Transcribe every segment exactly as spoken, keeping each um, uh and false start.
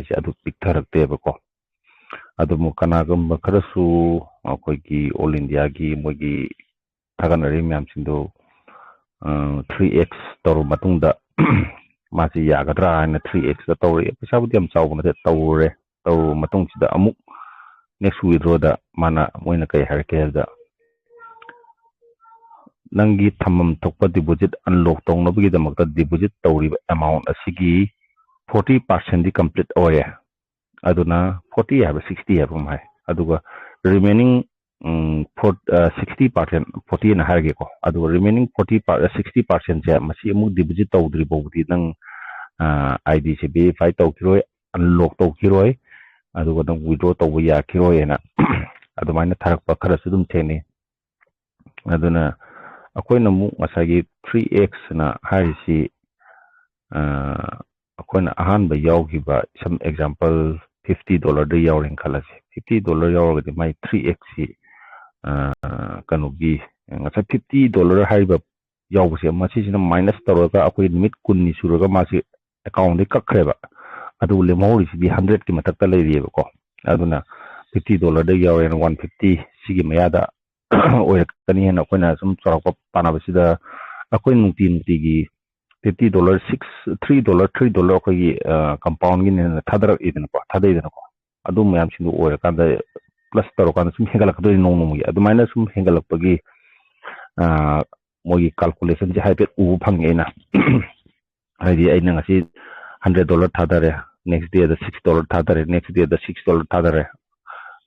ꯁꯦ ꯑꯗꯨ ꯄꯤꯛꯊꯔꯛꯇꯦꯕꯀꯣ꯫ ꯑꯗꯨꯕꯨ ꯀꯅꯥꯒꯨꯝꯕ ꯈꯔꯁꯨ ꯑꯩꯈꯣꯏꯒꯤ ꯑꯣꯜ ꯏꯟꯗꯤꯌꯥꯒꯤ ꯃꯣꯏꯒꯤ ꯊꯥꯒꯠꯅꯔꯤꯕ ꯃꯌꯥꯝꯁꯤꯡꯗꯣ ꯊ꯭ꯔꯤ ꯑꯦꯛꯁ ꯇꯧꯔꯕ ꯃꯇꯨꯡꯗ ꯃꯥꯁꯤ ꯌꯥꯒꯗ꯭ꯔꯥ ꯍꯥꯏꯅ ꯊ꯭ꯔꯤ ꯑꯦꯛꯁꯇ ꯇꯧꯔꯛꯑꯦ꯫ ꯄꯩꯁꯥꯕꯨꯗꯤ ꯌꯥꯝ ꯆꯥꯎꯕ ꯅꯠꯇꯦ, ꯇꯧꯔꯨꯔꯦ꯫ ꯇꯧꯔꯕ ꯃꯇꯨꯡꯁꯤꯗ ꯑꯃꯨꯛ ꯅꯦꯛꯁ ꯋꯤꯗ꯭ꯔꯣꯗ ꯃꯥꯅ, ꯃꯣꯏꯅ ꯀꯩ ꯍꯥꯏꯔꯛꯀꯦ ꯍꯥꯏꯕꯗ, ꯅꯪꯒꯤ ꯊꯝꯐꯝ ꯊꯣꯛꯄ ꯗꯤꯄꯣꯖꯤꯠ ꯑꯟꯂꯣꯛ ꯇꯧꯅꯕꯒꯤꯗꯃꯛꯇ ꯗꯤꯄꯣꯖꯤꯠ ꯇꯧꯔꯤꯕ ꯑꯦꯃꯥꯎꯟ ꯑꯁꯤꯒꯤ ꯐꯣꯔꯇꯤ ꯄꯥꯔꯁꯦꯟꯗꯤ ꯀꯝꯄ꯭ꯂꯤꯠ ꯑꯣꯏꯔꯦ꯫ ꯑꯗꯨꯅ ꯐꯣꯔꯇꯤ ꯍꯥꯏꯕ, ꯁꯤꯛꯁꯇꯤ ꯍꯥꯏꯕ ꯑꯃ ꯍꯥꯏ꯫ ꯑꯗꯨꯒ ꯔꯤꯃꯦꯅꯤꯡ ꯐꯣꯔ ꯁꯤꯛꯁꯇꯤ ꯄꯥꯔꯁꯦꯟ, ꯐꯣꯔꯇꯤ ꯑꯅ ꯍꯥꯏꯔꯒꯦꯀꯣ꯫ ꯑꯗꯨꯒ ꯔꯤꯃꯦꯅꯤꯡ ꯐꯣꯔꯇꯤ ꯁꯤꯛꯁꯇꯤ ꯄꯥꯔꯁꯦꯟꯁꯦ ꯃꯁꯤ ꯑꯃꯨꯛ ꯗꯤꯄꯣꯖꯤꯠ ꯇꯧꯗ꯭ꯔꯤ ꯐꯥꯎꯕꯗꯤ ꯅꯪ ꯑꯥꯏ ꯗꯤꯁꯦ ꯚꯦꯔꯤꯐꯥꯏ ꯇꯧꯈꯤꯔꯣꯏ, ꯑꯟꯂꯣꯛ ꯇꯧꯈꯤꯔꯣꯏ, ꯑꯗꯨꯒ ꯅꯪ ꯋꯤꯗ꯭ꯔꯣ ꯇꯧꯕ ꯌꯥꯈꯤꯔꯣꯏꯅ ꯑꯗꯨꯃꯥꯏꯅ ꯊꯥꯔꯛꯄ ꯈꯔꯁꯨ ꯑꯗꯨꯝ ꯊꯦꯡꯅꯩ꯫ ꯑꯗꯨꯅ ꯑꯩꯈꯣꯏꯅ ꯑꯃꯨꯛ ꯉꯁꯥꯏꯒꯤ ꯊ꯭ꯔꯤ ꯑꯦꯛꯁꯅ ꯍꯥꯏꯔꯤꯁꯤ, ꯑꯩꯈꯣꯏꯅ ꯑꯍꯥꯟꯕ ꯌꯥꯎꯈꯤꯕ, ꯁꯝ ꯑꯦꯛꯖꯥꯝꯄꯜ, ꯐꯤꯐꯇꯤ ꯗꯣꯂꯔꯗ ꯌꯥꯎꯔꯦꯅ ꯈꯜꯂꯁꯦ꯫ ꯐꯤꯐꯇꯤ ꯗꯣꯂꯔ ꯌꯥꯎꯔꯒꯗꯤ ꯃꯥꯏ ꯊ꯭ꯔꯤ ꯑꯦꯛꯁꯁꯤ ꯀꯩꯅꯣꯒꯤ, ꯉꯁꯥꯏ ꯐꯤꯐꯇꯤ ꯗꯣꯂꯔ ꯍꯥꯏꯔꯤꯕ ꯌꯥꯎꯕꯁꯦ, ꯃꯁꯤꯁꯤꯅ ꯃꯥꯏꯅꯁ ꯇꯧꯔꯒ ꯑꯩꯈꯣꯏ ꯅꯨꯃꯤꯠ ꯀꯨꯟꯅꯤ ꯁꯨꯔꯒ ꯃꯥꯁꯤ ꯑꯦꯀꯥꯎꯟꯗꯒꯤ ꯀꯛꯈ꯭ꯔꯦꯕ꯫ ꯑꯗꯨꯕꯨ ꯂꯦꯝꯍꯧꯔꯤꯁꯤꯗꯤ ꯍꯟꯗ꯭ꯔꯦꯠꯀꯤ ꯃꯊꯛꯇ ꯂꯩꯔꯤꯑꯕꯀꯣ꯫ ꯑꯗꯨꯅ ꯐꯤꯐꯇꯤ ꯗꯣꯂꯔꯗ ꯌꯥꯎꯔꯦꯅ ꯋꯥꯟ ꯐꯤꯐꯇꯤ ꯁꯤꯒꯤ ꯃꯌꯥꯗ ꯑꯣꯏꯔꯛꯀꯅꯤ ꯍꯥꯏꯅ ꯑꯩꯈꯣꯏꯅ ꯁꯨꯝ ꯆꯥꯎꯔꯥꯛꯄ ꯄꯥꯅꯕꯁꯤꯗ, ꯑꯩꯈꯣꯏ ꯅꯨꯡꯇꯤ ꯅꯨꯡꯇꯤꯒꯤ fifty dollar, six, three dollar, three dollar ꯑꯩꯈꯣꯏꯒꯤ ꯀꯝꯄꯥꯎꯟꯒꯤꯅꯦꯅ ꯊꯥꯗꯔꯛꯏꯗꯅꯀꯣ, ꯊꯥꯗꯩꯗꯅꯀꯣ꯫ ꯑꯗꯨ ꯃꯌꯥꯝꯁꯤꯡꯗꯣ ꯑꯣꯏꯔꯀꯥꯟꯗ, ꯄ꯭ꯂꯁ ꯇꯧꯔꯀꯥꯟꯗ ꯁꯨꯝ ꯍꯦꯟꯒꯠꯂꯛꯀꯗꯣꯏꯅꯤ ꯅꯣꯡ ꯅꯣꯡꯃꯒꯤ꯫ ꯑꯗꯨꯃꯥꯏꯅ ꯁꯨꯝ ꯍꯦꯟꯒꯠꯂꯛꯄꯒꯤ ꯃꯣꯏꯒꯤ ꯀꯥꯜꯀꯨꯂꯦꯁꯟꯁꯦ ꯍꯥꯏꯐꯦꯠ ꯎꯕ ꯐꯪꯉꯦ ꯑꯩꯅ꯫ ꯍꯥꯏꯗꯤ ꯑꯩꯅ ꯉꯁꯤ ꯍꯟꯗ꯭ꯔꯦꯠ ꯗꯣꯂꯔ ꯊꯥꯗꯔꯦ, ꯅꯦꯛꯁ ꯗꯦꯗ ꯁꯤꯛꯁ ꯗꯣꯂꯔ ꯊꯥꯗꯔꯦ, ꯅꯦꯛꯁ ꯗꯦꯗ ꯁꯤꯛꯁ ꯗꯣꯂꯔ ꯊꯥꯗꯔꯦ,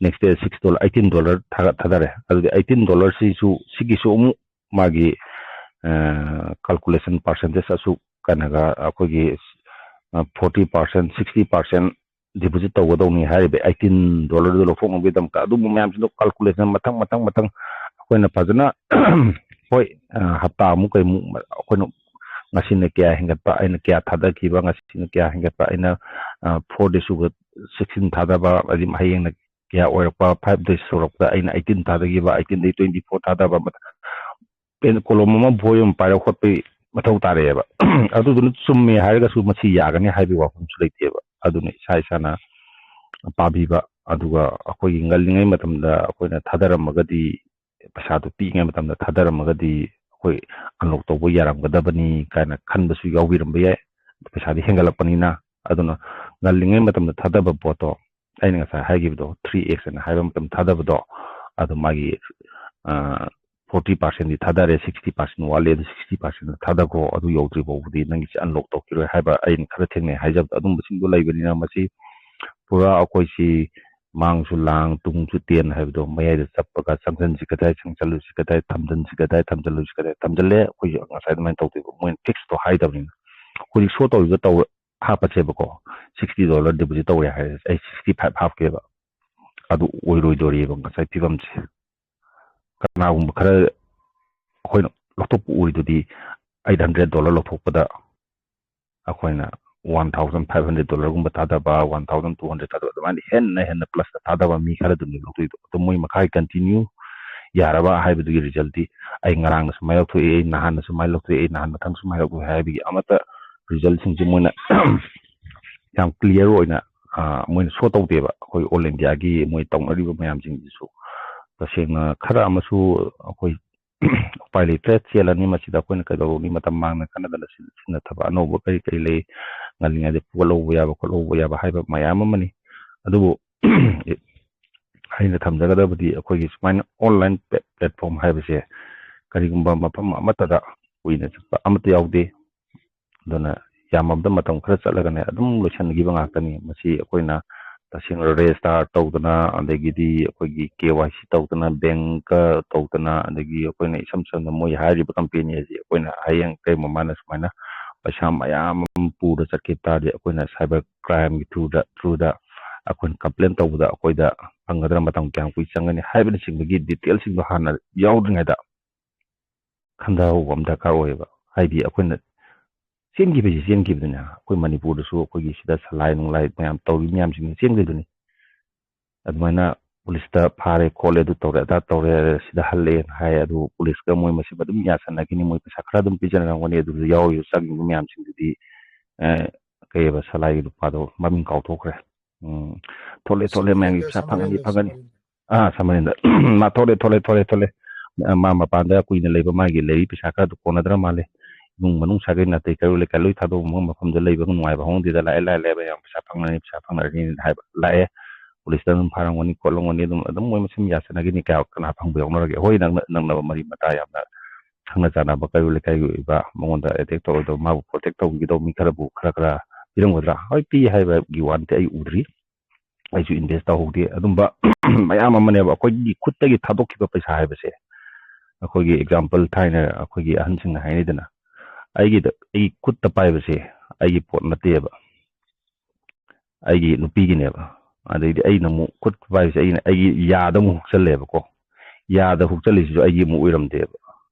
ꯅꯦꯛꯁ ꯗꯦꯗ ꯁꯤꯛꯁ ꯗꯣꯂꯔ, ꯑꯩꯠꯇꯤꯟ ꯗꯣꯂꯔ ꯊꯥꯗꯔꯦ꯫ ꯑꯗꯨꯗꯤ ꯑꯩꯠꯇꯤꯟ ꯗꯣꯂꯔꯁꯤꯁꯨ, ꯁꯤꯒꯤꯁꯨ ꯑꯃꯨꯛ ꯃꯥꯒꯤ ꯀꯥꯜꯀꯨꯂꯦꯁꯟ ꯄꯥꯔꯁꯦꯟꯇꯦꯖ ꯑꯁꯨꯛ ꯀꯩꯅꯣꯒ, ꯑꯩꯈꯣꯏꯒꯤ forty percent, sixty percent deposit ꯇꯧꯒꯗꯧꯅꯤ ꯍꯥꯏꯔꯤꯕ ꯑꯩꯠꯇꯤꯟ ꯗꯣꯂꯔꯗꯨ ꯂꯧꯊꯣꯛꯅꯕꯒꯤꯗꯃꯛꯇ꯫ ꯑꯗꯨꯒꯨꯝꯕ ꯃꯌꯥꯝꯁꯤꯗꯣ ꯀꯥꯜꯀꯨꯂꯦꯁꯟ ꯃꯊꯪ ꯃꯊꯪ ꯃꯊꯪ ꯑꯩꯈꯣꯏꯅ ꯐꯖꯅ, ꯍꯣꯏ, ꯍꯞꯇꯥ ꯑꯃꯨꯛ ꯀꯩꯃꯨꯛ ꯑꯩꯈꯣꯏꯅ ꯉꯁꯤꯅ ꯀꯌꯥ ꯍꯦꯟꯒꯠꯄ, ꯑꯩꯅ ꯀꯌꯥ ꯊꯥꯗꯈꯤꯕ, ꯉꯁꯤꯅ ꯀꯌꯥ ꯍꯦꯟꯒꯠꯄ, ꯑꯩꯅ ꯐꯣꯔ ꯗꯦ ꯁꯨꯕ ꯁꯤꯛꯁꯇꯤꯟ ꯊꯥꯗꯕ, ꯑꯗꯩ ꯍꯌꯦꯡꯅ ꯀꯌꯥ ꯑꯣꯏꯔꯛꯄ, ꯐꯥꯏꯚ ꯗꯦꯁ ꯁꯨꯔꯛꯄꯗ ꯑꯩꯅ ꯑꯩꯠꯇꯤꯟ ꯊꯥꯗꯈꯤꯕ, ꯑꯩꯠꯇꯤꯟꯗꯒꯤ ꯇ꯭ꯋꯦꯟꯇꯤ ꯐꯣꯔ ꯊꯥꯗꯕ, ꯀꯣꯂꯣꯝ ꯑꯃ, ꯕꯣꯏ ꯑꯃ ꯄꯥꯏꯔꯒ ꯍꯣꯠꯄꯒꯤ ꯃꯊꯧ ꯇꯥꯔꯛꯑꯦꯕ꯫ ꯑꯗꯨꯗꯨꯅ ꯆꯨꯝꯃꯦ ꯍꯥꯏꯔꯒꯁꯨ ꯃꯁꯤ ꯌꯥꯒꯅꯤ ꯍꯥꯏꯕꯒꯤ ꯋꯥꯐꯝꯁꯨ ꯂꯩꯇꯦꯕ꯫ ꯑꯗꯨꯅ ꯏꯁꯥ ꯏꯁꯥꯅ ꯄꯥꯕꯤꯕ, ꯑꯗꯨꯒ ꯑꯩꯈꯣꯏꯒꯤ ꯉꯜꯂꯤꯉꯩ ꯃꯇꯝꯗ ꯑꯩꯈꯣꯏꯅ ꯊꯥꯗꯔꯝꯃꯒꯗꯤ, ꯄꯩꯁꯥꯗꯨ ꯄꯤꯛꯏꯉꯩ ꯃꯇꯝꯗ ꯊꯥꯗꯔꯝꯃꯒꯗꯤ ꯑꯩꯈꯣꯏ unlock ꯇꯧꯕ ꯌꯥꯔꯝꯒꯗꯕꯅꯤ ꯀꯥꯏꯅ ꯈꯟꯕꯁꯨ ꯌꯥꯎꯕꯤꯔꯝꯕ ꯌꯥꯏ꯫ ꯄꯩꯁꯥꯗꯤ ꯍꯦꯟꯒꯠꯂꯛꯄꯅꯤꯅ꯫ ꯑꯗꯨꯅ ꯉꯜꯂꯤꯉꯩ ꯃꯇꯝꯗ ꯊꯥꯗꯕ ꯄꯣꯠꯇꯣ, ꯑꯩꯅ ꯉꯁꯥꯏ ꯍꯥꯏꯈꯤꯕꯗꯣ, three X ꯑꯅ ꯍꯥꯏꯕ ꯃꯇꯝ ꯊꯥꯗꯕꯗꯣ, ꯑꯗꯨ ꯃꯥꯒꯤ, ꯑ, forty percent ꯗꯤ ꯊꯥꯗꯔꯦ, sixty percent ꯋꯥꯠꯂꯤ, ꯑꯗꯨ sixty percent ꯊꯥꯗꯈꯣ, ꯑꯗꯨ ꯌꯧꯗ꯭ꯔꯤ ꯐꯥꯎꯕꯗꯤ ꯅꯪꯒꯤꯁꯦ unlock ꯇꯧꯈꯤꯔꯣꯏ ꯍꯥꯏꯕ ꯑꯩꯅ ꯈꯔ ꯊꯦꯡꯅꯩ ꯍꯥꯏꯖꯕꯗꯣ, ꯑꯗꯨꯝꯕꯁꯤꯡꯗꯣ ꯂꯩꯕꯅꯤꯅ ꯃꯁꯤ ꯄꯨꯔꯥ ꯑꯩꯈꯣꯏꯁꯤ ꯃꯥꯡꯁꯨ ꯂꯥꯡ, ꯇꯨꯡꯁꯨ ꯇꯦꯟ ꯍꯥꯏꯕꯗꯣ, ꯃꯌꯥꯏꯗ ꯆꯞꯄꯒ ꯆꯪꯁꯤꯟꯁꯤ ꯀꯗꯥꯏ, ꯆꯪꯁꯤꯜꯂꯨꯁꯤ ꯀꯗꯥꯏ, ꯊꯝꯖꯤꯟꯁꯤ ꯀꯗꯥꯏ, ꯊꯝꯖꯤꯜꯂꯦ꯫ ꯑꯩꯈꯣꯏꯁꯨ ꯉꯁꯥꯏ ꯑꯗꯨꯃꯥꯏꯅ ꯇꯧꯗꯣꯏꯕ, ꯃꯣꯏꯅ fix ꯇꯣ ꯍꯥꯏꯗꯕꯅꯤꯅ꯫ ꯍꯧꯖꯤꯛ show ꯇꯧꯔꯤꯕ ꯇꯧ-, ꯍꯥꯞꯄꯁꯦꯕꯀꯣ, sixty dollar deposit ꯇꯧꯔꯦ ꯍꯥꯏꯔꯁꯦ, ꯑꯩ sixty five ꯍꯥꯞꯀꯦꯕ, ꯑꯗꯨ ꯑꯣꯏꯔꯣꯏꯗꯣꯔꯤꯕ ꯉꯁꯥꯏ ꯐꯤꯕꯝꯁꯦ꯫ ꯀꯅꯥꯒꯨꯝꯕ ꯈꯔ ꯑꯩꯈꯣꯏꯅ ꯂꯧꯊꯣꯛꯄ ꯎꯔꯤꯗꯨꯗꯤ, eight hundred dollar ꯂꯧꯊꯣꯛꯄꯗ ꯑꯩꯈꯣꯏꯅ one thousand five hundred dollar ꯒꯨꯝꯕ ꯊꯥꯗꯕ, one thousand two hundred ꯊꯥꯗꯕ, ꯑꯗꯨꯃꯥꯏꯅ ꯍꯦꯟꯅ ꯍꯦꯟꯅ plus ꯇ ꯊꯥꯗꯕ ꯃꯤ ꯈꯔꯗꯨꯅꯤ ꯂꯧꯊꯣꯛꯏꯗꯣ꯫ ꯑꯗꯣ ꯃꯣꯏ ꯃꯈꯥꯒꯤ continue ꯌꯥꯔꯕ ꯍꯥꯏꯕꯗꯨꯒꯤ result ꯇꯤ, ꯑꯩ ꯉꯔꯥꯡꯅ ꯁꯨꯃꯥꯏꯅ ꯂꯧꯊꯣꯛꯏ, ꯑꯩ ꯅꯍꯥꯟꯅ ꯁꯨꯃꯥꯏꯅ ꯂꯧꯊꯣꯛꯏ, ꯑꯩ ꯅꯍꯥꯟ ꯃꯊꯪ ꯁꯨꯃꯥꯏꯅ ꯂꯧꯊꯣꯛꯏ ꯍꯥꯏꯕꯒꯤ ꯑꯃꯠꯇ result ꯁꯤꯡꯁꯦ ꯃꯣꯏꯅ ꯌꯥꯝ clear ꯑꯣꯏꯅ, ꯑ, ꯃꯣꯏꯅ show ꯇꯧꯗꯦꯕ꯫ ꯑꯩꯈꯣꯏ all India ꯒꯤ ꯃꯣꯏ ꯇꯧꯅꯔꯤꯕ ꯃꯌꯥꯝꯁꯤꯡꯁꯤꯁꯨ ꯇꯁꯦꯡꯅ ꯈꯔ ꯑꯃꯁꯨ ꯑꯩꯈꯣꯏ ꯎꯄꯥꯏ ꯂꯩꯇ꯭ꯔꯦ, ꯆꯦꯜꯂꯅꯤ꯫ ꯃꯁꯤꯗ ꯑꯩꯈꯣꯏꯅ ꯀꯩꯗꯧꯔꯨꯅꯤ? ꯃꯇꯝ ꯃꯥꯡꯅ ꯈꯟꯅꯗꯅ ꯁꯤ-, ꯁꯤꯖꯤꯟꯅꯊꯕ ꯑꯅꯧꯕ ꯀꯔꯤ ꯀꯔꯤ ꯂꯩ, ꯉꯜꯂꯤꯉꯩꯗ ꯄꯨꯈꯠꯍꯧꯕ ꯌꯥꯕ ꯈꯣꯠꯍꯧꯕ ꯌꯥꯕ ꯍꯥꯏꯕ ꯃꯌꯥꯝ ꯑꯃꯅꯤ꯫ ꯑꯗꯨꯕꯨ ꯑꯩꯅ ꯊꯝꯖꯒꯗꯕꯗꯤ ꯑꯩꯈꯣꯏꯒꯤ ꯁꯨꯃꯥꯏꯅ online pla-, platform ꯍꯥꯏꯕꯁꯦ ꯀꯔꯤꯒꯨꯝꯕ ꯃꯐꯝ ꯑꯃꯠꯇꯗ ꯀꯨꯏꯅ ꯆꯠꯄ ꯑꯃꯠꯇ ꯌꯥꯎꯗꯦ꯫ ꯑꯗꯨꯅ ꯌꯥꯝꯃꯕꯗ ꯃꯇꯝ ꯈꯔ ꯆꯠꯂꯒꯅꯦ ꯑꯗꯨꯝ ꯂꯣꯏꯁꯤꯟꯈꯤꯕ ꯉꯥꯛꯇꯅꯤ꯫ ꯃꯁꯤ ꯑꯩꯈꯣꯏꯅ ꯇꯁꯦꯡꯅ register ꯇꯧꯗꯅ, ꯑꯗꯒꯤꯗꯤ ꯑꯩꯈꯣꯏꯒꯤ K Y C ꯇꯧꯗꯅ, bank ꯇꯧꯗꯅ, ꯑꯗꯒꯤ ꯑꯩꯈꯣꯏꯅ ꯏꯁꯝ ꯁꯝꯅ ꯃꯣꯏ ꯍꯥꯏꯔꯤꯕ company ꯑꯁꯤ ꯑꯩꯈꯣꯏꯅ ꯍꯌꯦꯡ ꯀꯩꯒꯨꯝꯕ ꯃꯥꯅ ꯁꯨꯃꯥꯏꯅ ꯄꯩꯁꯥ ꯃꯌꯥꯝ ꯑꯃ ꯄꯨꯔ ꯆꯠꯈꯤꯕ ꯇꯥꯔꯗꯤ, ꯑꯩꯈꯣꯏꯅ cyber crime ꯒꯤ through ꯗ, through ꯗ ꯑꯩꯈꯣꯏꯅ complain ꯇꯧꯕꯗ ꯑꯩꯈꯣꯏꯗ ꯐꯪꯒꯗ꯭ꯔꯥ, ꯃꯇꯝ ꯀꯌꯥꯝ ꯀꯨꯏ ꯆꯪꯒꯅꯤ ꯍꯥꯏꯕꯅꯆꯤꯡꯕꯒꯤ detail ꯁꯤꯡꯗꯣ ꯍꯥꯟꯅ ꯌꯥꯎꯗ꯭ꯔꯤꯉꯩꯗ ꯈꯟꯊꯍꯧꯕ ꯑꯃ ꯗꯔꯀꯥꯔ ꯑꯣꯏꯌꯦꯕ꯫ ꯍꯥꯏꯗꯤ ꯑꯩꯈꯣꯏꯅ ꯆꯦꯟꯈꯤꯕꯁꯤ ꯆꯦꯟꯈꯤꯕꯗꯨꯅꯦ꯫ ꯑꯩꯈꯣꯏ ꯃꯅꯤꯄꯨꯔꯗꯁꯨ ꯑꯩꯈꯣꯏꯒꯤ ꯁꯤꯗ ꯁꯂꯥꯏ ꯅꯨꯡꯂꯥꯏ ꯃꯌꯥꯝ ꯇꯧꯔꯤ ꯃꯌꯥꯝꯁꯤꯡꯁꯦ ꯆꯦꯟꯈꯤꯗꯨꯅꯤ꯫ ꯑꯗꯨꯃꯥꯏꯅ ꯄꯨꯂꯤꯁꯇ ꯐꯥꯔꯦ ꯈꯣꯠꯂꯦ, ꯑꯗꯨ ꯇꯧꯔꯦ ꯑꯗꯥ ꯇꯧꯔꯦ, ꯁꯤꯗ ꯍꯜꯂꯛꯑꯦꯅ ꯍꯥꯏ꯫ ꯑꯗꯨ ꯄꯨꯂꯤꯁꯀ ꯃꯣꯏ ꯃꯁꯦꯟ ꯑꯗꯨꯝ ꯌꯥꯁꯟꯅꯈꯤꯅꯤ, ꯃꯣꯏ ꯄꯩꯁꯥ ꯈꯔ ꯑꯗꯨꯝ ꯄꯤꯖꯅꯔꯝꯒꯅꯤ꯫ ꯑꯗꯨꯗ ꯌꯥꯎꯔꯤꯕ ꯆꯪꯉꯤꯕ ꯃꯌꯥꯝꯁꯤꯡꯗꯨꯗꯤ, ꯑ, ꯀꯩꯑꯕ, ꯁꯂꯥꯏꯒꯤ ꯅꯨꯄꯥꯗꯣ ꯃꯃꯤꯡ ꯀꯥꯎꯊꯣꯛꯈ꯭ꯔꯦ꯫ ꯎꯝ, ꯊꯣꯛꯂꯛꯑꯦ ꯊꯣꯛꯂꯛꯑꯦ, ꯃꯌꯥꯝꯒꯤ ꯄꯩꯁꯥ ꯐꯪꯒꯅꯤ ꯐꯪꯒꯅꯤ꯫ ꯑꯥ, ꯁꯃꯔꯦꯟꯗ꯫ ꯃꯥ ꯊꯣꯛꯂꯛꯑꯦ ꯊꯣꯛꯂꯛꯑꯦ ꯊꯣꯛꯂꯛꯑꯦ ꯊꯣꯛꯂꯛꯑꯦ꯫ ꯑ, ꯃꯥ ꯃꯄꯥꯟꯗ ꯀꯨꯏꯅ ꯂꯩꯕ, ꯃꯥꯒꯤ ꯂꯩꯔꯤ ꯄꯩꯁꯥ ꯈꯔꯗꯨ ꯀꯣꯟꯅꯗ꯭ꯔ ꯃꯥꯜꯂꯦ꯫ ꯏꯃꯨꯡ ꯃꯅꯨꯡ ꯁꯥꯒꯩ ꯅꯥꯇꯩ ꯀꯩꯔꯣꯏ ꯂꯩꯀꯥꯏ ꯂꯣꯏ ꯊꯥꯗꯣꯛꯑꯝꯃꯒ ꯃꯐꯝꯗ ꯂꯩꯕ ꯅꯨꯡꯉꯥꯏꯕ ꯍꯧꯅꯗꯦꯗ, ꯂꯥꯛꯑꯦ ꯂꯥꯛꯑꯦ ꯂꯥꯛꯑꯦ, ꯃꯌꯥꯝ ꯄꯩꯁꯥ ꯐꯪꯅꯔꯅꯤ ꯄꯩꯁꯥ ꯐꯪꯅꯔꯅꯤꯅ ꯍꯥꯏꯕ ꯂꯥꯛꯑꯦ꯫ ꯄꯨꯂꯤꯁꯇ ꯑꯗꯨꯝ ꯐꯥꯔꯝꯒꯅꯤ ꯈꯣꯠꯂꯝꯒꯅꯤ, ꯑꯗꯨꯝ ꯑꯗꯨꯝ ꯃꯣꯏ ꯃꯁꯦꯟ ꯌꯥꯁꯟꯅꯈꯤꯅꯤ꯫ ꯀꯌꯥ ꯀꯅꯥ ꯐꯪꯕ ꯌꯥꯎꯅꯔꯒꯦ? ꯍꯣꯏ, ꯅꯛꯅ ꯅꯛꯅꯕ ꯃꯔꯤ ꯃꯇꯥ ꯌꯥꯝꯅ ꯈꯪꯅ ꯆꯥꯟꯅꯕ ꯀꯩꯔꯣꯏ ꯂꯩꯀꯥꯏꯒꯤ ꯑꯣꯏꯕ, ꯃꯉꯣꯟꯗ ꯑꯦꯇꯦꯛ ꯇꯧꯔꯣꯏꯗꯕ, ꯃꯥꯕꯨ ꯄ꯭ꯔꯣꯇꯦꯛ ꯇꯧꯕꯤꯒꯗꯧꯕ ꯃꯤ ꯈꯔꯕꯨ ꯈꯔ ꯈꯔ ꯄꯤꯔꯝꯒꯗ꯭ꯔꯥ? ꯍꯣꯏ, ꯄꯤ ꯍꯥꯏꯕꯒꯤ ꯋꯥ ꯅꯠꯇꯦ, ꯑꯩ ꯎꯗ꯭ꯔꯤ, ꯑꯩꯁꯨ ꯏꯟꯚꯦꯁ ꯇꯧꯍꯧꯗꯦ꯫ ꯑꯗꯨꯝꯕ ꯃꯌꯥꯝ ꯑꯃꯅꯦꯕ꯫ ꯑꯩꯈꯣꯏꯒꯤ ꯈꯨꯠꯇꯒꯤ ꯊꯥꯗꯣꯛꯈꯤꯕ ꯄꯩꯁꯥ ꯍꯥꯏꯕꯁꯦ, ꯑꯩꯈꯣꯏꯒꯤ ꯑꯦꯛꯖꯥꯝꯄꯜ ꯊꯥꯏꯅ ꯑꯩꯈꯣꯏꯒꯤ ꯑꯍꯟꯁꯤꯡꯅ ꯍꯥꯏꯅꯩꯗꯅ, ꯑꯩꯒꯤꯗ, ꯑꯩꯒꯤ ꯈꯨꯠꯇ ꯄꯥꯏꯕꯁꯦ ꯑꯩꯒꯤ ꯄꯣꯠ ꯅꯠꯇꯦꯕ, ꯑꯩꯒꯤ ꯅꯨꯄꯤꯒꯤꯅꯦꯕ꯫ ꯑꯗꯩꯗꯤ ꯑꯩꯅ ꯑꯃꯨꯛ ꯈꯨꯠ ꯄꯥꯏꯕꯁꯦ ꯑꯩꯅ ꯑꯩꯒꯤ ꯌꯥꯗ ꯑꯃꯨꯛ ꯍꯨꯛꯆꯜꯂꯦꯕꯀꯣ꯫ ꯌꯥꯗ ꯍꯨꯛꯆꯜꯂꯤꯁꯤꯁꯨ ꯑꯩꯒꯤ ꯑꯃꯨꯛ ꯑꯣꯏꯔꯝꯗꯦꯕ,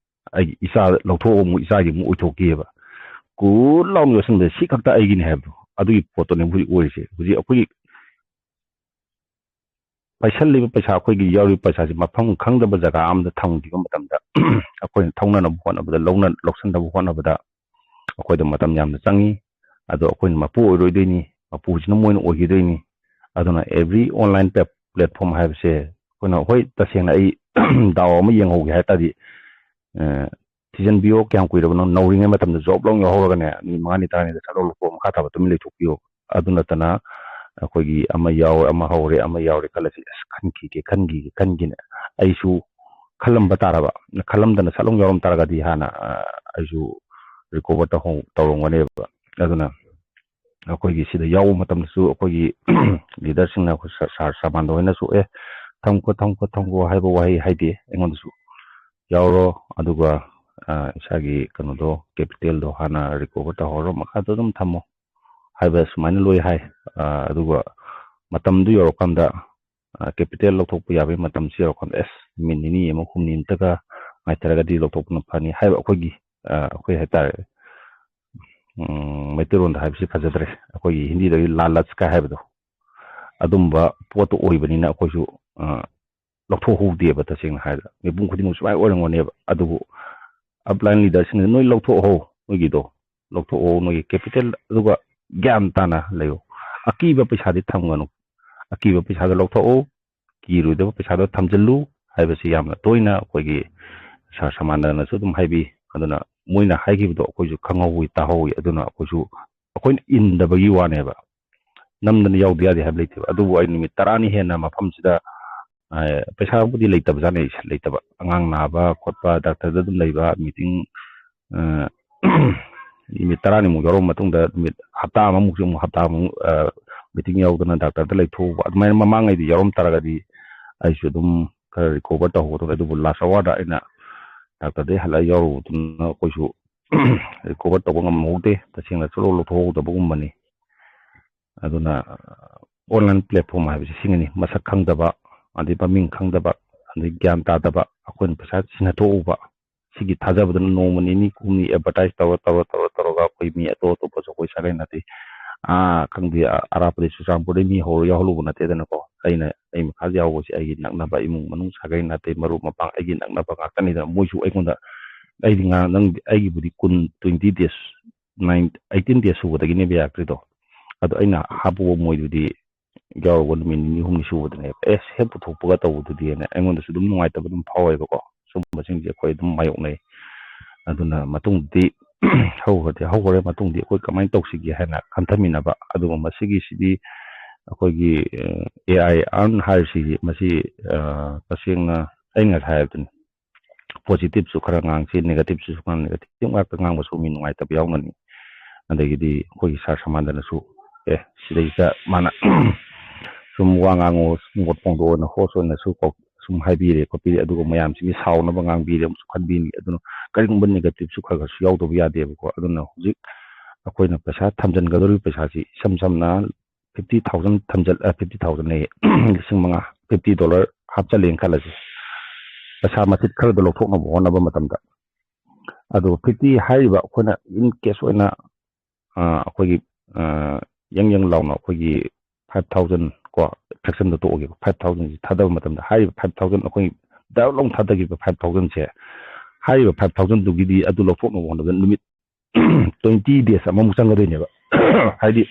ꯑꯩꯒꯤ ꯏꯆꯥ ꯂꯧꯊꯣꯛꯑꯒ ꯑꯃꯨꯛ ꯏꯆꯥꯒꯤ ꯑꯃꯨꯛ ꯑꯣꯏꯊꯣꯛꯈꯤꯑꯕ꯫ ꯀꯨꯠ ꯂꯥꯎꯅ ꯌꯣꯠꯁꯟꯕꯁꯦ ꯁꯤ ꯈꯛꯇ ꯑꯩꯒꯤꯅꯤ ꯍꯥꯏꯕꯗꯣ, ꯑꯗꯨꯒꯤ ꯄꯣꯠꯇꯨꯅꯦ ꯍꯧꯖꯤꯛ ꯑꯣꯏꯔꯤꯁꯦ꯫ ꯍꯧꯖꯤꯛ ꯑꯩꯈꯣꯏꯒꯤ ꯄꯥꯏꯁꯜꯂꯤꯕ ꯄꯩꯁꯥ, ꯑꯩꯈꯣꯏꯒꯤ ꯌꯥꯎꯔꯤꯕ ꯄꯩꯁꯥꯁꯦ ꯃꯐꯝ ꯈꯪꯗꯕ ꯖꯒꯥ ꯑꯃꯗ ꯊꯝꯈꯤꯕ ꯃꯇꯝꯗ, ꯑꯩꯈꯣꯏꯅ ꯊꯧꯅꯅꯕ ꯍꯣꯠꯅꯕꯗ, ꯂꯧꯅ ꯂꯧꯁꯤꯟꯅꯕ ꯍꯣꯠꯅꯕꯗ ꯑꯩꯈꯣꯏꯗ ꯃꯇꯝ ꯌꯥꯝꯅ ꯆꯪꯉꯤ꯫ ꯑꯗꯣ ꯑꯩꯈꯣꯏꯅ ꯃꯄꯨ ꯑꯣꯏꯔꯣꯏꯗꯣꯏꯅꯤ, ꯃꯄꯨꯁꯤꯅ ꯃꯣꯏꯅ ꯑꯣꯏꯈꯤꯗꯣꯏꯅꯤ꯫ ꯑꯗꯨꯅ every online plat-, platform ꯍꯥꯏꯕꯁꯦ ꯑꯩꯈꯣꯏꯅ, ꯍꯣꯏ, ꯇꯁꯦꯡꯅ ꯑꯩ ꯗꯥꯎ ꯑꯃ ꯌꯦꯡꯍꯧꯒꯦ ꯍꯥꯏ ꯇꯥꯔꯗꯤ, ꯑ, ꯊꯤꯖꯤꯟꯕꯤꯌꯣ, ꯀꯌꯥꯝ ꯀꯨꯏꯔꯕꯅꯣ? ꯅꯧꯔꯤꯉꯩ ꯃꯇꯝꯗ ꯖꯣꯕ ꯂꯧ ꯌꯥꯎꯍꯧꯔꯒꯅꯦ, ꯅꯨꯃꯤꯠ ꯃꯉꯥꯅꯤ ꯇꯔꯥꯅꯤꯗ ꯁꯠ ꯂꯧ ꯂꯧꯊꯣꯛꯑ ꯃꯈꯥ ꯊꯥꯕ ꯇꯨꯃꯤꯟ ꯂꯩꯊꯣꯛꯄꯤꯌꯣ꯫ ꯑꯗꯨ ꯅꯠꯇꯅ ꯑꯩꯈꯣꯏꯒꯤ ꯑꯃ ꯌꯥꯎꯔꯦ, ꯑꯃ ꯍꯧꯔꯦ, ꯑꯃ ꯌꯥꯎꯔꯦ ꯈꯜꯂꯁꯤ, ꯑꯁ, ꯈꯟꯈꯤꯒꯦ, ꯈꯟꯈꯤꯒꯦ, ꯈꯟꯈꯤꯅ ꯑꯩꯁꯨ ꯈꯜꯂꯝꯕ ꯇꯥꯔꯕ, ꯈꯜꯂꯝꯗꯅ ꯁꯠ ꯂꯧ ꯌꯥꯎꯔꯝ ꯇꯥꯔꯒꯗꯤ ꯍꯥꯟꯅ, ꯑ, ꯑꯩꯁꯨ ꯔꯤꯀꯣꯚꯔ ꯇꯧꯍꯧ-, ꯇꯧꯔꯝꯒꯅꯦꯕ꯫ ꯑꯗꯨꯅ ꯑꯩꯈꯣꯏꯒꯤ ꯁꯤꯗ ꯌꯥꯎꯕ ꯃꯇꯝꯗꯁꯨ ꯑꯩꯈꯣꯏꯒꯤ ꯂꯤꯗꯔꯁꯤꯡꯅ, ꯑꯩꯈꯣꯏ ꯁꯥꯔ, ꯁꯥꯔ ꯁꯥꯃꯥꯟꯗ ꯍꯣꯏꯅꯁꯨ, "ꯑꯦ, ꯊꯝꯈꯣ, ꯊꯝꯈꯣ, ꯊꯝꯈꯣ" ꯍꯥꯏꯕ ꯋꯥꯍꯩ ꯍꯥꯏꯗꯦ ꯑꯩꯉꯣꯟꯗꯁꯨ꯫ "ꯌꯥꯎꯔꯣ, ꯑꯗꯨꯒ, ꯑ, ꯏꯁꯥꯒꯤ ꯀꯩꯅꯣꯗꯣ, ꯀꯦꯄꯤꯇꯦꯜꯗꯣ ꯍꯥꯟꯅ ꯔꯤꯀꯣꯚꯔ ꯇꯧꯍꯧꯔꯣ, ꯃꯈꯥꯗ ꯑꯗꯨꯝ ꯊꯝꯃꯣ" ꯍꯥꯏꯕ ꯁꯨꯃꯥꯏꯅ ꯂꯣꯏ ꯍꯥꯏ꯫ ꯑ, ꯑꯗꯨꯒ ꯃꯇꯝꯗꯨ ꯌꯧꯔꯀꯥꯟꯗ, ꯑ, ꯀꯦꯄꯤꯇꯦꯜ ꯂꯧꯊꯣꯛꯄ ꯌꯥꯕꯒꯤ ꯃꯇꯝꯁꯤ ꯌꯧꯔꯀꯥꯟꯗ, "ꯑꯦꯁ, ꯅꯨꯃꯤꯠ ꯅꯤꯅꯤ ꯑꯃ ꯍꯨꯝꯅꯤ ꯑꯃꯇꯒ ꯉꯥꯏꯊꯔꯒꯗꯤ ꯂꯧꯊꯣꯛꯄꯅ ꯐꯅꯤ" ꯍꯥꯏꯕ ꯑꯩꯈꯣꯏꯒꯤ, ꯑ, ꯑꯩꯈꯣꯏ ꯍꯥꯏꯇꯥꯔꯦ, ꯎꯝ, ꯃꯩꯇꯩꯂꯣꯟꯗ ꯍꯥꯏꯕꯁꯤ ꯐꯖꯗ꯭ꯔꯦ, ꯑꯩꯈꯣꯏꯒꯤ ꯍꯤꯟꯗꯤꯗꯒꯤ ꯂꯥꯂꯆ ꯀꯥꯏ ꯍꯥꯏꯕꯗꯣ, ꯑꯗꯨꯝꯕ ꯄꯣꯠꯇꯨ ꯑꯣꯏꯕꯅꯤꯅ ꯑꯩꯈꯣꯏꯁꯨ ꯑ, ꯂꯧꯊꯣꯛꯍꯧꯗꯦꯕ꯫ ꯇꯁꯦꯡꯅ ꯍꯥꯏꯔꯗ ꯃꯤꯄꯨꯝ ꯈꯨꯗꯤꯡꯃꯛ ꯁꯨꯃꯥꯏꯅ ꯑꯣꯏꯔꯝꯒꯅꯦꯕ꯫ ꯑꯗꯨꯕꯨ upline leaderꯁꯤꯡꯅ ꯅꯣꯏ ꯂꯧꯊꯣꯛꯍꯧ, ꯅꯣꯏꯒꯤꯗꯣ ꯂꯧꯊꯣꯛꯍꯧ, ꯅꯣꯏꯒꯤ capital, ꯑꯗꯨꯒ ꯒ꯭ꯌꯥꯟ ꯇꯥꯅ ꯂꯩꯌꯨ꯫ ꯑꯀꯤꯕ ꯄꯩꯁꯥꯗꯤ ꯊꯝꯒꯅꯨ꯫ ꯑꯀꯤꯕ ꯄꯩꯁꯥꯗꯣ ꯂꯧꯊꯣꯛꯎ, ꯀꯤꯔꯣꯏꯗꯕ ꯄꯩꯁꯥꯗꯣ ꯊꯝꯖꯤꯜꯂꯨ ꯍꯥꯏꯕꯁꯤ ꯌꯥꯝꯅ ꯇꯣꯏꯅ ꯑꯩꯈꯣꯏꯒꯤ ꯁꯥꯔ ꯁꯃꯥꯟꯗꯅꯁꯨ ꯑꯗꯨꯝ ꯍꯥꯏꯕꯤ꯫ ꯑꯗꯨꯅ ꯃꯣꯏꯅ ꯍꯥꯏꯈꯤꯕꯗꯣ ꯑꯩꯈꯣꯏꯁꯨ ꯈꯪꯍꯧꯋꯤ, ꯇꯥꯍꯧꯋꯤ꯫ ꯑꯗꯨꯅ ꯑꯩꯈꯣꯏꯁꯨ, ꯑꯩꯈꯣꯏꯅ ꯏꯟꯗꯕꯒꯤ ꯋꯥꯅꯦꯕ, ꯅꯝꯗꯅ ꯌꯥꯎꯗ ꯌꯥꯗꯦ ꯍꯥꯏꯕ ꯂꯩꯇꯦꯕ꯫ ꯑꯗꯨꯕꯨ ꯑꯩ ꯅꯨꯃꯤꯠ ꯇꯔꯥꯅꯤ ꯍꯦꯟꯅ ꯃꯐꯝꯁꯤꯗ, ꯑ, ꯄꯩꯁꯥꯕꯨꯗꯤ ꯂꯩꯇꯕꯖꯥꯠꯅꯤ, ꯂꯩꯇꯕ, ꯑꯉꯥꯡ ꯅꯥꯕ ꯈꯣꯠꯄ, ꯗꯥꯛꯇꯔꯗ ꯑꯗꯨꯝ ꯂꯩꯕ, meeting, ꯑ, ꯅꯨꯃꯤꯠ ꯇꯔꯥꯅꯤꯃꯨꯛ ꯌꯥꯎꯔꯕ ꯃꯇꯨꯡꯗ, ꯅꯨꯃꯤꯠ ꯍꯞꯇꯥ ꯑꯃꯃꯨꯛꯁꯦ ꯑꯃꯨꯛ, ꯍꯞꯇꯥꯃꯨꯛ, ꯑ, meeting ꯌꯥꯎꯗꯅ ꯗꯥꯛꯇꯔꯗ ꯂꯩꯊꯣꯛꯎꯕ, ꯑꯗꯨꯃꯥꯏꯅ ꯃꯃꯥꯡꯉꯩꯗꯤ ꯌꯥꯎꯔꯝ ꯇꯥꯔꯒꯗꯤ ꯑꯩꯁꯨ ꯑꯗꯨꯝ ꯈꯔ recover ꯇꯧꯍꯧꯒꯗꯕꯅꯤ꯫ ꯑꯗꯨꯕꯨ last hourꯗ ꯑꯩꯅ ꯗꯥꯛꯇꯔꯗꯒꯤ ꯍꯜꯂꯛꯑ ꯌꯥꯎꯔꯨꯕꯗꯨꯅ ꯑꯩꯈꯣꯏꯁꯨ recover ꯇꯧꯕ ꯉꯝꯍꯧꯗꯦ꯫ ꯇꯁꯦꯡꯅ ꯆꯠꯂꯣ ꯂꯧꯊꯣꯛꯍꯧꯗꯕꯒꯨꯝꯕꯅꯤ꯫ ꯑꯗꯨꯅ, ꯑ, online platform ꯍꯥꯏꯕꯁꯤ ꯁꯤꯅꯤ, ꯃꯁꯛ ꯈꯪꯗꯕ, ꯑꯗꯩ ꯃꯃꯤꯡ ꯈꯪꯗꯕ, ꯑꯗꯩ ꯒ꯭ꯌꯥꯟ ꯇꯥꯗꯕ, ꯑꯩꯈꯣꯏꯅ ꯄꯩꯁꯥ ꯁꯤꯟꯅꯊꯣꯛꯎꯕ, ꯁꯤꯒꯤ ꯊꯥꯖꯕꯗꯨꯅ ꯅꯣꯡꯃ ꯅꯤꯅꯤ ꯍꯨꯝꯅꯤ advertise ꯇꯧꯔ, ꯇꯧꯔ, ꯇꯧꯔ, ꯇꯧꯔꯒ ꯑꯩꯈꯣꯏ ꯃꯤ ꯑꯇꯣꯞ ꯑꯇꯣꯞꯄꯁꯨ ꯑꯩꯈꯣꯏ ꯁꯥꯒꯩ ꯅꯥꯇꯩ, ꯑꯥ, ꯈꯪꯗꯦ, ꯑ-, ꯑꯔꯥꯞꯄꯗꯩ ꯆꯨꯔꯆꯥꯟꯄꯨꯔꯗꯩ ꯃꯤ ꯍꯧꯔ ꯌꯥꯎꯍꯜꯂꯨꯕ ꯅꯠꯇꯦꯗꯅꯀꯣ꯫ ꯑꯩꯅ, ꯑꯩ ꯃꯈꯥꯗ ꯌꯥꯎꯕꯁꯦ ꯑꯩꯒꯤ ꯅꯛꯅꯕ ꯏꯃꯨꯡ ꯃꯅꯨꯡ, ꯁꯥꯒꯩ ꯅꯥꯇꯩ, ꯃꯔꯨꯞ ꯃꯄꯥꯡ ꯑꯩꯒꯤ ꯅꯛꯅꯕ ꯉꯥꯛꯇꯅꯤꯗꯅ꯫ ꯃꯣꯏꯁꯨ ꯑꯩꯉꯣꯟꯗ, ꯑꯩꯗꯤ ꯉꯔꯥꯡ, ꯅꯪ, ꯑꯩꯒꯤꯕꯨꯗꯤ ꯀꯨꯟ, twenty days, nine, eighteen days ꯁꯨꯕꯗꯒꯤꯅꯦꯕ ꯌꯥꯔꯛꯇ꯭ꯔꯤꯗꯣ꯫ ꯑꯗꯣ ꯑꯩꯅ ꯍꯥꯞꯄꯨꯕ ꯃꯣꯏꯗꯨꯗꯤ ꯌꯥꯎꯔꯨꯕ ꯅꯨꯃꯤꯠ ꯅꯤꯅꯤ ꯍꯨꯝꯅꯤ ꯁꯨꯕꯗꯅꯦꯕ꯫ ꯑꯦ, ꯍꯦꯛ ꯄꯨꯊꯣꯛꯄꯒ ꯇꯧꯕꯗꯨꯗꯤꯅ ꯑꯩꯉꯣꯟꯗꯁꯨ ꯑꯗꯨꯝ ꯅꯨꯡꯉꯥꯏꯇꯕ ꯑꯗꯨꯝ ꯐꯥꯎꯋꯦꯕꯀꯣ꯫ ꯁꯨꯝꯕꯁꯤꯡꯁꯦ ꯑꯩꯈꯣꯏ ꯑꯗꯨꯝ ꯃꯥꯌꯣꯛꯅꯩ꯫ ꯑꯗꯨꯅ ꯃꯇꯨꯡꯗꯗꯤ ꯍꯧꯈ꯭ꯔꯗꯤ ꯍꯧꯈ꯭ꯔꯦ, ꯃꯇꯨꯡꯗꯤ ꯑꯩꯈꯣꯏ ꯀꯃꯥꯏꯅ ꯇꯧꯁꯤꯒꯦ ꯍꯥꯏꯅ ꯈꯟꯊꯃꯤꯟꯅꯕ꯫ ꯑꯗꯨꯒ ꯃꯁꯤꯒꯤꯁꯤꯗꯤ ꯑꯩꯈꯣꯏꯒꯤ, ꯑ, AI earn ꯍꯥꯏꯔꯤꯁꯤꯗꯤ ꯃꯁꯤ, ꯑ, ꯇꯁꯦꯡꯅ ꯑꯩ ꯉꯁꯥꯏ ꯍꯥꯏꯕꯗꯨꯅꯤ, positiveꯁꯨ ꯈꯔ ꯉꯥꯡꯁꯤ, negativeꯁꯨ ꯈꯔ, negative ꯉꯥꯛꯇ ꯉꯥꯡꯕꯁꯨ ꯃꯤ ꯅꯨꯡꯉꯥꯏꯇꯕ ꯌꯥꯎꯒꯅꯤ꯫ ꯑꯗꯒꯤꯗꯤ ꯑꯩꯈꯣꯏꯒꯤ ꯁꯥꯔ ꯁꯃꯥꯟꯗꯅꯁꯨ, ꯑꯦ, ꯁꯤꯗꯩꯁꯤꯗ ꯃꯥꯅ ꯁꯨꯝ ꯋꯥ ꯉꯥꯡꯉꯣ, ꯃꯣꯠ ꯐꯣꯡꯗꯣꯛꯑꯣꯅ host ꯑꯣꯏꯅꯁꯨ ꯀꯧ-, ꯁꯨꯝ ꯍꯥꯏꯕꯤꯔꯦ ꯈꯣꯠꯄꯤꯔꯦ, ꯑꯗꯨꯒ ꯃꯌꯥꯝꯁꯤꯒꯤ ꯁꯥꯎꯅꯕ ꯉꯥꯡꯕꯤꯔꯦ ꯑꯃꯁꯨ ꯈꯟꯕꯤꯅꯤ꯫ ꯑꯗꯨꯅ ꯀꯔꯤꯒꯨꯝꯕ negativeꯁꯨ ꯈꯔ ꯈꯔꯁꯨ ꯌꯥꯎꯗꯕ ꯌꯥꯗꯦꯕꯀꯣ꯫ ꯑꯗꯨꯅ ꯍꯧꯖꯤꯛ ꯑꯩꯈꯣꯏꯅ ꯄꯩꯁꯥ ꯊꯝꯖꯤꯟꯒꯗꯧꯔꯤꯕ ꯄꯩꯁꯥꯁꯤ ꯏꯁꯝ ꯁꯝꯅ fifty thousand ꯊꯝꯖꯜ-, ꯑ, fifty thousand ꯑꯌꯦ, ꯂꯤꯁꯤꯡ ꯃꯉꯥ, fifty dollar ꯍꯥꯞꯆꯜꯂꯦꯅ ꯈꯜꯂꯁꯤ꯫ ꯄꯩꯁꯥ ꯃꯆꯤꯠ ꯈꯔꯗꯣ ꯂꯧꯊꯣꯛꯅꯕ ꯍꯣꯠꯅꯕ ꯃꯇꯝꯗ, ꯑꯗꯣ fifty ꯍꯥꯏꯔꯤꯕ ꯑꯩꯈꯣꯏꯅ in cash ꯑꯣꯏꯅ, ꯑ, ꯑꯩꯈꯣꯏꯒꯤ, ꯑ, ꯌꯪ ꯌꯪ ꯂꯥꯎꯅ ꯑꯩꯈꯣꯏꯒꯤ five thousand ꯀꯣ, ꯐ꯭ꯔꯦꯛꯁꯟꯗ ꯇꯣꯛꯑꯒꯦꯕ꯫ Five thousand ꯁꯤ ꯊꯥꯗꯕ ꯃꯇꯝꯗ ꯍꯥꯏꯔꯤꯕ five thousand, ꯑꯩꯈꯣꯏ ꯗꯥꯏꯔꯦꯛ ꯂꯥꯎꯅ ꯊꯥꯗꯈꯤꯕ five thousand ꯁꯦ, ꯍꯥꯏꯔꯤꯕ five thousand ꯗꯨꯒꯤꯗꯤ ꯑꯗꯨ ꯂꯧꯊꯣꯛꯅꯕ ꯍꯣꯠꯅꯕꯗ ꯅꯨꯃꯤꯠ twenty days ꯑꯃꯃꯨꯛ ꯆꯪꯒꯗꯣꯏꯅꯦꯕ꯫ ꯍꯥꯏꯗꯤ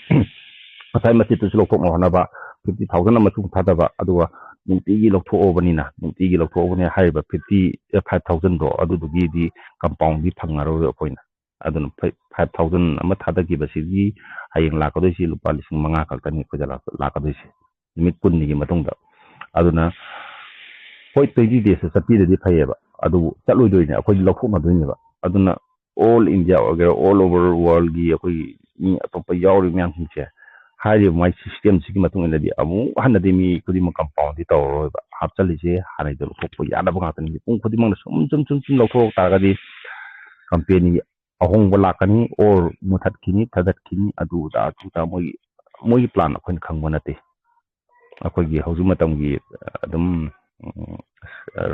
ꯉꯁꯥꯏ ꯃꯆꯤꯠꯇꯨꯁꯨ ꯂꯧꯊꯣꯛꯅꯕ ꯍꯣꯠꯅꯕ, fifty thousand ꯑꯃꯁꯨ ꯊꯥꯗꯕ, ꯑꯗꯨꯒ ꯅꯨꯡꯇꯤꯒꯤ ꯂꯧꯊꯣꯛꯑꯕꯅꯤꯅ, ꯅꯨꯡꯇꯤꯒꯤ ꯂꯧꯊꯣꯛꯑꯕꯅꯤꯅ ꯍꯥꯏꯔꯤꯕ fifty, five thousand ꯗꯣ ꯑꯗꯨꯗꯨꯒꯤꯗꯤ compound ꯗꯤ ꯐꯪꯉꯔꯣꯏ ꯑꯩꯈꯣꯏꯅ꯫ ꯑꯗꯨꯅ five thousand ꯑꯃ ꯊꯥꯗꯈꯤꯕꯁꯤꯒꯤ ꯍꯌꯦꯡ ꯂꯥꯛꯀꯗꯣꯏꯁꯤ ꯂꯨꯄꯥ ꯂꯤꯁꯤꯡ ꯃꯉꯥ ꯈꯛꯇꯅꯤ ꯑꯩꯈꯣꯏꯗ ꯂꯥꯛ-, ꯂꯥꯛꯀꯗꯣꯏꯁꯦ ꯅꯨꯃꯤꯠ ꯀꯨꯟꯅꯤꯒꯤ ꯃꯇꯨꯡꯗ꯫ ꯑꯗꯨꯅ ꯍꯣꯏ, twenty days ꯇ ꯆꯠꯄꯤꯔꯗꯤ ꯐꯩꯌꯦꯕ, ꯑꯗꯨꯕꯨ ꯆꯠꯂꯣꯏꯗꯣꯏꯅꯦ, ꯑꯩꯈꯣꯏꯗꯤ ꯂꯧꯊꯣꯛꯅꯗꯣꯏꯅꯦꯕ꯫ ꯑꯗꯨꯅ all India ꯑꯣꯏꯒꯦꯔꯥ, all over world ꯒꯤ ꯑꯩꯈꯣꯏꯒꯤ ꯃꯤ ꯑꯇꯣꯞꯄ ꯌꯥꯎꯔꯤꯕ ꯃꯌꯥꯝꯁꯤꯡꯁꯦ, ꯍꯥꯏꯔꯤꯕ ꯃꯥꯏ system ꯁꯤꯒꯤ ꯃꯇꯨꯡ ꯏꯟꯅꯗꯤ ꯑꯃꯨꯛ ꯍꯟꯅꯗꯤ ꯃꯤ ꯈꯨꯗꯤꯡꯃꯛ compound ꯗꯤ ꯇꯧꯔꯔꯣꯏꯕ꯫ ꯍꯥꯞꯆꯜꯂꯤꯁꯦ ꯍꯥꯟꯅꯩꯗꯣ ꯂꯧꯊꯣꯛꯄ ꯌꯥꯅꯕ ꯉꯥꯛꯇꯅꯤ꯫ ꯃꯤꯄꯨꯝ ꯈꯨꯗꯤꯡꯃꯛꯅ ꯁꯨꯝ, ꯁꯨꯝ, ꯁꯨꯝ, ꯁꯨꯝ ꯂꯧꯊꯣꯔꯛ ꯇꯥꯔꯒꯗꯤ company ꯑꯍꯣꯡꯕ ꯂꯥꯛꯀꯅꯤ, or ꯃꯨꯊꯠꯈꯤꯅꯤ, ꯊꯥꯗꯠꯈꯤꯅꯤ, ꯑꯗꯨ ꯑꯗꯥ, ꯑꯗꯨ ꯑꯗꯥ, ꯃꯣꯏꯒꯤ, ꯃꯣꯏꯒꯤ plan ꯑꯩꯈꯣꯏꯅ ꯈꯪꯕ ꯅꯠꯇꯦ꯫ ꯑꯩꯈꯣꯏꯒꯤ ꯍꯧꯖꯤꯛ ꯃꯇꯝꯒꯤ ꯑꯗꯨꯝ, ꯎꯝ,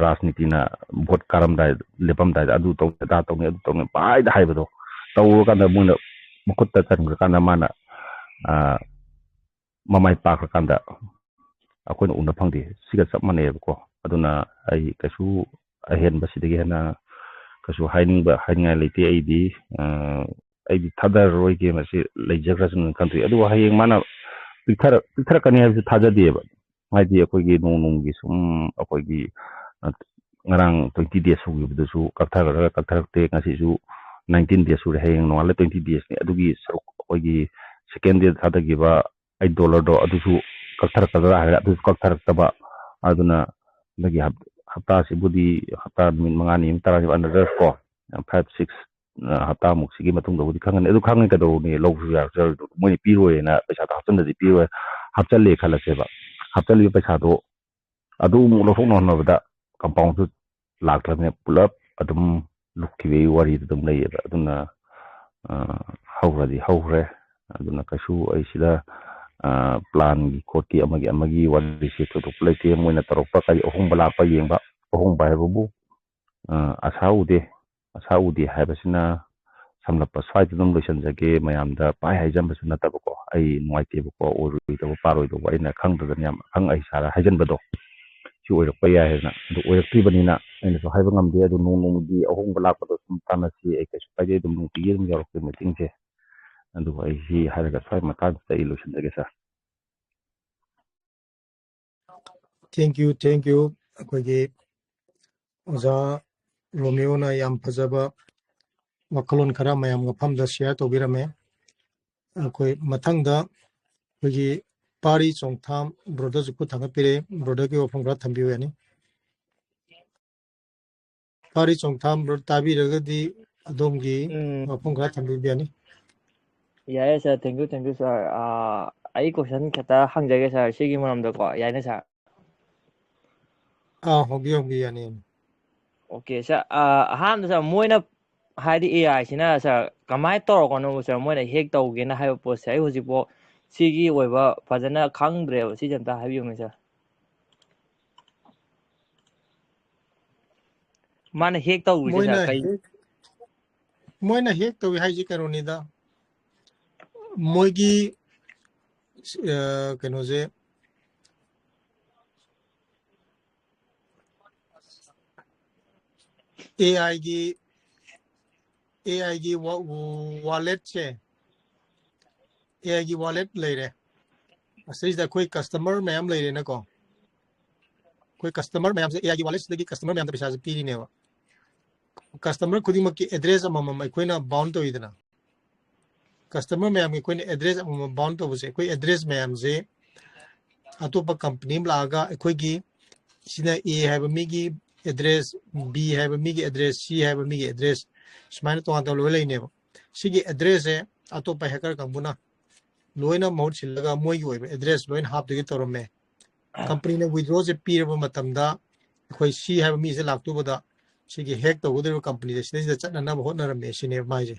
ꯔꯥꯖꯅꯤꯇꯤꯅ vote ꯀꯥꯔꯝꯗꯥꯏ, ꯂꯦꯞꯄꯝꯗꯥꯏꯗ ꯑꯗꯨ ꯇꯧꯅꯤ, ꯑꯗꯥ ꯇꯧꯅꯤ, ꯑꯗꯨ ꯇꯧꯅꯤ ꯄꯥꯏꯗ ꯍꯥꯏꯕꯗꯣ ꯇꯧꯔꯀꯥꯟꯗ ꯃꯣꯏꯅ ꯃꯈꯨꯠꯇ ꯆꯟꯈ꯭ꯔꯀꯥꯟꯗ ꯃꯥꯅ, ꯑ, ꯃꯃꯥꯏ ꯄꯥꯛꯈ꯭ꯔꯀꯥꯟꯗ ꯑꯩꯈꯣꯏꯅ ꯎꯅ ꯐꯪꯗꯦ꯫ ꯁꯤꯒ ꯆꯞ ꯃꯥꯟꯅꯩꯌꯦꯕꯀꯣ꯫ ꯑꯗꯨꯅ ꯑꯩ ꯀꯩꯁꯨ ꯑꯍꯦꯟꯕ ꯁꯤꯗꯒꯤ ꯍꯦꯟꯅ ꯀꯩꯁꯨ ꯍꯥꯏꯅꯤꯡꯕ, ꯍꯥꯏꯅꯤꯡꯉꯥꯏ ꯂꯩꯇꯦ꯫ ꯑꯩꯗꯤ, ꯑ, ꯑꯩꯗꯤ ꯊꯥꯗꯔꯔꯣꯏꯒꯦ, ꯃꯁꯤ ꯂꯩꯖꯈ꯭ꯔꯁꯅꯨꯅ ꯈꯟꯗꯣꯛꯏ꯫ ꯑꯗꯨꯕꯨ ꯍꯌꯦꯡ ꯃꯥꯅ ꯄꯤꯛꯊꯔꯛ-, ꯄꯤꯛꯊꯔꯛꯀꯅꯤ ꯍꯥꯏꯕꯁꯨ ꯊꯥꯖꯗꯦꯕ꯫ ꯍꯥꯏꯗꯤ ꯑꯩꯈꯣꯏꯒꯤ ꯅꯣꯡ ꯅꯣꯡꯃꯒꯤ ꯁꯨꯝ ꯑꯩꯈꯣꯏꯒꯤ, ꯑ, ꯉꯔꯥꯡ twenty days ꯁꯨꯈꯤꯕꯗꯨꯁꯨ ꯀꯛꯊꯈ꯭ꯔꯒ ꯀꯛꯊꯔꯛꯇꯦ, ꯉꯁꯤꯁꯨ nineteen days ꯁꯨꯔꯦ, ꯍꯌꯦꯡ ꯅꯣꯡꯉꯥꯜꯂ twenty days ꯅꯤ꯫ ꯑꯗꯨꯒꯤ ꯁꯔꯨꯛ ꯑꯩꯈꯣꯏꯒꯤ second day ꯊꯥꯗꯈꯤꯕ eight dollar ꯗꯣ ꯑꯗꯨꯁꯨ ꯀꯛꯊꯔꯛꯀꯗ꯭ꯔꯥ ꯍꯥꯏꯔꯒ ꯑꯗꯨꯁꯨ ꯀꯛꯊꯔꯛꯇꯕ꯫ ꯑꯗꯨꯅ ꯍꯟꯗꯛꯀꯤ ꯍꯞ-, ꯍꯞꯇꯥꯁꯤꯕꯨꯗꯤ ꯍꯞꯇꯥ ꯅꯨꯃꯤꯠ ꯃꯉꯥꯅꯤ ꯑꯃ ꯇꯔꯥꯅꯤ, another ꯀꯣ, five, six, ꯑ, ꯍꯞꯇꯥꯃꯨꯛꯁꯤꯒꯤ ꯃꯇꯨꯡꯗꯕꯨꯗꯤ ꯈꯪꯒꯅꯤ꯫ ꯑꯗꯨ ꯈꯪꯉꯤ ꯀꯩꯗꯧꯔꯨꯅꯤ? ꯂꯧꯕꯁꯨ ꯌꯥꯔꯛꯇ꯭ꯔꯣꯏꯗꯣ꯫ ꯃꯣꯏꯅ ꯄꯤꯔꯣꯏꯅ ꯄꯩꯁꯥꯗꯣ ꯍꯥꯞꯆꯤꯟꯗꯗꯤ ꯄꯤꯔꯣꯏ꯫ ꯍꯥꯞꯆꯜꯂꯦ ꯈꯜꯂꯁꯦꯕ꯫ ꯍꯥꯞꯆꯜꯂꯤꯕ ꯄꯩꯁꯥꯗꯣ ꯑꯗꯨ ꯑꯃꯨꯛ ꯂꯧꯊꯣꯛꯅꯕ ꯍꯣꯠꯅꯕꯗ compound ꯁꯨ ꯂꯥꯛꯇ꯭ꯔꯕꯅꯤꯅ ꯄꯨꯂꯞ ꯑꯗꯨꯝ ꯂꯨꯞꯈꯤꯕꯒꯤ ꯋꯥꯔꯤꯗꯨ ꯑꯗꯨꯝ ꯂꯩꯌꯦꯕ꯫ ꯑꯗꯨꯅ, ꯑ, ꯍꯧꯈ꯭ꯔꯗꯤ ꯍꯧꯈ꯭ꯔꯦ꯫ ꯑꯗꯨꯅ ꯀꯩꯁꯨ ꯑꯩ ꯁꯤꯗ, ꯑ, plan ꯒꯤ ꯈꯣꯠꯀꯤ ꯑꯃꯒꯤ ꯑꯃꯒꯤ ꯋꯥꯔꯤꯁꯦ ꯊꯣꯏꯗꯣꯛꯄ ꯂꯩꯇꯦ꯫ ꯃꯣꯏꯅ ꯇꯧꯔꯛꯄ ꯀꯔꯤ ꯑꯍꯣꯡꯕ ꯂꯥꯛꯄ ꯌꯦꯡꯕ, ꯑꯍꯣꯡꯕ ꯍꯥꯏꯕꯕꯨ, ꯑ, ꯑꯁꯥ ꯎꯗꯦ꯫ ꯑꯁꯥ ꯎꯗꯦ ꯍꯥꯏꯕꯁꯤꯅ ꯁꯝꯂꯞꯄ ꯁ꯭ꯋꯥꯏꯗ ꯑꯗꯨꯝ ꯂꯣꯏꯁꯤꯟꯖꯒꯦ꯫ ꯃꯌꯥꯝꯗ ꯄꯥꯏ ꯍꯥꯏꯖꯟꯕꯁꯨ ꯅꯠꯇꯕꯀꯣ, ꯑꯩ ꯅꯨꯡꯉꯥꯏꯇꯦꯕꯀꯣ, ꯑꯣꯏꯔꯣꯏꯗꯕ ꯄꯥꯔꯣꯏꯗꯧꯕ ꯑꯩꯅ ꯈꯪꯗꯗꯅ ꯌꯥꯝ ꯑꯈꯪ ꯑꯍꯩ ꯁꯥꯔ ꯍꯥꯏꯖꯟꯕꯗꯣ ꯁꯤ ꯑꯣꯏꯔꯛꯄ ꯌꯥꯏ ꯍꯥꯏꯅ꯫ ꯑꯗꯨ ꯑꯣꯏꯔꯛꯇ꯭ꯔꯤꯕꯅꯤꯅ ꯑꯩꯅꯁꯨ ꯍꯥꯏꯕ ꯉꯝꯗꯦ꯫ ꯑꯗꯨ ꯅꯣꯡ ꯅꯣꯡꯃꯒꯤ ꯑꯍꯣꯡꯕ ꯂꯥꯛꯄꯗꯣ ꯁꯨꯝ ꯇꯥꯟꯅꯁꯤ, ꯑꯩ ꯀꯩꯁꯨ ꯀꯥꯏꯗꯦ, ꯑꯗꯨꯝ ꯅꯨꯡꯇꯤꯒꯤ ꯑꯗꯨꯝ ꯌꯥꯎꯔꯛꯀꯦ ꯃꯤꯇꯤꯡꯁꯦ꯫ ꯑꯗꯨꯒ ꯑꯩ ꯁꯤ ꯍꯥꯏꯔꯒ ꯁ꯭ꯋꯥꯏ ꯃꯇꯥꯡꯁꯤꯗ ꯑꯩ ꯂꯣꯏꯁꯤꯟꯖꯒꯦ ꯁꯥꯔ꯫ Thank you, thank you. ꯑꯩꯈꯣꯏꯒꯤ ꯑꯣꯖꯥ ꯔꯣꯃꯤꯌꯣꯅ ꯌꯥꯝ ꯐꯖꯕ ꯋꯥꯈꯜꯂꯣꯟ ꯈꯔ ꯃꯌꯥꯝꯒ ꯐꯝꯗ ꯁꯤꯌꯥꯔ ꯇꯧꯕꯤꯔꯝꯃꯦ꯫ ꯑꯩꯈꯣꯏ ꯃꯊꯪꯗ ꯑꯩꯈꯣꯏꯒꯤ ꯄꯥꯔꯤ ꯆꯣꯡꯊꯥꯝ ꯕ꯭ꯔꯣꯗꯔꯁꯨ ꯈꯨꯠ ꯊꯥꯡꯒꯠꯄꯤꯔꯦ꯫ ꯕ꯭ꯔꯣꯗꯔꯒꯤ ꯋꯥꯐꯝ ꯈꯔ ꯊꯝꯕꯤꯌꯨ ꯌꯥꯅꯤ꯫ ꯄꯥꯔꯤ ꯆꯣꯡꯊꯥꯝ ꯕ꯭ꯔꯣ ꯇꯥꯕꯤꯔꯒꯗꯤ ꯑꯗꯣꯝꯒꯤ ꯎꯝ ꯋꯥꯐꯝ ꯈꯔ ꯊꯝꯕꯤꯕ ꯌꯥꯅꯤ꯫ ꯌꯥꯏꯌꯦ ꯁꯥꯔ, thank you, thank you ꯁꯥꯔ꯫ ꯑꯩ ꯀꯣꯏꯁꯟ ꯈꯛꯇ ꯍꯪꯖꯒꯦ ꯁꯥꯔ, ꯁꯤꯒꯤ ꯃꯔꯝꯗꯀꯣ, ꯌꯥꯏꯅꯦ ꯁꯥꯔ? ꯑꯥ, ꯍꯪꯕꯤꯌꯨ ꯍꯪꯕꯤꯌꯨ, ꯌꯥꯅꯤ ꯌꯥꯅꯤ꯫ ꯑꯣꯀꯦ ꯁꯥꯔ, ꯑꯥ, ꯑꯍꯥꯟꯕꯗ ꯁꯥꯔ, ꯃꯣꯏꯅ ꯍꯥꯏꯗꯤ ꯑꯦ ꯑꯥꯏꯁꯤꯅ ꯁꯥꯔ ꯀꯃꯥꯏꯅ ꯇꯧꯔꯛꯄꯅꯣꯕ ꯁꯥꯔ, ꯃꯣꯏꯅ ꯍꯦꯛ ꯇꯧꯒꯦꯅ ꯍꯥꯏꯕ ꯄꯣꯠꯁꯦ? ꯑꯩ ꯍꯧꯖꯤꯛꯐꯥꯎ ꯁꯤꯒꯤ ꯑꯣꯏꯕ ꯐꯖꯅ ꯈꯪꯗ꯭ꯔꯦꯕ, ꯁꯤꯁꯦ ꯑꯝꯇ ꯍꯥꯏꯕꯤꯌꯨꯅꯦ ꯁꯥꯔ꯫ ꯃꯥꯅ ꯍꯦꯛ ꯇꯧꯔꯤꯁꯦ ꯃꯣꯏꯅ ꯁꯥꯔ ꯀꯩ? ꯍꯦꯛ ꯃꯣꯏꯅ ꯍꯦꯛ ꯇꯧꯏ ꯍꯥꯏꯁꯦ ꯀꯩꯅꯣꯅꯤꯗ, ꯃꯣꯏꯒꯤ ꯑ, ꯀꯩꯅꯣꯁꯦ, ꯑꯦ ꯑꯥꯏꯒꯤ ꯑꯦ ꯑꯥꯏꯒꯤ ꯋꯥꯂꯦꯠꯁꯦ, ꯑꯦ ꯑꯥꯏꯒꯤ ꯋꯥꯂꯦꯠ ꯂꯩꯔꯦ꯫ ꯑꯁꯤꯗꯩꯁꯤꯗ ꯑꯩꯈꯣꯏ ꯀꯁꯇꯃꯔ ꯃꯌꯥꯝ ꯂꯩꯔꯦꯅꯀꯣ꯫ ꯑꯩꯈꯣꯏ ꯀꯁꯇꯃꯔ ꯃꯌꯥꯝꯁꯦ ꯑꯦ ꯑꯥꯏꯒꯤ ꯋꯥꯂꯦꯠꯁꯤꯗꯒꯤ ꯀꯁꯇꯃꯔ ꯃꯌꯥꯝꯗ ꯄꯩꯁꯥꯁꯦ ꯄꯤꯔꯤꯅꯦꯕ꯫ ꯀꯁꯇꯃꯔ ꯈꯨꯗꯤꯡꯃꯛꯀꯤ ꯑꯦꯗ꯭ꯔꯦꯁ ꯑꯃꯃꯝ ꯑꯩꯈꯣꯏꯅ ꯕꯥꯎꯟ ꯇꯧꯋꯤꯗꯅ꯫ ꯀꯁꯇꯃꯔ ꯃꯌꯥꯝꯒꯤ ꯑꯩꯈꯣꯏꯅ ꯑꯦꯗ꯭ꯔꯦꯁ ꯑꯃꯃꯝ ꯕꯥꯎꯟ ꯇꯧꯕꯁꯦ, ꯑꯩꯈꯣꯏ ꯑꯦꯗ꯭ꯔꯦꯁ ꯃꯌꯥꯝꯁꯦ ꯑꯇꯣꯞꯄ ꯀꯝꯄꯅꯤ ꯑꯃ ꯂꯥꯛꯑꯒ ꯑꯩꯈꯣꯏꯒꯤ ꯁꯤꯅ ꯑꯦ ꯍꯥꯏꯕ ꯃꯤꯒꯤ ꯑꯦꯗ꯭ꯔꯦꯁ, ꯕꯤ ꯍꯥꯏꯕ ꯃꯤꯒꯤ ꯑꯦꯗ꯭ꯔꯦꯁ, ꯁꯤ ꯍꯥꯏꯕ ꯃꯤꯒꯤ ꯑꯦꯗ꯭ꯔꯦꯁ, ꯁꯨꯃꯥꯏꯅ ꯇꯣꯉꯥꯟ ꯇꯣꯉꯥꯟ ꯂꯣꯏ ꯂꯩꯅꯦꯕ꯫ ꯁꯤꯒꯤ ꯑꯦꯗ꯭ꯔꯦꯁꯁꯦ ꯑꯇꯣꯞꯄ ꯍꯦꯀꯔ ꯀꯥꯡꯕꯨꯅ ꯂꯣꯏꯅ ꯃꯍꯨꯠ ꯁꯤꯜꯂꯒ ꯃꯣꯏꯒꯤ ꯑꯣꯏꯕ ꯑꯦꯗ꯭ꯔꯦꯁ ꯂꯣꯏꯅ ꯍꯥꯞꯇꯨꯒꯤ ꯇꯧꯔꯝꯃꯦ꯫ ꯀꯝꯄꯅꯤꯅ ꯋꯤꯗ꯭ꯔꯣꯁꯦ ꯄꯤꯔꯕ ꯃꯇꯝꯗ ꯑꯩꯈꯣꯏ ꯁꯤ ꯍꯥꯏꯕ ꯃꯤꯁꯦ ꯂꯥꯛꯇꯨꯕꯗ ꯁꯤꯒꯤ ꯍꯦꯛ ꯇꯧꯒꯗꯧꯔꯤꯕ ꯀꯝꯄꯅꯤꯁꯦ ꯁꯤꯗꯩꯁꯤꯗ ꯆꯠꯅꯅꯕ ꯍꯣꯠꯅꯔꯝꯃꯦ ꯁꯤꯅꯦꯕ ꯃꯥꯏꯁꯦ꯫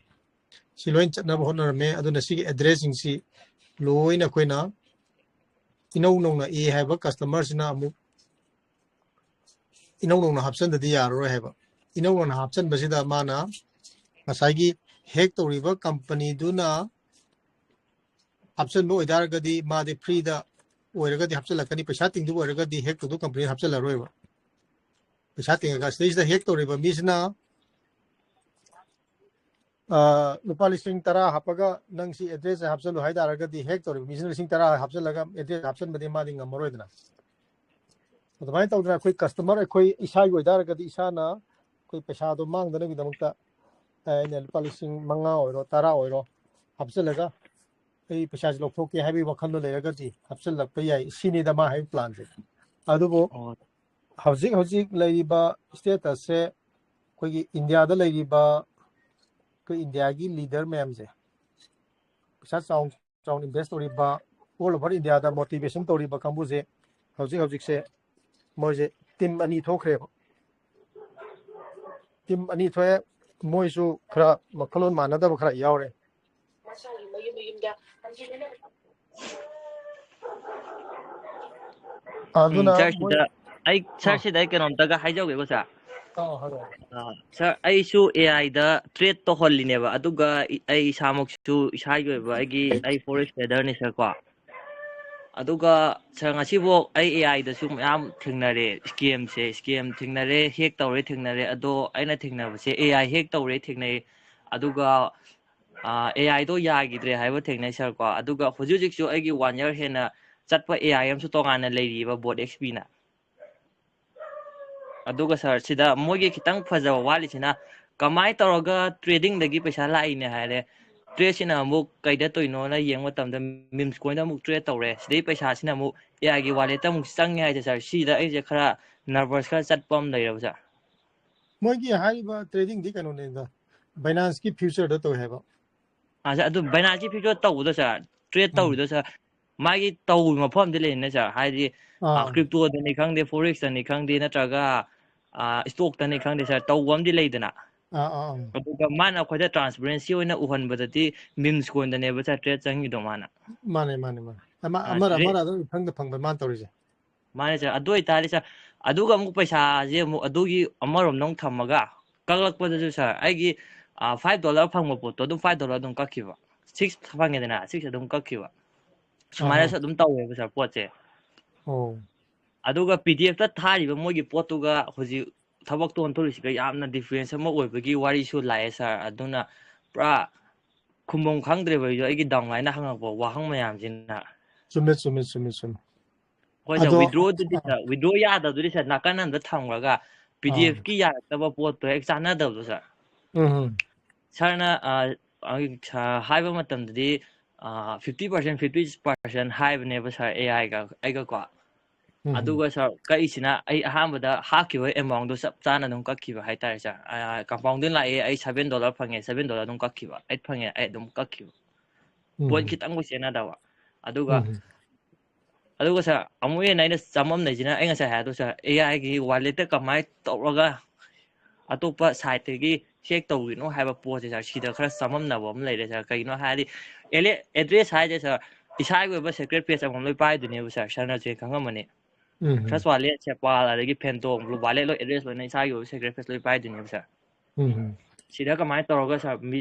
ꯁꯤ ꯂꯣꯏꯅ ꯆꯠꯅꯕ ꯍꯣꯠꯅꯔꯝꯃꯦ꯫ ꯑꯗꯨꯅ ꯁꯤꯒꯤ ꯑꯦꯗ꯭ꯔꯦꯁꯁꯤꯡꯁꯤ ꯂꯣꯏꯅ ꯑꯩꯈꯣꯏꯅ ꯏꯅꯧ ꯅꯧꯅ ꯑꯦ ꯍꯥꯏꯕ ꯀꯁꯇꯃꯔꯁꯤꯅ ꯑꯃꯨꯛ ꯏꯅꯧ ꯅꯧꯅ ꯍꯥꯞꯆꯤꯟꯗꯗꯤ ꯌꯥꯔꯔꯣꯏ ꯍꯥꯏꯕ꯫ ꯏꯅꯧ ꯅꯧꯅ ꯍꯥꯞꯆꯤꯟꯕꯁꯤꯗ ꯃꯥꯅ ꯉꯁꯥꯏꯒꯤ ꯍꯦꯛ ꯇꯧꯔꯤꯕ ꯀꯝꯄꯅꯤꯗꯨꯅ ꯍꯥꯞꯆꯤꯟꯕ ꯑꯣꯏꯇꯥꯔꯒꯗꯤ ꯃꯥꯗꯤ ꯐ꯭ꯔꯤꯗ ꯑꯣꯏꯔꯒꯗꯤ ꯍꯥꯞꯆꯤꯜꯂꯛꯀꯅꯤ, ꯄꯩꯁꯥ ꯇꯤꯡꯗꯕ ꯑꯣꯏꯔꯒꯗꯤ ꯍꯦꯛ ꯇꯧꯗꯕ ꯀꯝꯄꯅꯤ ꯍꯥꯞꯆꯤꯜꯂꯔꯣꯏꯕ꯫ ꯄꯩꯁꯥ ꯇꯤꯡꯉꯒ ꯁꯤꯗꯩꯁꯤꯗ ꯍꯦꯛ ꯇꯧꯔꯤꯕ ꯃꯤꯁꯤꯅ ꯂꯨꯄꯥ ꯂꯤꯁꯤꯡ ꯇꯔꯥ ꯍꯥꯞꯄꯒ ꯅꯪ ꯁꯤ ꯑꯦꯗ꯭ꯔꯦꯁꯁꯦ ꯍꯥꯞꯆꯜꯂꯨ ꯍꯥꯏ ꯇꯥꯔꯒꯗꯤ ꯍꯦꯛ ꯇꯧꯔꯤꯕ ꯃꯤꯁꯤꯅ ꯂꯤꯁꯤꯡ ꯇꯔꯥ ꯍꯥꯞꯆꯜꯂꯒ ꯑꯦꯗ꯭ꯔꯦꯁ ꯍꯥꯞꯆꯟꯕꯗꯤ ꯃꯥꯗꯤ ꯉꯝꯃꯔꯣꯏꯗꯅ꯫ ꯑꯗꯨꯃꯥꯏꯅ ꯇꯧꯗꯅ ꯑꯩꯈꯣꯏ ꯀꯁꯇꯃꯔ ꯑꯩꯈꯣꯏ ꯏꯁꯥꯒꯤ ꯑꯣꯏꯇꯥꯔꯒꯗꯤ ꯏꯁꯥꯅ ꯑꯩꯈꯣꯏ ꯄꯩꯁꯥꯗꯣ ꯃꯥꯡꯗꯅꯕꯒꯤꯗꯃꯛꯇ ꯑꯩꯅ ꯂꯨꯄꯥ ꯂꯤꯁꯤꯡ ꯃꯉꯥ ꯑꯣꯏꯔꯣ ꯇꯔꯥ ꯑꯣꯏꯔꯣ ꯍꯥꯞꯆꯜꯂꯒ ꯑꯩ ꯄꯩꯁꯥꯁꯦ ꯂꯧꯊꯣꯛꯀꯦ ꯍꯥꯏꯕꯒꯤ ꯋꯥꯈꯜꯗꯣ ꯂꯩꯔꯒꯗꯤ ꯍꯥꯞꯆꯤꯜꯂꯛꯄ ꯌꯥꯏ, ꯁꯤꯅꯤꯗ ꯃꯥ ꯍꯥꯏꯕ ꯄ꯭ꯂꯥꯟꯁꯦ꯫ ꯑꯗꯨꯕꯨ ꯑꯣ ꯍꯧꯖꯤꯛ ꯍꯧꯖꯤꯛ ꯂꯩꯔꯤꯕ ꯁ꯭ꯇꯦꯇꯁꯁꯦ ꯑꯩꯈꯣꯏꯒꯤ ꯏꯟꯗꯤꯌꯥꯗ ꯂꯩꯔꯤꯕ ꯑꯩꯈꯣꯏ ꯏꯟꯗꯤꯌꯥꯒꯤ ꯂꯤꯗꯔ ꯃꯌꯥꯝꯁꯦ ꯄꯩꯁꯥ ꯆꯥꯎ ꯆꯥꯎꯅ ꯏꯟꯚꯦꯁ ꯇꯧꯔꯤꯕ ꯑꯣꯜ ꯑꯣꯚꯔ ꯏꯟꯗꯤꯌꯥꯗ ꯃꯣꯇꯤꯚꯦꯁꯟ ꯇꯧꯔꯤꯕ ꯀꯥꯡꯕꯨꯁꯦ ꯍꯧꯖꯤꯛ ꯍꯧꯖꯤꯛꯁꯦ ꯃꯣꯏꯁꯦ ꯇꯤꯝ ꯑꯅꯤ ꯊꯣꯛꯈ꯭ꯔꯦꯕ꯫ ꯇꯤꯝ ꯑꯅꯤ ꯊꯣꯛꯑꯦ꯫ ꯃꯣꯏꯁꯨ ꯈꯔ ꯋꯥꯈꯜꯂꯣꯟ ꯃꯥꯟꯅꯗꯕ ꯈꯔ ꯌꯥꯎꯔꯦ꯫ ꯎꯝ, ꯑꯗꯨꯅ ꯁꯥꯔ, ꯃꯣꯏ ꯁꯤꯗ ꯑꯩ ꯁꯥꯔ ꯑꯥ ꯁꯤꯗ ꯑꯩ ꯀꯩꯅꯣꯝꯇꯒ ꯍꯥꯏꯖꯍꯧꯒꯦꯀꯣ ꯁꯥꯔ꯫ ꯑꯥ ꯍꯥꯏꯔꯣ꯫ ꯑꯥ, ꯁꯥꯔ, ꯑꯩꯁꯨ ꯑꯦ ꯑꯥꯏꯗ ꯇ꯭ꯔꯦꯠ ꯇꯧꯍꯜꯂꯤꯅꯦꯕ, ꯑꯗꯨꯒ ꯑꯩ ꯏꯁꯥꯃꯛꯁꯨ ꯏꯁꯥꯒꯤ ꯑꯣꯏꯕ ꯑꯩꯒꯤ ꯑꯩ ꯐꯣꯔꯦꯛꯁ ꯇ꯭ꯔꯦꯗꯔꯅꯤ ꯁꯥꯔ ꯀꯣ꯫ ꯑꯗꯨꯒ ꯁꯥꯔ, ꯉꯁꯤꯐꯥꯎ ꯑꯩ ꯑꯦ ꯑꯥꯏꯗꯁꯨ ꯃꯌꯥꯝ ꯊꯦꯡꯅꯔꯦ, ꯁ꯭ꯀꯦꯝꯁꯦ ꯁ꯭ꯀꯦꯝ ꯊꯦꯡꯅꯔꯦ, ꯍꯦꯛ ꯇꯧꯔꯦ ꯊꯦꯡꯅꯔꯦ꯫ ꯑꯗꯣ ꯑꯩꯅ ꯊꯦꯡꯅꯕꯁꯦ ꯑꯦ ꯑꯥꯏ ꯍꯦꯛ ꯇꯧꯔꯦ ꯊꯦꯡꯅꯩ, ꯑꯗꯨꯒ ꯑꯦ ꯑꯥꯏꯗꯣ ꯌꯥꯈꯤꯗ꯭ꯔꯦ ꯍꯥꯏꯕ ꯊꯦꯡꯅꯩ ꯁꯥꯔ ꯀꯣ꯫ ꯑꯗꯨꯒ ꯍꯧꯖꯤꯛ ꯍꯧꯖꯤꯛꯁꯨ ꯑꯩꯒꯤ ꯋꯥꯟ ꯌꯔ ꯍꯦꯟꯅ ꯆꯠꯄ ꯑꯦ ꯑꯥꯏ ꯑꯃꯁꯨ ꯇꯣꯉꯥꯟꯅ ꯂꯩꯔꯤꯕ ꯕꯣꯠ ꯑꯦꯛꯁ ꯄꯤꯅ꯫ ꯑꯗꯨꯒ ꯁꯥꯔ, ꯁꯤꯗ ꯃꯣꯏꯒꯤ ꯈꯤꯇꯪ ꯐꯖꯕ ꯋꯥꯠꯂꯤꯁꯤꯅ ꯀꯃꯥꯏꯅ ꯇꯧꯔꯒ ꯇ꯭ꯔꯦꯗꯤꯡꯗꯒꯤ ꯄꯩꯁꯥ ꯂꯥꯛꯏꯅꯦ ꯍꯥꯏꯔꯦ, ꯇ꯭ꯔꯦꯠꯁꯤꯅ ꯑꯃꯨꯛ ꯀꯩꯗ ꯇꯧꯔꯤꯅꯣꯅ ꯌꯦꯡꯕ ꯃꯇꯝꯗ ꯃꯤꯝꯁ ꯀꯣꯏꯟꯗ ꯑꯃꯨꯛ ꯇ꯭ꯔꯦꯠ ꯇꯧꯔꯦ, ꯁꯤꯗꯩ ꯄꯩꯁꯥꯁꯤꯅ ꯑꯃꯨꯛ ꯑꯦ ꯑꯥꯏꯒꯤ ꯋꯥꯂꯦꯠꯇ ꯑꯃꯨꯛ ꯆꯪꯉꯦ ꯍꯥꯏꯁꯦ ꯁꯥꯔ, ꯁꯤꯗ ꯑꯩꯁꯦ ꯈꯔ ꯅꯔꯚꯁ ꯈꯔ ꯆꯠꯄ ꯑꯃ ꯂꯩꯔꯕ ꯁꯥꯔ꯫ ꯃꯣꯏꯒꯤ ꯍꯥꯏꯔꯤꯕ ꯇ꯭ꯔꯦꯗꯤꯡꯗꯤ ꯀꯩꯅꯣꯅꯤꯗ, ꯕꯥꯏꯅꯥꯟꯁꯀꯤ ꯐ꯭ꯌꯨꯆꯔꯗ ꯇꯧꯋꯦ ꯍꯥꯏꯕ꯫ ꯑꯥ, ꯁꯥꯔ, ꯑꯗꯨ ꯕꯥꯏꯅꯥꯟꯁꯀꯤ ꯐ꯭ꯌꯨꯆꯔ ꯇꯧꯕꯗꯣ ꯁꯥꯔ, ꯇ꯭ꯔꯦꯠ ꯎꯝ ꯇꯧꯔꯤꯗꯣ ꯁꯥꯔ, ꯃꯥꯒꯤ ꯇꯧꯕ ꯃꯐꯝ ꯑꯃꯗꯤ ꯂꯩꯅꯤꯅ ꯁꯥꯔ, ꯍꯥꯏꯗꯤ ꯑꯥ ꯀ꯭ꯔꯤꯞꯇꯣꯗꯅꯤ ꯈꯪꯗꯦ, ꯐꯣꯔꯦꯛꯁꯇꯅꯤ ꯈꯪꯗꯦ, ꯅꯠꯇ꯭ꯔꯒ ꯏꯁꯇꯣꯛꯇꯅꯤ ꯈꯪꯗꯦ ꯁꯥꯔ, ꯇꯧꯕ ꯑꯃꯗꯤ ꯂꯩꯗꯅ꯫ ꯑꯥ ꯑꯥ ꯑꯥ ꯑꯗꯨꯒ ꯃꯥꯅ ꯑꯩꯈꯣꯏꯗ ꯇ꯭ꯔꯥꯟꯁꯄꯦꯔꯦꯟꯁꯤ ꯑꯣꯏꯅ ꯎꯍꯟꯕꯗꯗꯤ ꯃꯤꯝꯁ ꯀꯣꯏꯟꯗꯅꯦꯕ ꯁꯥꯔ ꯇ꯭ꯔꯦꯠ ꯆꯪꯉꯤꯗꯣ ꯃꯥꯅ꯫ ꯃꯥꯅꯦ ꯃꯥꯅꯦ ꯃꯥꯅꯦ꯫ ꯑꯃ ꯑꯥ, ꯑꯃꯔ ꯁꯤꯗꯩ ꯑꯃꯔ ꯑꯗꯨꯝ ꯏꯐꯪꯗ ꯐꯪꯕ ꯃꯥꯅ ꯇꯧꯔꯤꯁꯦ꯫ ꯃꯥꯅꯦ ꯁꯥꯔ, ꯑꯗꯨ ꯑꯣꯏꯇꯥꯔꯗꯤ ꯁꯥꯔ, ꯑꯗꯨꯒ ꯑꯃꯨꯛ ꯄꯩꯁꯥꯁꯦ ꯑꯃꯨꯛ ꯑꯗꯨꯒꯤ ꯑꯃꯔꯣꯝꯗ ꯑꯃꯨꯛ ꯊꯝꯃꯒ ꯀꯛꯂꯛꯄꯗꯁꯨ ꯁꯥꯔ, ꯑꯩꯒꯤ ꯐꯥꯏꯚ ꯗꯣꯂꯔ ꯐꯪꯕ ꯄꯣꯠꯇꯣ ꯑꯗꯨꯝ ꯐꯥꯏꯚ ꯗꯣꯂꯔ ꯑꯗꯨꯝ ꯀꯛꯈꯤꯕ, ꯁꯤꯛꯁ ꯐꯪꯉꯦꯗꯅ, ꯁꯤꯛꯁ ꯑꯗꯨꯝ ꯀꯛꯈꯤꯕ꯫ ꯁꯨꯃꯥꯏꯅꯁꯨ ꯑꯗꯨꯝ ꯇꯧꯋꯦꯕ ꯁꯥꯔ ꯄꯣꯠꯁꯦ꯫ ꯑꯣ ꯑꯗꯨꯒ ꯄꯤ ꯗꯤ ꯑꯦꯐꯇ ꯊꯥꯔꯤꯕ ꯃꯣꯏꯒꯤ ꯄꯣꯠꯇꯨꯒ ꯍꯧꯖꯤꯛ ꯊꯕꯛꯇ ꯑꯣꯟꯊꯣꯔꯤꯁꯤꯒ ꯌꯥꯝꯅ ꯗꯤꯐ꯭ꯔꯦꯟꯁ ꯑꯃ ꯑꯣꯏꯕꯒꯤ ꯋꯥꯔꯤꯁꯨ ꯂꯥꯛꯑꯦ ꯁꯥꯔ꯫ ꯑꯗꯨꯅ ꯄꯨꯔꯥ ꯈꯨꯝꯐꯝ ꯈꯪꯗ꯭ꯔꯦꯕ ꯑꯩꯁꯨ, ꯑꯩꯒꯤ ꯗꯥꯎꯟꯂꯥꯏꯟꯗ ꯍꯪꯉꯛꯄ ꯋꯥꯍꯪ ꯃꯌꯥꯝꯁꯤꯅ꯫ ꯆꯨꯝꯃꯦ ꯆꯨꯝꯃꯦ ꯆꯨꯝꯃꯦ ꯆꯨꯝꯃꯦ꯫ ꯍꯣꯏ ꯁꯥꯔ, ꯑꯗꯣ ꯋꯤꯗ꯭ꯔꯣꯗꯨꯗꯤ ꯁꯥꯔ, ꯋꯤꯗ꯭ꯔꯣ ꯌꯥꯗꯕꯗꯨꯗꯤ ꯁꯥꯔ, ꯅꯥꯀꯟ ꯑꯝꯗ ꯊꯝꯈ꯭ꯔꯒ ꯄꯤ ꯗꯤ ꯑꯦꯐꯀꯤ ꯌꯥꯔꯛꯇꯕ ꯄꯣꯠꯇꯣ ꯍꯦꯛ ꯆꯥꯟꯅꯗꯕꯗꯣ ꯁꯥꯔ꯫ ꯎꯝ ꯁꯥꯔꯅ ꯑ, ꯑ, ꯁꯥꯔ ꯍꯥꯏꯕ ꯃꯇꯝꯗꯗꯤ ꯐꯤꯐꯇꯤ ꯄꯥꯔꯁꯦꯟ ꯐꯤꯐꯇꯤ ꯄꯥꯔꯁꯦꯟ ꯍꯥꯏꯕꯅꯦꯕ ꯁꯥꯔ, ꯑꯦ ꯑꯥꯏꯒ ꯑꯩꯒꯀꯣ꯫ ꯎꯝ ꯑꯗꯨꯒ ꯁꯥꯔ ꯀꯛꯏꯁꯤꯅ ꯑꯩ ꯑꯍꯥꯟꯕꯗ ꯍꯥꯞꯈꯤꯕ ꯑꯦꯃꯥꯎꯟꯗꯣ ꯆꯞ ꯆꯥꯅ ꯑꯗꯨꯝ ꯀꯛꯈꯤꯕ ꯍꯥꯏꯇꯥꯔꯦ ꯁꯥꯔ꯫ ꯀꯝꯄꯥꯎꯟꯗꯤꯡ ꯂꯥꯛꯑꯦ, ꯑꯩ ꯁꯚꯦꯟ ꯗꯣꯂꯔ ꯐꯪꯉꯦ, ꯁꯚꯦꯟ ꯗꯣꯂꯔ ꯑꯗꯨꯝ ꯀꯛꯈꯤꯕ, ꯑꯩꯠ ꯐꯪꯉꯦ, ꯑꯩ ꯑꯗꯨꯝ ꯀꯛꯈꯤꯕ꯫ ꯎꯝ ꯄꯣꯏꯟ ꯈꯤꯇꯪꯕꯨ ꯆꯦꯟꯅꯗꯕ꯫ ꯑꯗꯨꯒ ꯎꯝ ꯑꯗꯨꯒ ꯁꯥꯔ, ꯑꯃꯨꯛ ꯍꯦꯟꯅ ꯑꯩꯅ ꯆꯃꯝꯅꯩꯁꯤꯅ, ꯑꯩ ꯉꯁꯥꯏ ꯍꯥꯏꯗꯣ ꯁꯥꯔ, ꯑꯦ ꯑꯥꯏꯒꯤ ꯋꯥꯂꯦꯠꯇ ꯀꯃꯥꯏꯅ ꯇꯧꯔꯒ ꯑꯇꯣꯞꯄ ꯁꯥꯏꯠꯇꯒꯤ ꯍꯦꯛ ꯇꯧꯔꯤꯅꯣ ꯍꯥꯏꯕ ꯄꯣꯠꯁꯦ ꯁꯥꯔ, ꯁꯤꯗ ꯈꯔ ꯆꯃꯝꯅꯕ ꯑꯃ ꯂꯩꯔꯦ ꯁꯥꯔ꯫ ꯀꯩꯒꯤꯅꯣ ꯍꯥꯏꯔꯗꯤ ꯑꯦꯗ꯭ꯔꯦꯁ ꯍꯥꯏꯁꯦ ꯁꯥꯔ, ꯏꯁꯥꯒꯤ ꯑꯣꯏꯕ ꯁꯦꯀ꯭ꯔꯦꯠ ꯄꯦꯖ ꯑꯃꯃꯝ ꯂꯣꯏ ꯄꯥꯏꯗꯣꯏꯅꯦꯕ ꯁꯥꯔ, ꯁꯥꯔꯅꯁꯨ ꯍꯦꯛ ꯈꯪꯉꯝꯃꯅꯤ꯫ ꯎꯝ ꯇ꯭ꯔꯁ ꯋꯥꯂꯦꯠ, ꯁꯦꯄꯥꯜ, ꯑꯗꯒꯤ ꯐꯦꯟꯇꯣꯝ, ꯕ꯭ꯂꯨ ꯋꯥꯂꯦꯠ ꯂꯣꯏ, ꯑꯦꯗ꯭ꯔꯦꯁ ꯂꯣꯏꯅ ꯏꯁꯥꯒꯤ ꯑꯣꯏꯕ ꯁꯦꯀ꯭ꯔꯦꯠ ꯄꯦꯖ ꯂꯣꯏ ꯄꯥꯏꯗꯣꯏꯅꯦꯕ ꯁꯥꯔ꯫ ꯎꯝ ꯁꯤꯗ ꯀꯃꯥꯏꯅ ꯇꯧꯔꯒ ꯁꯥꯔ, ꯃꯤ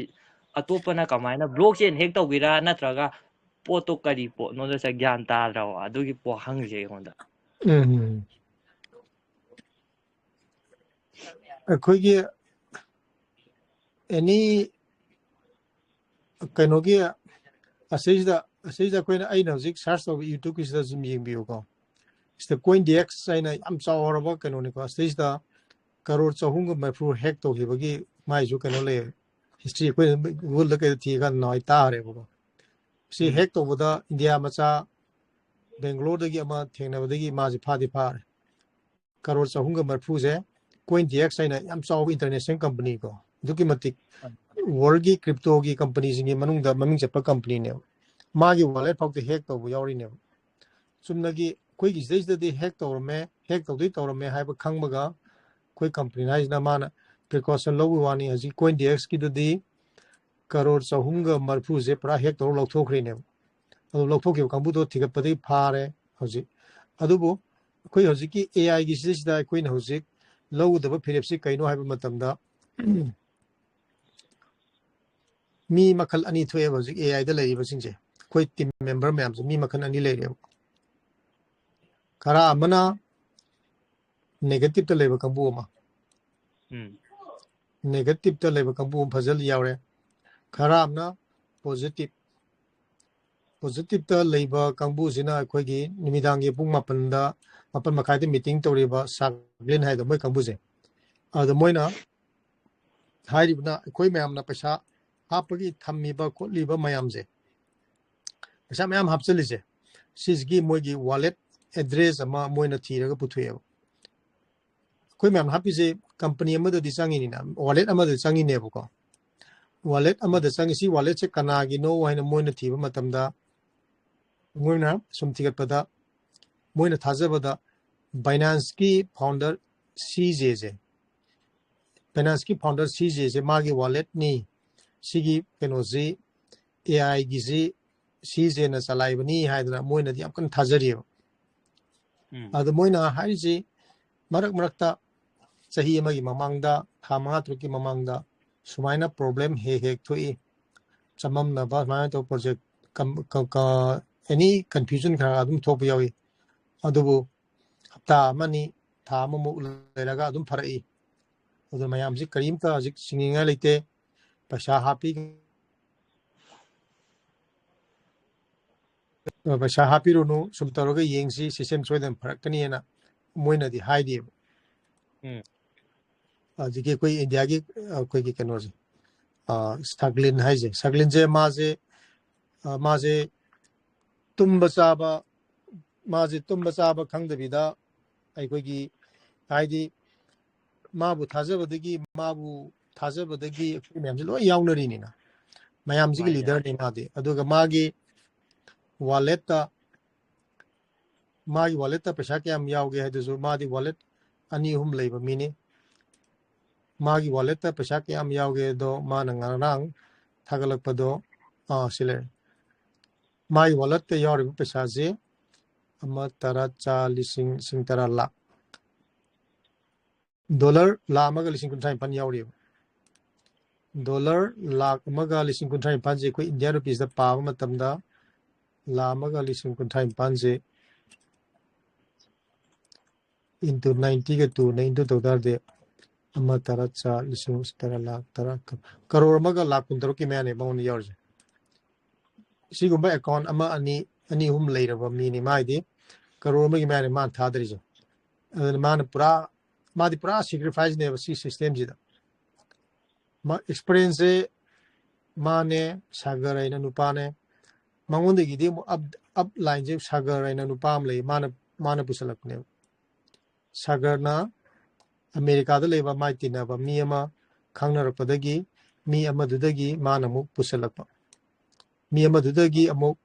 ꯑꯇꯣꯞꯄꯅ ꯀꯃꯥꯏꯅ ꯕ꯭ꯂꯣꯛ ꯆꯦꯟ ꯍꯦꯛ ꯇꯧꯕꯤꯔꯥ, ꯅꯠꯇ꯭ꯔꯒ ꯄꯣꯠꯇꯣ ꯀꯔꯤ ꯄꯣꯠꯅꯣꯗ ꯁꯥꯔ ꯒ꯭ꯌꯥꯟ ꯇꯥꯗ꯭ꯔꯕ, ꯑꯗꯨꯒꯤ ꯄꯣꯠ ꯍꯪꯉꯤꯁꯦ ꯑꯩꯉꯣꯟꯗ꯫ ꯎꯝ ꯑꯩꯈꯣꯏꯒꯤ ꯑꯦꯅꯤ ꯀꯩꯅꯣꯒꯤ ꯑꯁꯤꯁꯤꯗ ꯑꯁꯤꯁꯤꯗ ꯑꯩꯈꯣꯏꯅ, ꯑꯩꯅ ꯍꯧꯖꯤꯛ ꯁꯔꯁ ꯇꯧꯕ YouTubeꯀꯤꯁꯤꯗ ꯁꯨꯝ ꯌꯦꯡꯕꯤꯌꯨꯀꯣ꯫ ꯁꯤꯗ ꯀꯣꯏꯟ ꯗꯤ ꯑꯦꯛꯁ ꯍꯥꯏꯅ ꯌꯥꯝ ꯆꯥꯎꯔꯕ ꯀꯩꯅꯣꯅꯤꯀꯣ꯫ ꯁꯤꯗꯩꯁꯤꯗ ꯀꯔꯣꯔ ꯆꯍꯨꯝꯒ ꯃꯔꯤꯐꯨ ꯍꯦꯛ ꯇꯧꯈꯤꯕꯒꯤ ꯃꯥꯏꯁꯨ ꯀꯩꯅꯣ ꯂꯩ, ꯍꯤꯁꯇ꯭ꯔꯤ ꯑꯩꯈꯣꯏꯅ Googleꯗ ꯀꯩꯗ ꯊꯤꯔꯀꯥꯟꯗ ꯅꯍꯥꯟꯋꯥꯏ ꯇꯥꯔꯦꯕꯀꯣ꯫ ꯁꯤ ꯎꯝ ꯍꯦꯛ ꯇꯧꯕꯗ ꯏꯟꯗꯤꯌꯥ ꯃꯆꯥ ꯕꯦꯡꯒ꯭ꯂꯣꯔꯗꯒꯤ ꯑꯃ ꯊꯦꯡꯅꯕꯗꯒꯤ ꯃꯥꯁꯦ ꯐꯥꯗꯤ ꯐꯥꯔꯦ꯫ ꯀꯔꯣꯔ ꯆꯍꯨꯝꯒ ꯃꯔꯤꯐꯨꯁꯦ ꯀꯣꯏꯟ ꯗꯤ ꯑꯦꯛꯁ ꯍꯥꯏꯅ ꯌꯥꯝ ꯆꯥꯎꯕ ꯏꯟꯇꯔꯅꯦꯁꯅꯦꯜ ꯀꯝꯄꯅꯤꯀꯣ, ꯑꯗꯨꯛꯀꯤ ꯃꯇꯤꯛ ꯋꯥꯔꯜꯒꯤ ꯀ꯭ꯔꯤꯞꯇꯣꯒꯤ ꯀꯝꯄꯅꯤꯁꯤꯡꯒꯤ ꯃꯅꯨꯡꯗ ꯃꯃꯤꯡ ꯆꯠꯄ ꯀꯝꯄꯅꯤꯅꯦꯕ꯫ ꯃꯥꯒꯤ ꯋꯥꯂꯦꯠ ꯐꯥꯎꯗ ꯍꯦꯛ ꯇꯧꯕ ꯌꯥꯎꯔꯤꯅꯦꯕ꯫ ꯆꯨꯝꯅꯒꯤ ꯑꯩꯈꯣꯏꯒꯤ ꯁꯤꯗꯩꯁꯤꯗꯗꯤ ꯍꯦꯛ ꯇꯧꯔꯝꯃꯦ, ꯍꯦꯛ ꯇꯧꯗꯣꯏ ꯇꯧꯔꯝꯃꯦ ꯍꯥꯏꯕ ꯈꯪꯕꯒ ꯑꯩꯈꯣꯏ ꯀꯝꯄꯅꯤ ꯍꯥꯏꯁꯤꯅ ꯃꯥꯅ ꯄ꯭ꯔꯤꯀꯣꯁꯟ ꯂꯧꯕꯒꯤ ꯋꯥꯅꯤ꯫ ꯍꯧꯖꯤꯛ ꯀꯣꯏꯟ ꯗꯤ ꯑꯦꯛꯁꯀꯤꯗꯨꯗꯤ ꯀꯔꯣꯔ ꯆꯍꯨꯝꯒ ꯃꯔꯤꯐꯨꯁꯦ ꯄꯨꯔꯥ ꯍꯦꯛ ꯇꯧꯔ ꯂꯧꯊꯣꯛꯈ꯭ꯔꯤꯅꯦꯕ꯫ ꯑꯗꯨ ꯂꯧꯊꯣꯛꯈꯤꯕ ꯀꯥꯡꯕꯨꯗꯣ ꯊꯤꯒꯠꯄꯗꯒꯤ ꯐꯥꯔꯦ ꯍꯧꯖꯤꯛ꯫ ꯑꯗꯨꯕꯨ ꯑꯩꯈꯣꯏ ꯍꯧꯖꯤꯛꯀꯤ ꯑꯦ ꯑꯥꯏꯒꯤ ꯁꯤꯗꯩꯁꯤꯗ ꯑꯩꯈꯣꯏꯅ ꯍꯧꯖꯤꯛ ꯂꯧꯒꯗꯕ ꯐꯤꯔꯦꯞꯁꯤ ꯀꯩꯅꯣ ꯍꯥꯏꯕ ꯃꯇꯝꯗ, ꯃꯤ ꯃꯈꯜ ꯑꯅꯤ ꯊꯣꯛꯑꯦꯕ ꯍꯧꯖꯤꯛ ꯑꯦ ꯑꯥꯏꯗ ꯂꯩꯔꯤꯕꯁꯤꯡꯁꯦ꯫ ꯑꯩꯈꯣꯏ ꯇꯤꯝ ꯃꯦꯝꯕꯔ ꯃꯌꯥꯝꯁꯦ ꯃꯤ ꯃꯈꯜ ꯑꯅꯤ ꯂꯩꯔꯦꯕ꯫ ꯈꯔ ꯑꯃꯅ ꯅꯦꯒꯦꯇꯤꯞꯇ ꯂꯩꯕ ꯀꯥꯡꯕꯨ ꯑꯃ, ꯎꯝ ꯅꯦꯒꯦꯇꯤꯞꯇ ꯂꯩꯕ ꯀꯥꯡꯕꯨ ꯑꯃ ꯐꯖꯅ ꯌꯥꯎꯔꯦ꯫ ꯈꯔ ꯑꯃꯅ ꯄꯣꯖꯤꯇꯤꯞ, ꯄꯣꯖꯤꯇꯤꯞꯇ ꯂꯩꯕ ꯀꯥꯡꯕꯨꯁꯤꯅ ꯑꯩꯈꯣꯏꯒꯤ ꯅꯨꯃꯤꯗꯥꯡꯒꯤ ꯄꯨꯡ ꯃꯥꯄꯟꯗ, ꯃꯥꯄꯟ ꯃꯈꯥꯏꯗ ꯃꯤꯇꯤꯡ ꯇꯧꯔꯤꯕ ꯁꯥꯒ꯭ꯂꯤꯟ ꯍꯥꯏꯗꯣ, ꯃꯣꯏ ꯀꯥꯡꯕꯨꯁꯦ꯫ ꯑꯗꯣ ꯃꯣꯏꯅ ꯍꯥꯏꯔꯤꯕꯅ ꯑꯩꯈꯣꯏ ꯃꯌꯥꯝꯅ ꯄꯩꯁꯥ ꯍꯥꯞꯄꯒꯤ ꯊꯝꯃꯤꯕ ꯈꯣꯠꯂꯤꯕ ꯃꯌꯥꯝꯁꯦ, ꯄꯩꯁꯥ ꯃꯌꯥꯝ ꯍꯥꯞꯆꯜꯂꯤꯁꯦ, ꯁꯤꯁꯤꯒꯤ ꯃꯣꯏꯒꯤ ꯋꯥꯂꯦꯠ ꯑꯦꯗ꯭ꯔꯦꯁ ꯑꯃ ꯃꯣꯏꯅ ꯊꯤꯔꯒ ꯄꯨꯊꯣꯛꯑꯦꯕ꯫ ꯑꯩꯈꯣꯏ ꯃꯌꯥꯝ ꯍꯥꯞꯄꯤꯁꯦ ꯀꯝꯄꯅꯤ ꯑꯃꯗꯗꯤ ꯆꯪꯉꯤꯅꯤꯅ, ꯋꯥꯂꯦꯠ ꯑꯃꯗ ꯆꯪꯉꯤꯅꯦꯕꯀꯣ꯫ ꯋꯥꯂꯦꯠ ꯑꯃꯗ ꯆꯪꯉꯤ, ꯁꯤ ꯋꯥꯂꯦꯠꯁꯦ ꯀꯅꯥꯒꯤꯅꯣ ꯍꯥꯏꯅ ꯃꯣꯏꯅ ꯊꯤꯕ ꯃꯇꯝꯗ, ꯃꯣꯏꯅ ꯁꯨꯝ ꯊꯤꯒꯠꯄꯗ, ꯃꯣꯏꯅ ꯊꯥꯖꯕꯗ ꯕꯥꯏꯅꯥꯟꯁꯀꯤ ꯐꯥꯎꯟꯗꯔ ꯁꯤꯖꯦꯁꯦ, ꯕꯥꯏꯅꯥꯟꯁꯀꯤ ꯐꯥꯎꯟꯗꯔ ꯁꯤꯖꯦꯁꯦ ꯃꯥꯒꯤ ꯋꯥꯂꯦꯠꯅꯤ, ꯁꯤꯒꯤ ꯀꯩꯅꯣꯁꯤ ꯑꯦ ꯑꯥꯏꯒꯤꯁꯤ ꯁꯤꯖꯦꯅ ꯆꯂꯥꯏꯕꯅꯤ ꯍꯥꯏꯗꯅ ꯃꯣꯏꯅꯗꯤ ꯌꯥꯝ ꯀꯟꯅ ꯊꯥꯖꯔꯤꯑꯕ꯫ ꯎꯝ ꯑꯗꯣ ꯃꯣꯏꯅ ꯍꯥꯏꯔꯤꯁꯤ, ꯃꯔꯛ ꯃꯔꯛꯇ ꯆꯍꯤ ꯑꯃꯒꯤ ꯃꯃꯥꯡꯗ, ꯊꯥ ꯃꯉꯥ ꯇꯔꯨꯛꯀꯤ ꯃꯃꯥꯡꯗ ꯁꯨꯃꯥꯏꯅ ꯄ꯭ꯔꯣꯕ꯭ꯂꯦꯝ ꯍꯦꯛ ꯍꯦꯛ ꯊꯣꯛꯏ, ꯆꯃꯝꯅꯕ ꯁꯨꯃꯥꯏꯅ ꯇꯧꯕ ꯄ꯭ꯔꯣꯖꯦꯛ, ꯑꯦꯅꯤ ꯀꯟꯐ꯭ꯌꯨꯖꯟ ꯈꯔ ꯑꯗꯨꯝ ꯊꯣꯛꯄ ꯌꯥꯎꯏ꯫ ꯑꯗꯨꯕꯨ ꯍꯞꯇꯥ ꯑꯃꯅꯤ, ꯊꯥ ꯑꯃꯃꯨꯛ ꯂꯩꯔꯒ ꯑꯗꯨꯝ ꯐꯔꯛꯏ꯫ ꯑꯗꯨ ꯃꯌꯥꯝꯁꯤ ꯀꯔꯤꯝꯇ ꯍꯧꯖꯤꯛ ꯆꯤꯡꯅꯤꯡꯉꯥꯏ ꯂꯩꯇꯦ꯫ ꯄꯩꯁꯥ ꯍꯥꯞꯄꯤ, ꯄꯩꯁꯥ ꯍꯥꯞꯄꯤꯔꯨꯅꯨ, ꯁꯨꯝ ꯇꯧꯔꯒ ꯌꯦꯡꯁꯤ, ꯁꯤꯁꯇꯦꯝ ꯁꯣꯏꯗꯅ ꯐꯔꯛꯀꯅꯤꯅ ꯃꯣꯏꯅꯗꯤ ꯍꯥꯏꯔꯤꯑꯕ꯫ ꯎꯝ꯫ ꯑꯗꯒꯤ ꯑꯩꯈꯣꯏ ꯏꯟꯗꯤꯌꯥꯒꯤ, ꯑꯩꯈꯣꯏꯒꯤ ꯀꯩꯅꯣꯁꯦ, ꯁꯥꯒ꯭ꯂꯤꯟ ꯍꯥꯏꯁꯦ, ꯁꯥꯒ꯭ꯂꯤꯟꯁꯦ ꯃꯥꯁꯦ, ꯃꯥꯁꯦ ꯇꯨꯝꯕ ꯆꯥꯕ, ꯃꯥꯁꯦ ꯇꯨꯝꯕ ꯆꯥꯕ ꯈꯪꯗꯕꯤꯗ, ꯑꯩꯈꯣꯏꯒꯤ, ꯍꯥꯏꯗꯤ, ꯃꯥꯕꯨ ꯊꯥꯖꯕꯗꯒꯤ, ꯃꯥꯕꯨ ꯊꯥꯖꯕꯗꯒꯤ ꯑꯩꯈꯣꯏ ꯃꯌꯥꯝꯁꯦ ꯂꯣꯏ ꯌꯥꯎꯅꯔꯤꯅꯤꯅ, ꯃꯌꯥꯝꯁꯤꯒꯤ ꯃꯥꯅꯦ꯫ ꯂꯤꯗꯔꯅꯤ ꯃꯥꯗꯤ꯫ ꯑꯗꯨꯒ ꯃꯥꯒꯤ ꯋꯥꯂꯦꯠꯇ, ꯃꯥꯒꯤ ꯋꯥꯂꯦꯠꯇ ꯄꯩꯁꯥ ꯀꯌꯥꯝ ꯌꯥꯎꯒꯦ ꯍꯥꯏꯗꯨꯁꯨ, ꯃꯥꯗꯤ ꯋꯥꯂꯦꯠ ꯑꯅꯤ ꯑꯍꯨꯝ ꯂꯩꯕ ꯃꯤꯅꯤ꯫ ꯃꯥꯒꯤ ꯋꯥꯂꯦꯠꯇ ꯄꯩꯁꯥ ꯀꯌꯥꯝ ꯌꯥꯎꯒꯦꯗꯣ ꯃꯥꯅ ꯉꯔꯥꯡ ꯊꯥꯒꯠꯂꯛꯄꯗꯣ, ꯑꯥ, ꯁꯤ ꯂꯩꯔꯦ꯫ ꯃꯥꯒꯤ ꯋꯥꯂꯦꯠꯇ ꯌꯥꯎꯔꯤꯕ ꯄꯩꯁꯥꯁꯦ ꯑꯃ, ꯇꯔꯥ, ꯆꯥ, ꯂꯤꯁꯤꯡ, ꯂꯤꯁꯤꯡ ꯇꯔꯥ, ꯂꯥꯛ, ꯗꯣꯂꯔ ꯂꯥꯛ ꯑꯃꯒ ꯂꯤꯁꯤꯡ ꯀꯨꯟꯊ꯭ꯔꯥ ꯅꯤꯄꯥꯟ ꯌꯥꯎꯔꯤꯕ꯫ ꯗꯣꯂꯔ ꯂꯥꯈ ꯑꯃꯒ ꯂꯤꯁꯤꯡ ꯀꯨꯟꯊ꯭ꯔꯥ ꯅꯤꯄꯥꯟꯁꯦ ꯑꯩꯈꯣꯏ ꯏꯟꯗꯤꯌꯥ ꯔꯨꯄꯤꯁꯇ ꯄꯥꯕ ꯃꯇꯝꯗ ꯂꯥꯈ ꯑꯃꯒ ꯂꯤꯁꯤꯡ ꯀꯨꯟꯊ꯭ꯔꯥ ꯅꯤꯄꯥꯟꯁꯦ into ninety ꯒ two ꯅ into ꯇꯧ ꯇꯥꯔꯗꯤ ꯑꯃ ꯇꯔꯥ ꯆꯥ ꯂꯤꯁꯤꯡ ꯇꯔꯥ ꯂꯥꯈ ꯇꯔꯥ ꯀꯔꯣꯔ ꯑꯃꯒ ꯂꯥꯈ ꯀꯨꯟꯇꯔꯨꯛꯀꯤ ꯃꯌꯥꯅꯦ ꯃꯉꯣꯟꯗ ꯌꯥꯎꯔꯤꯁꯦ꯫ ꯁꯤꯒꯨꯝꯕ ꯑꯦꯀꯥꯎꯟ ꯑꯃ ꯑꯅꯤ ꯑꯅꯤ ꯑꯍꯨꯝ ꯂꯩꯔꯕ ꯃꯤꯅꯤ ꯃꯥꯏꯗꯤ ꯀꯔꯣꯔ ꯑꯃꯒꯤ ꯃꯌꯥꯅꯦ ꯃꯥꯅ ꯊꯥꯗꯔꯤꯁꯦ꯫ ꯑꯗꯨꯅ ꯃꯥꯅ ꯄꯨꯔꯥ ꯃꯥꯗꯤ ꯄꯨꯔꯥ ꯁꯦꯀ꯭ꯔꯤꯐꯥꯏꯁꯅꯦꯕ ꯁꯤ ꯁꯤꯁꯇꯦꯝꯁꯤꯗ꯫ ꯑꯦꯛꯁꯄꯔꯤꯌꯦꯟꯁꯁꯦ ꯃꯥꯅꯦ, ꯁꯥꯒꯔ ꯍꯥꯏꯅ ꯅꯨꯄꯥꯅꯦ꯫ ꯃꯉꯣꯟꯗꯒꯤꯗꯤ ꯑꯃꯨꯛ ꯑꯞ ꯑꯞ ꯂꯥꯏꯟꯁꯦ ꯁꯥꯒꯔ ꯍꯥꯏꯅ ꯅꯨꯄꯥ ꯑꯃ ꯂꯩ, ꯃꯥꯅ ꯃꯥꯅ ꯄꯨꯁꯜꯂꯛꯄꯅꯦꯕ꯫ ꯁꯥꯒꯔꯅ ꯑꯃꯦꯔꯤꯀꯥꯗ ꯂꯩꯕ ꯃꯥꯏ ꯇꯤꯟꯅꯕ ꯃꯤ ꯑꯃ ꯈꯪꯅꯔꯛꯄꯗꯒꯤ ꯃꯤ ꯑꯃꯗꯨꯗꯒꯤ ꯃꯥꯅ ꯑꯃꯨꯛ ꯄꯨꯁꯜꯂꯛꯄ꯫ ꯃꯤ ꯑꯃꯗꯨꯗꯒꯤ ꯑꯃꯨꯛ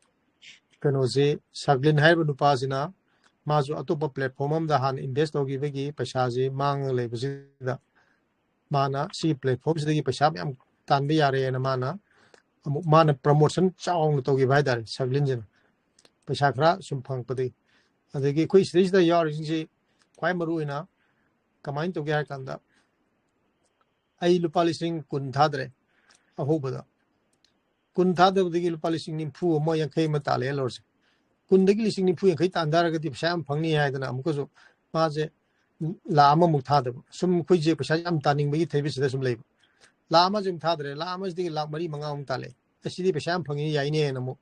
ꯀꯩꯅꯣꯁꯦ ꯁꯥꯒ꯭ꯂꯤꯟ ꯍꯥꯏꯔꯤꯕ ꯅꯨꯄꯥꯁꯤꯅ ꯃꯥꯁꯨ ꯑꯇꯣꯞꯄ ꯄ꯭ꯂꯦꯠꯐꯣꯝ ꯑꯃꯗ ꯍꯥꯟꯅ ꯏꯟꯚꯦꯁ ꯇꯧꯈꯤꯕꯒꯤ ꯄꯩꯁꯥꯁꯦ ꯃꯥꯡꯉ ꯂꯩꯕꯁꯤꯗ ꯃꯥꯅ ꯁꯤꯒꯤ ꯄ꯭ꯂꯦꯠꯐꯣꯝꯁꯤꯗꯒꯤ ꯄꯩꯁꯥ ꯃꯌꯥꯝ ꯇꯥꯟꯕ ꯌꯥꯔꯦꯅ ꯃꯥꯅ ꯑꯃꯨꯛ ꯃꯥꯅ ꯄ꯭ꯔꯃꯣꯁꯟ ꯆꯥꯎꯅ ꯇꯧꯈꯤꯕ ꯍꯥꯏꯇꯥꯔꯦ ꯁꯥꯒ꯭ꯂꯤꯟꯁꯤꯅ꯫ ꯄꯩꯁꯥ ꯈꯔ ꯁꯨꯝ ꯐꯪꯉꯛꯄꯗꯒꯤ꯫ ꯑꯗꯒꯤ ꯑꯩꯈꯣꯏ ꯁꯤꯗꯩꯁꯤꯗ ꯌꯥꯎꯔꯤꯁꯤꯡꯁꯤ ꯈ꯭ꯋꯥꯏ ꯃꯔꯨ ꯑꯣꯏꯅ ꯀꯃꯥꯏꯅ ꯇꯧꯒꯦ ꯍꯥꯏ ꯀꯥꯟꯗ ꯑꯩ ꯂꯨꯄꯥ ꯂꯤꯁꯤꯡ ꯀꯨꯟ ꯊꯥꯗ꯭ꯔꯦ ꯑꯍꯧꯕꯗ꯫ ꯀꯨꯟ ꯊꯥꯗꯕꯗꯒꯤ ꯂꯨꯄꯥ ꯂꯤꯁꯤꯡ ꯅꯤꯐꯨ ꯑꯃ ꯌꯥꯡꯈꯩ ꯑꯃ ꯇꯥꯜꯂꯦ ꯈꯜꯂꯣꯁꯦ꯫ ꯀꯨꯟꯗꯒꯤ ꯂꯤꯁꯤꯡ ꯅꯤꯐꯨ ꯌꯥꯡꯈꯩ ꯇꯥꯟ ꯇꯥꯔꯒꯗꯤ ꯄꯩꯁꯥ ꯌꯥꯝ ꯐꯪꯅꯤ ꯍꯥꯏꯗꯅ ꯑꯃꯨꯛꯀꯁꯨ ꯃꯥꯁꯦ ꯂꯥꯈ ꯑꯃꯃꯨꯛ ꯊꯥꯗꯕ꯫ ꯁꯨꯝ ꯑꯩꯈꯣꯏꯁꯦ ꯄꯩꯁꯥ ꯌꯥꯝ ꯇꯥꯅꯤꯡꯕꯒꯤ ꯊꯩꯕꯁꯤꯗ ꯁꯨꯝ ꯂꯩꯕ꯫ ꯂꯥꯈ ꯑꯃꯁꯦ ꯑꯃꯨꯛ ꯊꯥꯗ꯭ꯔꯦ, ꯂꯥꯈ ꯑꯃꯁꯤꯗꯒꯤ ꯂꯥꯈ ꯃꯔꯤ ꯃꯉꯥ ꯑꯃꯨꯛ ꯇꯥꯜꯂꯦ꯫ ꯑꯁꯤꯗꯤ ꯄꯩꯁꯥ ꯌꯥꯝ ꯐꯪꯉꯤ ꯌꯥꯏꯅꯦꯅ ꯑꯃꯨꯛ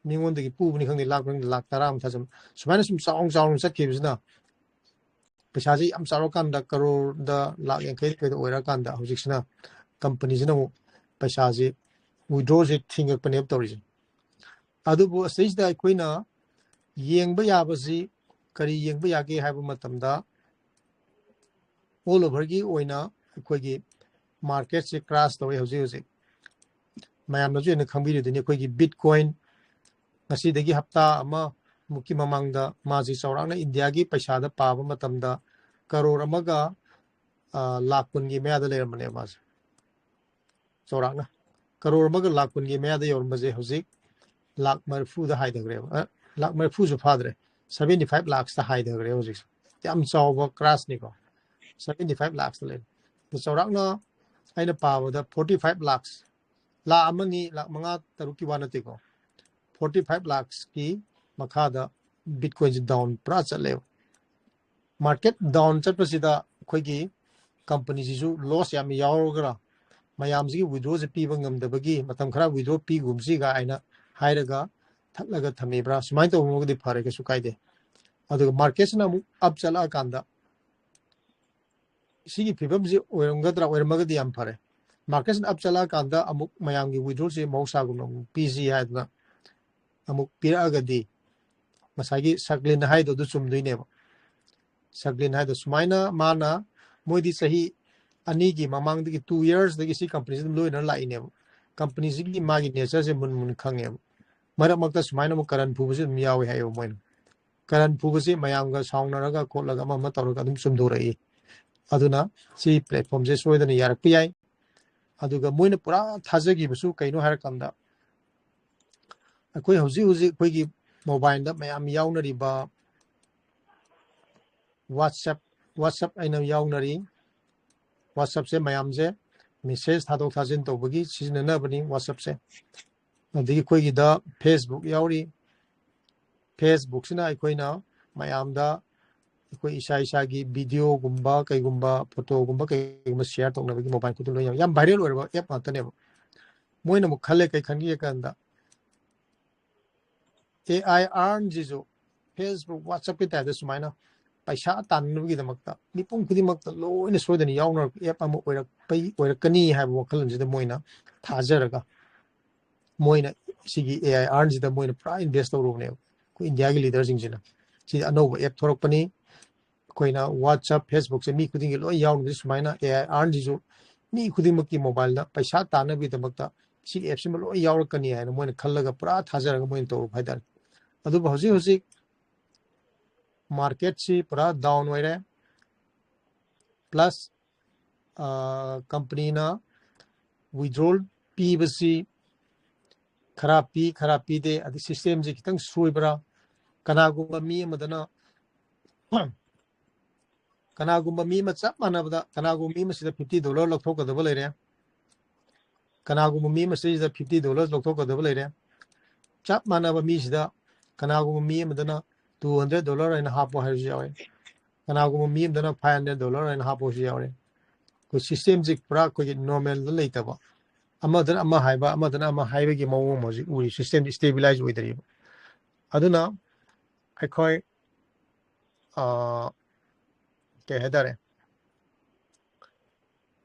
ꯃꯤꯉꯣꯟꯗꯒꯤ ꯄꯨꯕꯅꯤ ꯈꯪꯗꯦ, ꯂꯥꯈ ꯃꯔꯤ ꯂꯥꯈ ꯇꯔꯥ ꯑꯃꯨꯛ ꯊꯥꯖꯟ꯫ ꯁꯨꯃꯥꯏꯅ ꯁꯨꯝ ꯆꯥꯎꯅ ꯆꯥꯎꯅ ꯆꯠꯈꯤꯕꯁꯤꯅ ꯄꯩꯁꯥꯁꯦ ꯌꯥꯝ ꯆꯥꯎꯔꯀꯥꯟꯗ ꯀꯔꯣꯔꯗ ꯂꯥꯈ ꯌꯥꯡꯈꯩ ꯀꯩꯗ ꯑꯣꯏꯔꯀꯥꯟꯗ ꯍꯧꯖꯤꯛꯁꯤꯅ ꯀꯝꯄꯅꯤꯁꯤꯅ ꯑꯃꯨꯛ ꯄꯩꯁꯥꯁꯦ ꯋꯤꯗ꯭ꯔꯣꯁꯦ ꯊꯤꯡꯉꯛꯄꯅꯦꯕ ꯇꯧꯔꯤꯁꯦ꯫ ꯑꯗꯨꯕꯨ ꯑꯁꯤꯗꯩꯁꯤꯗ ꯑꯩꯈꯣꯏꯅ ꯌꯦꯡꯕ ꯌꯥꯕꯁꯤ ꯀꯔꯤ ꯌꯦꯡꯕ ꯌꯥꯒꯦ ꯍꯥꯏꯕ ꯃꯇꯝꯗ ꯑꯣꯜ ꯑꯣꯚꯔꯒꯤ ꯑꯣꯏꯅ ꯑꯩꯈꯣꯏꯒꯤ ꯃꯥꯔꯀꯦꯠꯁꯦ ꯀ꯭ꯔꯥꯁ ꯇꯧꯋꯦ ꯍꯧꯖꯤꯛ ꯍꯧꯖꯤꯛ꯫ ꯃꯌꯥꯝꯅꯁꯨ ꯍꯦꯟꯅ ꯈꯪꯕꯤꯔꯤꯗꯨꯅꯤ ꯑꯩꯈꯣꯏꯒꯤ ꯕꯤꯠꯀꯣꯏꯟ ꯉꯁꯤꯗꯒꯤ ꯍꯞꯇꯥ ꯑꯃꯃꯨꯛꯀꯤ ꯃꯃꯥꯡꯗ ꯃꯥꯁꯤ ꯆꯥꯎꯔꯥꯛꯅ ꯏꯟꯗꯤꯌꯥꯒꯤ ꯄꯩꯁꯥꯗ ꯄꯥꯕ ꯃꯇꯝꯗ ꯀꯔꯣꯔ ꯑꯃꯒ, ꯑ, ꯂꯥꯈ ꯀꯨꯟꯒꯤ ꯃꯌꯥꯗ ꯂꯩꯔꯝꯕꯅꯦꯕ ꯃꯥꯁꯦ꯫ ꯆꯥꯎꯔꯥꯛꯅ ꯀꯔꯣꯔ ꯑꯃꯒ ꯂꯥꯈ ꯀꯨꯟꯒꯤ ꯃꯌꯥꯗ ꯌꯧꯔꯝꯕꯁꯦ ꯍꯧꯖꯤꯛ ꯂꯥꯈ ꯃꯔꯤꯐꯨꯗ ꯍꯥꯏꯊꯈ꯭ꯔꯦꯕ꯫ ꯑ, ꯂꯥꯈ ꯃꯔꯤꯐꯨꯁꯨ ꯐꯥꯗ꯭ꯔꯦ, seventy five ꯂꯥꯈꯁꯇ ꯍꯥꯏꯊꯈ꯭ꯔꯦ ꯍꯧꯖꯤꯛꯁꯦ꯫ ꯌꯥꯝ ꯆꯥꯎꯕ ꯀ꯭ꯔꯥꯁꯅꯤꯀꯣ, seventy five ꯂꯥꯈꯁꯇ ꯂꯩꯔꯦ꯫ ꯑꯗꯨ ꯆꯥꯎꯔꯥꯛꯅ ꯑꯩꯅ ꯄꯥꯕꯗ forty five lakhs, ꯂꯥꯈ ꯑꯃꯅꯤ, ꯂꯥꯈ ꯃꯉꯥ ꯇꯔꯨꯛꯀꯤ ꯋꯥ ꯅꯠꯇꯦꯀꯣ, forty five lakhsꯀꯤ ꯃꯈꯥꯗ Bitcoinꯁꯦ down ꯄꯨꯔꯥ ꯆꯠꯂꯦꯕ꯫ Market down ꯆꯠꯄꯁꯤꯗ ꯑꯩꯈꯣꯏꯒꯤ companyꯁꯤꯁꯨ loss ꯌꯥꯝ ꯌꯥꯎꯔꯒ ꯃꯌꯥꯝꯁꯤꯒꯤ withdrawꯁꯦ ꯄꯤꯕ ꯉꯝꯗꯕꯒꯤ ꯃꯇꯝ ꯈꯔ withdraw ꯄꯤꯒꯨꯝꯁꯤꯒ ꯍꯥꯏꯅ ꯍꯥꯏꯔꯒ ꯊꯠꯂꯒ ꯊꯝꯃꯤꯕ꯭ꯔꯥ? ꯁꯨꯃꯥꯏꯅ ꯇꯧꯕꯃꯒꯗꯤ ꯐꯔꯦ, ꯀꯩꯁꯨ ꯀꯥꯏꯗꯦ꯫ ꯑꯗꯨꯒ marketꯁꯤꯅ ꯑꯃꯨꯛ up ꯆꯠꯂꯛꯑꯀꯥꯟꯗ ꯁꯤꯒꯤ ꯐꯤꯕꯝꯁꯤ ꯑꯣꯏꯔꯝꯒꯗ꯭ꯔꯥ? ꯑꯣꯏꯔꯝꯃꯒꯗꯤ ꯌꯥꯝ ꯐꯔꯦ꯫ Marketꯁꯤꯅ up ꯆꯠꯂꯛꯑꯀꯥꯟꯗ ꯑꯃꯨꯛ ꯃꯌꯥꯝꯒꯤ withdrawꯁꯦ ꯃꯍꯧꯁꯥꯒꯨꯝꯅ ꯑꯃꯨꯛ ꯄꯤꯁꯤ ꯍꯥꯏꯗꯅ ꯑꯃꯨꯛ ꯄꯤꯔꯛꯑꯒꯗꯤ ꯉꯁꯥꯏꯒꯤ ꯁꯛꯂꯤꯟ ꯍꯥꯏꯗꯣ ꯑꯗꯨ ꯆꯨꯝꯗꯣꯏꯅꯦꯕ꯫ ꯁꯛꯂꯤꯟ ꯍꯥꯏꯗꯣ ꯁꯨꯃꯥꯏꯅ ꯃꯥꯅ, ꯃꯣꯏꯗꯤ ꯆꯍꯤ ꯑꯅꯤꯒꯤ ꯃꯃꯥꯡꯗꯒꯤ, two yearsꯗꯒꯤ ꯁꯤ companyꯁꯤ ꯑꯗꯨꯝ ꯂꯣꯏꯅ ꯂꯥꯛꯏꯅꯦꯕ꯫ Companyꯁꯤꯒꯤ ꯃꯥꯒꯤ natureꯁꯦ ꯃꯨꯟ ꯃꯨꯟ ꯈꯪꯉꯦꯕ꯫ ꯃꯔꯛ ꯃꯔꯛꯇ ꯁꯨꯃꯥꯏꯅ ꯑꯃꯨꯛ ꯀꯔꯟ ꯐꯨꯕꯁꯨ ꯑꯗꯨꯝ ꯌꯥꯎꯋꯦ ꯍꯥꯏꯌꯦꯕ ꯃꯣꯏꯅ꯫ ꯀꯔꯟ ꯐꯨꯕꯁꯤ ꯃꯌꯥꯝꯒ ꯁꯥꯎꯅꯔꯒ ꯈꯣꯠꯂꯒ ꯑꯃ ꯑꯃ ꯇꯧꯔꯒ ꯑꯗꯨꯝ ꯆꯨꯝꯊꯣꯔꯛꯏ꯫ ꯑꯗꯨꯅ ꯁꯤ platformꯁꯦ ꯁꯣꯏꯗꯅ ꯌꯥꯔꯛꯄ ꯌꯥꯏ꯫ ꯑꯗꯨꯒ ꯃꯣꯏꯅ ꯄꯨꯔꯥ ꯊꯥꯖꯈꯤꯕꯁꯨ ꯀꯩꯅꯣ ꯍꯥꯏꯔꯀꯥꯟꯗ, ꯑꯩꯈꯣꯏ ꯍꯧꯖꯤꯛ ꯍꯧꯖꯤꯛ ꯑꯩꯈꯣꯏꯒꯤ mobileꯗ ꯃꯌꯥꯝ ꯌꯥꯎꯅꯔꯤꯕ WhatsApp, WhatsApp ꯑꯩꯅ ꯌꯥꯎꯅꯔꯤ꯫ WhatsAppꯁꯦ ꯃꯌꯥꯝꯁꯦ message ꯊꯥꯗꯣꯛ ꯊꯥꯖꯤꯟ ꯇꯧꯕꯒꯤ ꯁꯤꯖꯤꯟꯅꯅꯕꯅꯤ WhatsAppꯁꯦ꯫ ꯑꯗꯒꯤ ꯑꯩꯈꯣꯏꯒꯤꯗ Facebook ꯌꯥꯎꯔꯤ꯫ Facebookꯁꯤꯅ ꯑꯩꯈꯣꯏꯅ ꯃꯌꯥꯝꯗ ꯑꯩꯈꯣꯏ ꯏꯁꯥ ꯏꯁꯥꯒꯤ videoꯒꯨꯝꯕ ꯀꯩꯒꯨꯝꯕ, photoꯒꯨꯝꯕ ꯀꯩꯒꯨꯝꯕ share ꯇꯧꯅꯕꯒꯤ mobile ꯈꯨꯗꯤꯡ ꯂꯣꯏ ꯌꯥꯎꯔꯤ꯫ ꯌꯥꯝ viral ꯑꯣꯏꯔꯕ app ꯉꯥꯛꯇꯅꯦꯕ꯫ ꯃꯣꯏꯅ ꯑꯃꯨꯛ ꯈꯜꯂꯦ, ꯀꯩ ꯈꯟꯒꯦ ꯀꯥꯟꯗ, AI earnꯁꯤꯁꯨ Facebook, WhatsAppꯀꯤ typeꯇ ꯁꯨꯃꯥꯏꯅ ꯄꯩꯁꯥ ꯇꯥꯟꯅꯕꯒꯤꯗꯃꯛꯇ ꯃꯤꯄꯨꯝ ꯈꯨꯗꯤꯡꯃꯛꯇ ꯂꯣꯏꯅ ꯁꯣꯏꯗꯅ ꯌꯥꯎꯅꯔꯛꯄ app ꯑꯃ ꯑꯣꯏꯔꯛꯄꯩ, ꯑꯣꯏꯔꯛꯀꯅꯤ ꯍꯥꯏꯕ ꯋꯥꯈꯜꯂꯣꯟꯁꯤꯗ ꯃꯣꯏꯅ ꯊꯥꯖꯔꯒ, ꯃꯣꯏꯅ ꯁꯤꯒꯤ AI earnꯁꯤꯗ ꯃꯣꯏꯅ ꯄꯨꯔꯥ invest ꯇꯧꯔꯨꯕꯅꯦꯕ꯫ ꯑꯩꯈꯣꯏ ꯏꯟꯗꯤꯌꯥꯒꯤ leaderꯁꯤꯡꯁꯤꯅ, ꯁꯤꯗꯤ ꯑꯅꯧꯕ app ꯊꯣꯔꯛꯄꯅꯤ, ꯑꯩꯈꯣꯏꯅ WhatsApp, Facebookꯁꯦ ꯃꯤ ꯈꯨꯗꯤꯡꯒꯤ ꯂꯣꯏ ꯌꯥꯎꯅꯕꯁꯦ, ꯁꯨꯃꯥꯏꯅ AI earnꯁꯤꯁꯨ ꯃꯤ ꯈꯨꯗꯤꯡꯃꯛꯀꯤ mobileꯗ ꯄꯩꯁꯥ ꯇꯥꯟꯅꯕꯒꯤꯗꯃꯛꯇ ꯁꯤꯒꯤ appꯁꯤꯃ ꯂꯣꯏ ꯌꯥꯎꯔꯛꯀꯅꯤ ꯍꯥꯏꯅ ꯃꯣꯏꯅ ꯈꯜꯂꯒ ꯄꯨꯔꯥ ꯊꯥꯖꯔꯒ ꯃꯣꯏꯅ ꯇꯧꯔꯨꯕ ꯍꯥꯏꯇꯥꯔꯦ꯫ ꯑꯗꯨꯕꯨ ꯍꯧꯖꯤꯛ ꯍꯧꯖꯤꯛ marketꯁꯤ ꯄꯨꯔꯥ down ꯑꯣꯏꯔꯦ, plus companyꯅ withdrawal ꯄꯤꯕꯁꯤ ꯈꯔ ꯄꯤ, ꯈꯔ ꯄꯤꯗꯦ, ꯑꯗꯩ systemꯁꯤ ꯈꯤꯇꯪ ꯁꯣꯏꯕ꯭ꯔꯥ, ꯀꯅꯥꯒꯨꯝꯕ ꯃꯤ ꯑꯃꯗꯅ ꯀꯅꯥꯒꯨꯝꯕ ꯃꯤ ꯑꯃ ꯆꯞ ꯃꯥꯟꯅꯕꯗ ꯀꯅꯥꯒꯨꯝꯕ ꯃꯤ ꯑꯃꯁꯤꯗ fifty dollar ꯂꯧꯊꯣꯛꯀꯗꯕ ꯂꯩꯔꯦ, ꯀꯅꯥꯒꯨꯝꯕ ꯃꯤ ꯑꯃꯁꯤꯗ fifty dollars ꯂꯧꯊꯣꯛꯀꯗꯕ ꯂꯩꯔꯦ꯫ ꯆꯞ ꯃꯥꯟꯅꯕ ꯃꯤꯁꯤꯗ ꯀꯅꯥꯒꯨꯝꯕ ꯃꯤ ꯑꯃꯗꯅ two hundred dollar ꯍꯥꯏꯅ ꯍꯥꯞꯄꯣ ꯍꯥꯏꯕꯁꯨ ꯌꯥꯎꯋꯦ, ꯀꯅꯥꯒꯨꯝꯕ ꯃꯤ ꯑꯃꯗꯅ five hundred dollar ꯍꯥꯏꯅ ꯍꯥꯞꯄꯁꯨ ꯌꯥꯎꯔꯦ꯫ ꯑꯩꯈꯣꯏ systemꯁꯤ ꯄꯨꯔꯥ ꯑꯩꯈꯣꯏꯒꯤ normalꯗ ꯂꯩꯇꯕ, ꯑꯃꯗꯅ ꯑꯃ ꯍꯥꯏꯕ, ꯑꯃꯗꯅ ꯑꯃ ꯍꯥꯏꯕꯒꯤ ꯃꯑꯣꯡ ꯑꯃ ꯍꯧꯖꯤꯛ ꯎꯔꯤ꯫ Systemꯁꯤ stabilize ꯑꯣꯏꯗ꯭ꯔꯤꯕ꯫ ꯑꯗꯨꯅ ꯑꯩꯈꯣꯏ, ꯑ, ꯀꯩ ꯍꯥꯏꯇꯥꯔꯦ,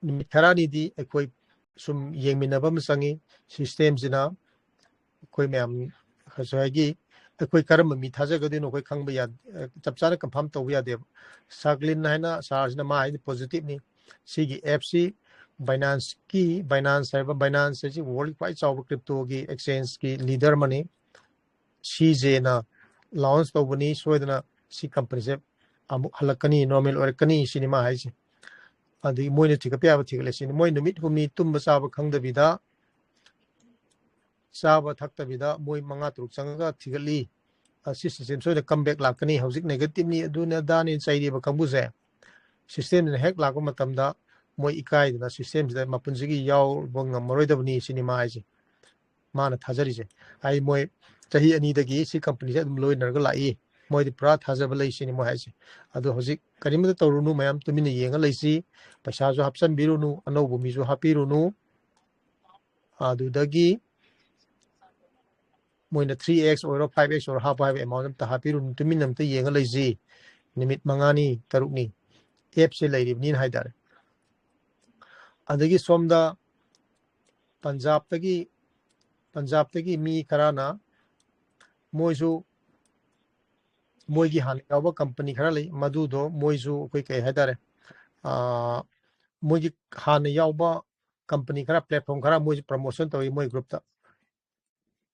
ꯅꯨꯃꯤꯠ ꯈꯔꯅꯤꯗꯤ ꯑꯩꯈꯣꯏ ꯁꯨꯝ ꯌꯦꯡꯃꯤꯟꯅꯕ ꯑꯃ ꯆꯪꯉꯤ꯫ Systemꯁꯤꯅ ꯑꯩꯈꯣꯏ ꯃꯌꯥꯝ ꯉꯁꯥꯏꯒꯤ ꯑꯩꯈꯣꯏ ꯀꯔꯝꯕ ꯃꯤ ꯊꯥꯖꯒꯗꯣꯏꯅꯣ ꯑꯩꯈꯣꯏ ꯈꯪꯕ ꯌꯥ-, ꯆꯞ ꯆꯥꯅ confirm ꯇꯧꯕ ꯌꯥꯗꯦꯕ꯫ ꯁꯥꯒ꯭ꯂꯤꯟ ꯍꯥꯏꯅ sirꯁꯤꯅ ꯃꯥ ꯍꯥꯏꯗꯤ positiveꯅꯤ꯫ ꯁꯤꯒꯤ appꯁꯤ Binanceꯀꯤ, Binance ꯍꯥꯏꯕ, Binance ꯍꯥꯏꯁꯤ worldꯒꯤ ꯈ꯭ꯋꯥꯏ ꯆꯥꯎꯕ cryptoꯒꯤ exchangeꯀꯤ leader ꯑꯃꯅꯤ꯫ CJꯅ launch ꯇꯧꯕꯅꯤ, ꯁꯣꯏꯗꯅ ꯁꯤ companyꯁꯦ ꯑꯃꯨꯛ ꯍꯜꯂꯛꯀꯅꯤ, normal ꯑꯣꯏꯔꯛꯀꯅꯤ ꯁꯤꯅꯤ ꯃꯥ ꯍꯥꯏꯁꯦ꯫ ꯑꯗꯒꯤ ꯃꯣꯏꯅ ꯊꯤꯒꯠꯄ ꯌꯥꯕ ꯊꯤꯒꯠꯂꯦ ꯁꯤꯅꯤ꯫ ꯃꯣꯏ ꯅꯨꯃꯤꯠ ꯍꯨꯝꯅꯤ ꯇꯨꯝꯕ ꯆꯥꯕ ꯈꯪꯗꯕꯤꯗ, ꯆꯥꯕ ꯊꯛꯇꯕꯤꯗ ꯃꯣꯏ ꯃꯉꯥ ꯇꯔꯨꯛ ꯆꯪꯉꯒ ꯊꯤꯒꯠꯂꯤ꯫ ꯑ, ꯁꯤ system ꯁꯣꯏꯗꯅ comeback ꯂꯥꯛꯀꯅꯤ, ꯍꯧꯖꯤꯛ negativeꯅꯤ, ꯑꯗꯨꯅꯤ ꯑꯗꯥꯅꯤ ꯆꯩꯔꯤꯕ ꯀꯥꯡꯕꯨꯁꯦ, systemꯁꯤꯅ ꯍꯦꯛ ꯂꯥꯛꯄ ꯃꯇꯝꯗ ꯃꯣꯏ ꯏꯀꯥꯏꯗꯅ systemꯁꯤꯗ ꯃꯄꯨꯟꯁꯤꯒꯤ ꯌꯥꯎꯕ ꯉꯝꯃꯔꯣꯏꯗꯕꯅꯤ ꯁꯤꯅꯤ ꯃꯥ ꯍꯥꯏꯁꯦ꯫ ꯃꯥꯅ ꯊꯥꯖꯔꯤꯁꯦ꯫ ꯍꯥꯏ ꯃꯣꯏ ꯆꯍꯤ ꯑꯅꯤꯗꯒꯤ ꯁꯤ companyꯁꯦ ꯑꯗꯨꯝ ꯂꯣꯏꯅꯔꯒ ꯂꯥꯛꯏ, ꯃꯣꯏꯗꯤ ꯄꯨꯔꯥ ꯊꯥꯖꯕ ꯂꯩ ꯁꯤꯅꯤ ꯃꯣꯏ ꯍꯥꯏꯁꯦ꯫ ꯑꯗꯣ ꯍꯧꯖꯤꯛ ꯀꯔꯤꯝꯇ ꯇꯧꯔꯨꯅꯨ, ꯃꯌꯥꯝ ꯇꯨꯃꯤꯟꯅ ꯌꯦꯡꯉ ꯂꯩꯁꯤ, ꯄꯩꯁꯥꯁꯨ ꯍꯥꯞꯆꯤꯟꯕꯤꯔꯨꯅꯨ, ꯑꯅꯧꯕ ꯃꯤꯁꯨ ꯍꯥꯞꯄꯤꯔꯨꯅꯨ꯫ ꯑꯗꯨꯗꯒꯤ ꯃꯣꯏꯅ three X ꯑꯣꯏꯔꯣ, five X ꯑꯣꯏꯔꯣ, ꯍꯥꯞꯄ ꯍꯥꯏꯕ amount ꯑꯝꯇ ꯍꯥꯞꯄꯤꯔꯨꯅꯨ, ꯇꯨꯃꯤꯟꯅ ꯑꯝꯇ ꯌꯦꯡꯉ ꯂꯩꯁꯤ꯫ ꯅꯨꯃꯤꯠ ꯃꯉꯥꯅꯤ, ꯇꯔꯨꯛꯅꯤ appꯁꯦ ꯂꯩꯔꯤꯕꯅꯤꯅ ꯍꯥꯏꯇꯥꯔꯦ꯫ ꯑꯗꯒꯤ ꯁꯣꯝꯗ ꯄꯟꯖꯥꯕꯇꯒꯤ, ꯄꯟꯖꯥꯕꯇꯒꯤ ꯃꯤ ꯈꯔꯅ ꯃꯣꯏꯁꯨ ꯃꯣꯏꯒꯤ ꯍꯥꯟꯅ ꯌꯥꯎꯕ company ꯈꯔ ꯂꯩ, ꯃꯗꯨꯗꯣ ꯃꯣꯏꯁꯨ ꯑꯩꯈꯣꯏ ꯀꯩ ꯍꯥꯏꯇꯥꯔꯦ, ꯑꯥ, ꯃꯣꯏꯒꯤ ꯍꯥꯟꯅ ꯌꯥꯎꯕ company ꯈꯔ, platform ꯈꯔ ꯃꯣꯏꯁꯨ promotion ꯇꯧꯏ ꯃꯣꯏ groupꯇ꯫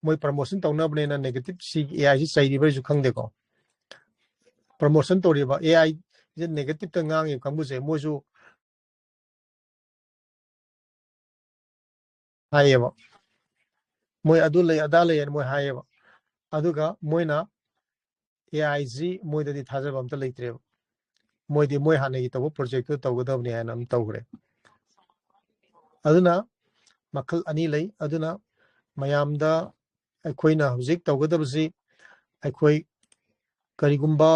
ꯃꯣꯏ promotion ꯇꯧꯅꯕꯅꯦꯅ negative ꯁꯤ AIꯁꯤ ꯆꯩꯔꯤꯕ꯭ꯔꯥꯁꯨ ꯈꯪꯗꯦꯀꯣ꯫ Promotion ꯇꯧꯔꯤꯕ AIꯁꯦ negativeꯇ ꯉꯥꯡꯉꯤꯕ ꯀꯥꯡꯕꯨꯁꯦ ꯃꯣꯏꯁꯨ ꯍꯥꯏꯌꯦꯕ, ꯃꯣꯏ ꯑꯗꯨ ꯂꯩ ꯑꯗꯥ ꯂꯩ ꯍꯥꯏꯅ ꯃꯣꯏ ꯍꯥꯏꯌꯦꯕ꯫ ꯑꯗꯨꯒ ꯃꯣꯏꯅ AIꯁꯤ ꯃꯣꯏꯗꯗꯤ ꯊꯥꯖꯕ ꯑꯝꯇ ꯂꯩꯇ꯭ꯔꯦꯕ꯫ ꯃꯣꯏꯗꯤ ꯃꯣꯏ ꯍꯥꯟꯅꯒꯤ ꯇꯧꯕ ꯄ꯭ꯔꯣꯖꯦꯛꯇꯨ ꯇꯧꯒꯗꯕꯅꯤ ꯍꯥꯏꯅ ꯑꯗꯨꯝ ꯇꯧꯈ꯭ꯔꯦ꯫ ꯑꯗꯨꯅ ꯃꯈꯜ ꯑꯅꯤ ꯂꯩ꯫ ꯑꯗꯨꯅ ꯃꯌꯥꯝꯗ ꯑꯩꯈꯣꯏꯅ ꯍꯧꯖꯤꯛ ꯇꯧꯒꯗꯕꯁꯤ, ꯑꯩꯈꯣꯏ ꯀꯔꯤꯒꯨꯝꯕ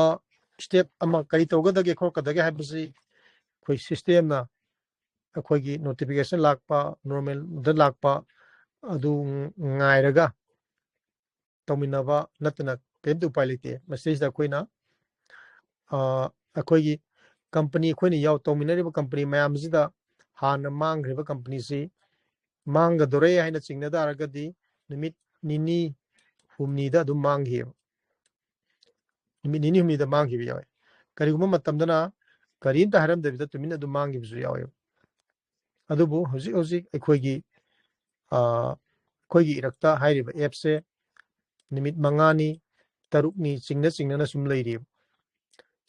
ꯁ꯭ꯇꯦꯞ ꯑꯃ ꯀꯔꯤ ꯇꯧꯒꯗꯒꯦ ꯈꯣꯠꯀꯗꯒꯦ ꯍꯥꯏꯕꯁꯤ ꯑꯩꯈꯣꯏ ꯁꯤꯁꯇꯦꯝꯅ ꯑꯩꯈꯣꯏꯒꯤ ꯅꯣꯇꯤꯐꯤꯀꯦꯁꯟ ꯂꯥꯛꯄ, ꯅꯣꯔꯃꯦꯜꯗ ꯂꯥꯛꯄ ꯑꯗꯨ ꯉꯥꯏꯔꯒ ꯇꯧꯃꯤꯟꯅꯕ ꯅꯠꯇꯅ ꯀꯔꯤꯝꯇ ꯎꯄꯥꯏ ꯂꯩꯇꯦ꯫ ꯃꯁꯤꯗꯩꯁꯤꯗ ꯑꯩꯈꯣꯏꯅ, ꯑ, ꯑꯩꯈꯣꯏꯒꯤ ꯀꯝꯄꯅꯤ, ꯑꯩꯈꯣꯏꯅ ꯌꯥꯎ-, ꯇꯧꯃꯤꯟꯅꯔꯤꯕ ꯀꯝꯄꯅꯤ ꯃꯌꯥꯝꯁꯤꯗ ꯍꯥꯟꯅ ꯃꯥꯡꯈ꯭ꯔꯤꯕ ꯀꯝꯄꯅꯤꯁꯤ ꯃꯥꯡꯒꯗꯣꯔꯦ ꯍꯥꯏꯅ ꯆꯤꯡꯅ ꯇꯥꯔꯒꯗꯤ ꯅꯨꯃꯤꯠ ꯅꯤꯅꯤ ꯍꯨꯝꯅꯤꯗ ꯑꯗꯨꯝ ꯃꯥꯡꯈꯤꯑꯕ꯫ ꯅꯨꯃꯤꯠ ꯅꯤꯅꯤ ꯍꯨꯝꯅꯤꯗ ꯃꯥꯡꯈꯤꯕ ꯌꯥꯎꯋꯦ꯫ ꯀꯔꯤꯒꯨꯝꯕ ꯃꯇꯝꯗꯅ ꯀꯔꯤꯝꯇ ꯍꯥꯏꯔꯝꯗꯕꯤꯗ ꯇꯨꯃꯤꯟꯅ ꯑꯗꯨꯝ ꯃꯥꯡꯈꯤꯕꯁꯨ ꯌꯥꯎꯋꯦꯕ꯫ ꯑꯗꯨꯕꯨ ꯍꯧꯖꯤꯛ ꯍꯧꯖꯤꯛ ꯑꯩꯈꯣꯏꯒꯤ, ꯑ, ꯑꯩꯈꯣꯏꯒꯤ ꯏꯔꯛꯇ ꯍꯥꯏꯔꯤꯕ ꯑꯦꯞꯁꯦ ꯅꯨꯃꯤꯠ ꯃꯉꯥꯅꯤ, ꯇꯔꯨꯛꯅꯤ ꯆꯤꯡꯅ ꯆꯤꯡꯅꯅ ꯁꯨꯝ ꯂꯩꯔꯤꯕ꯫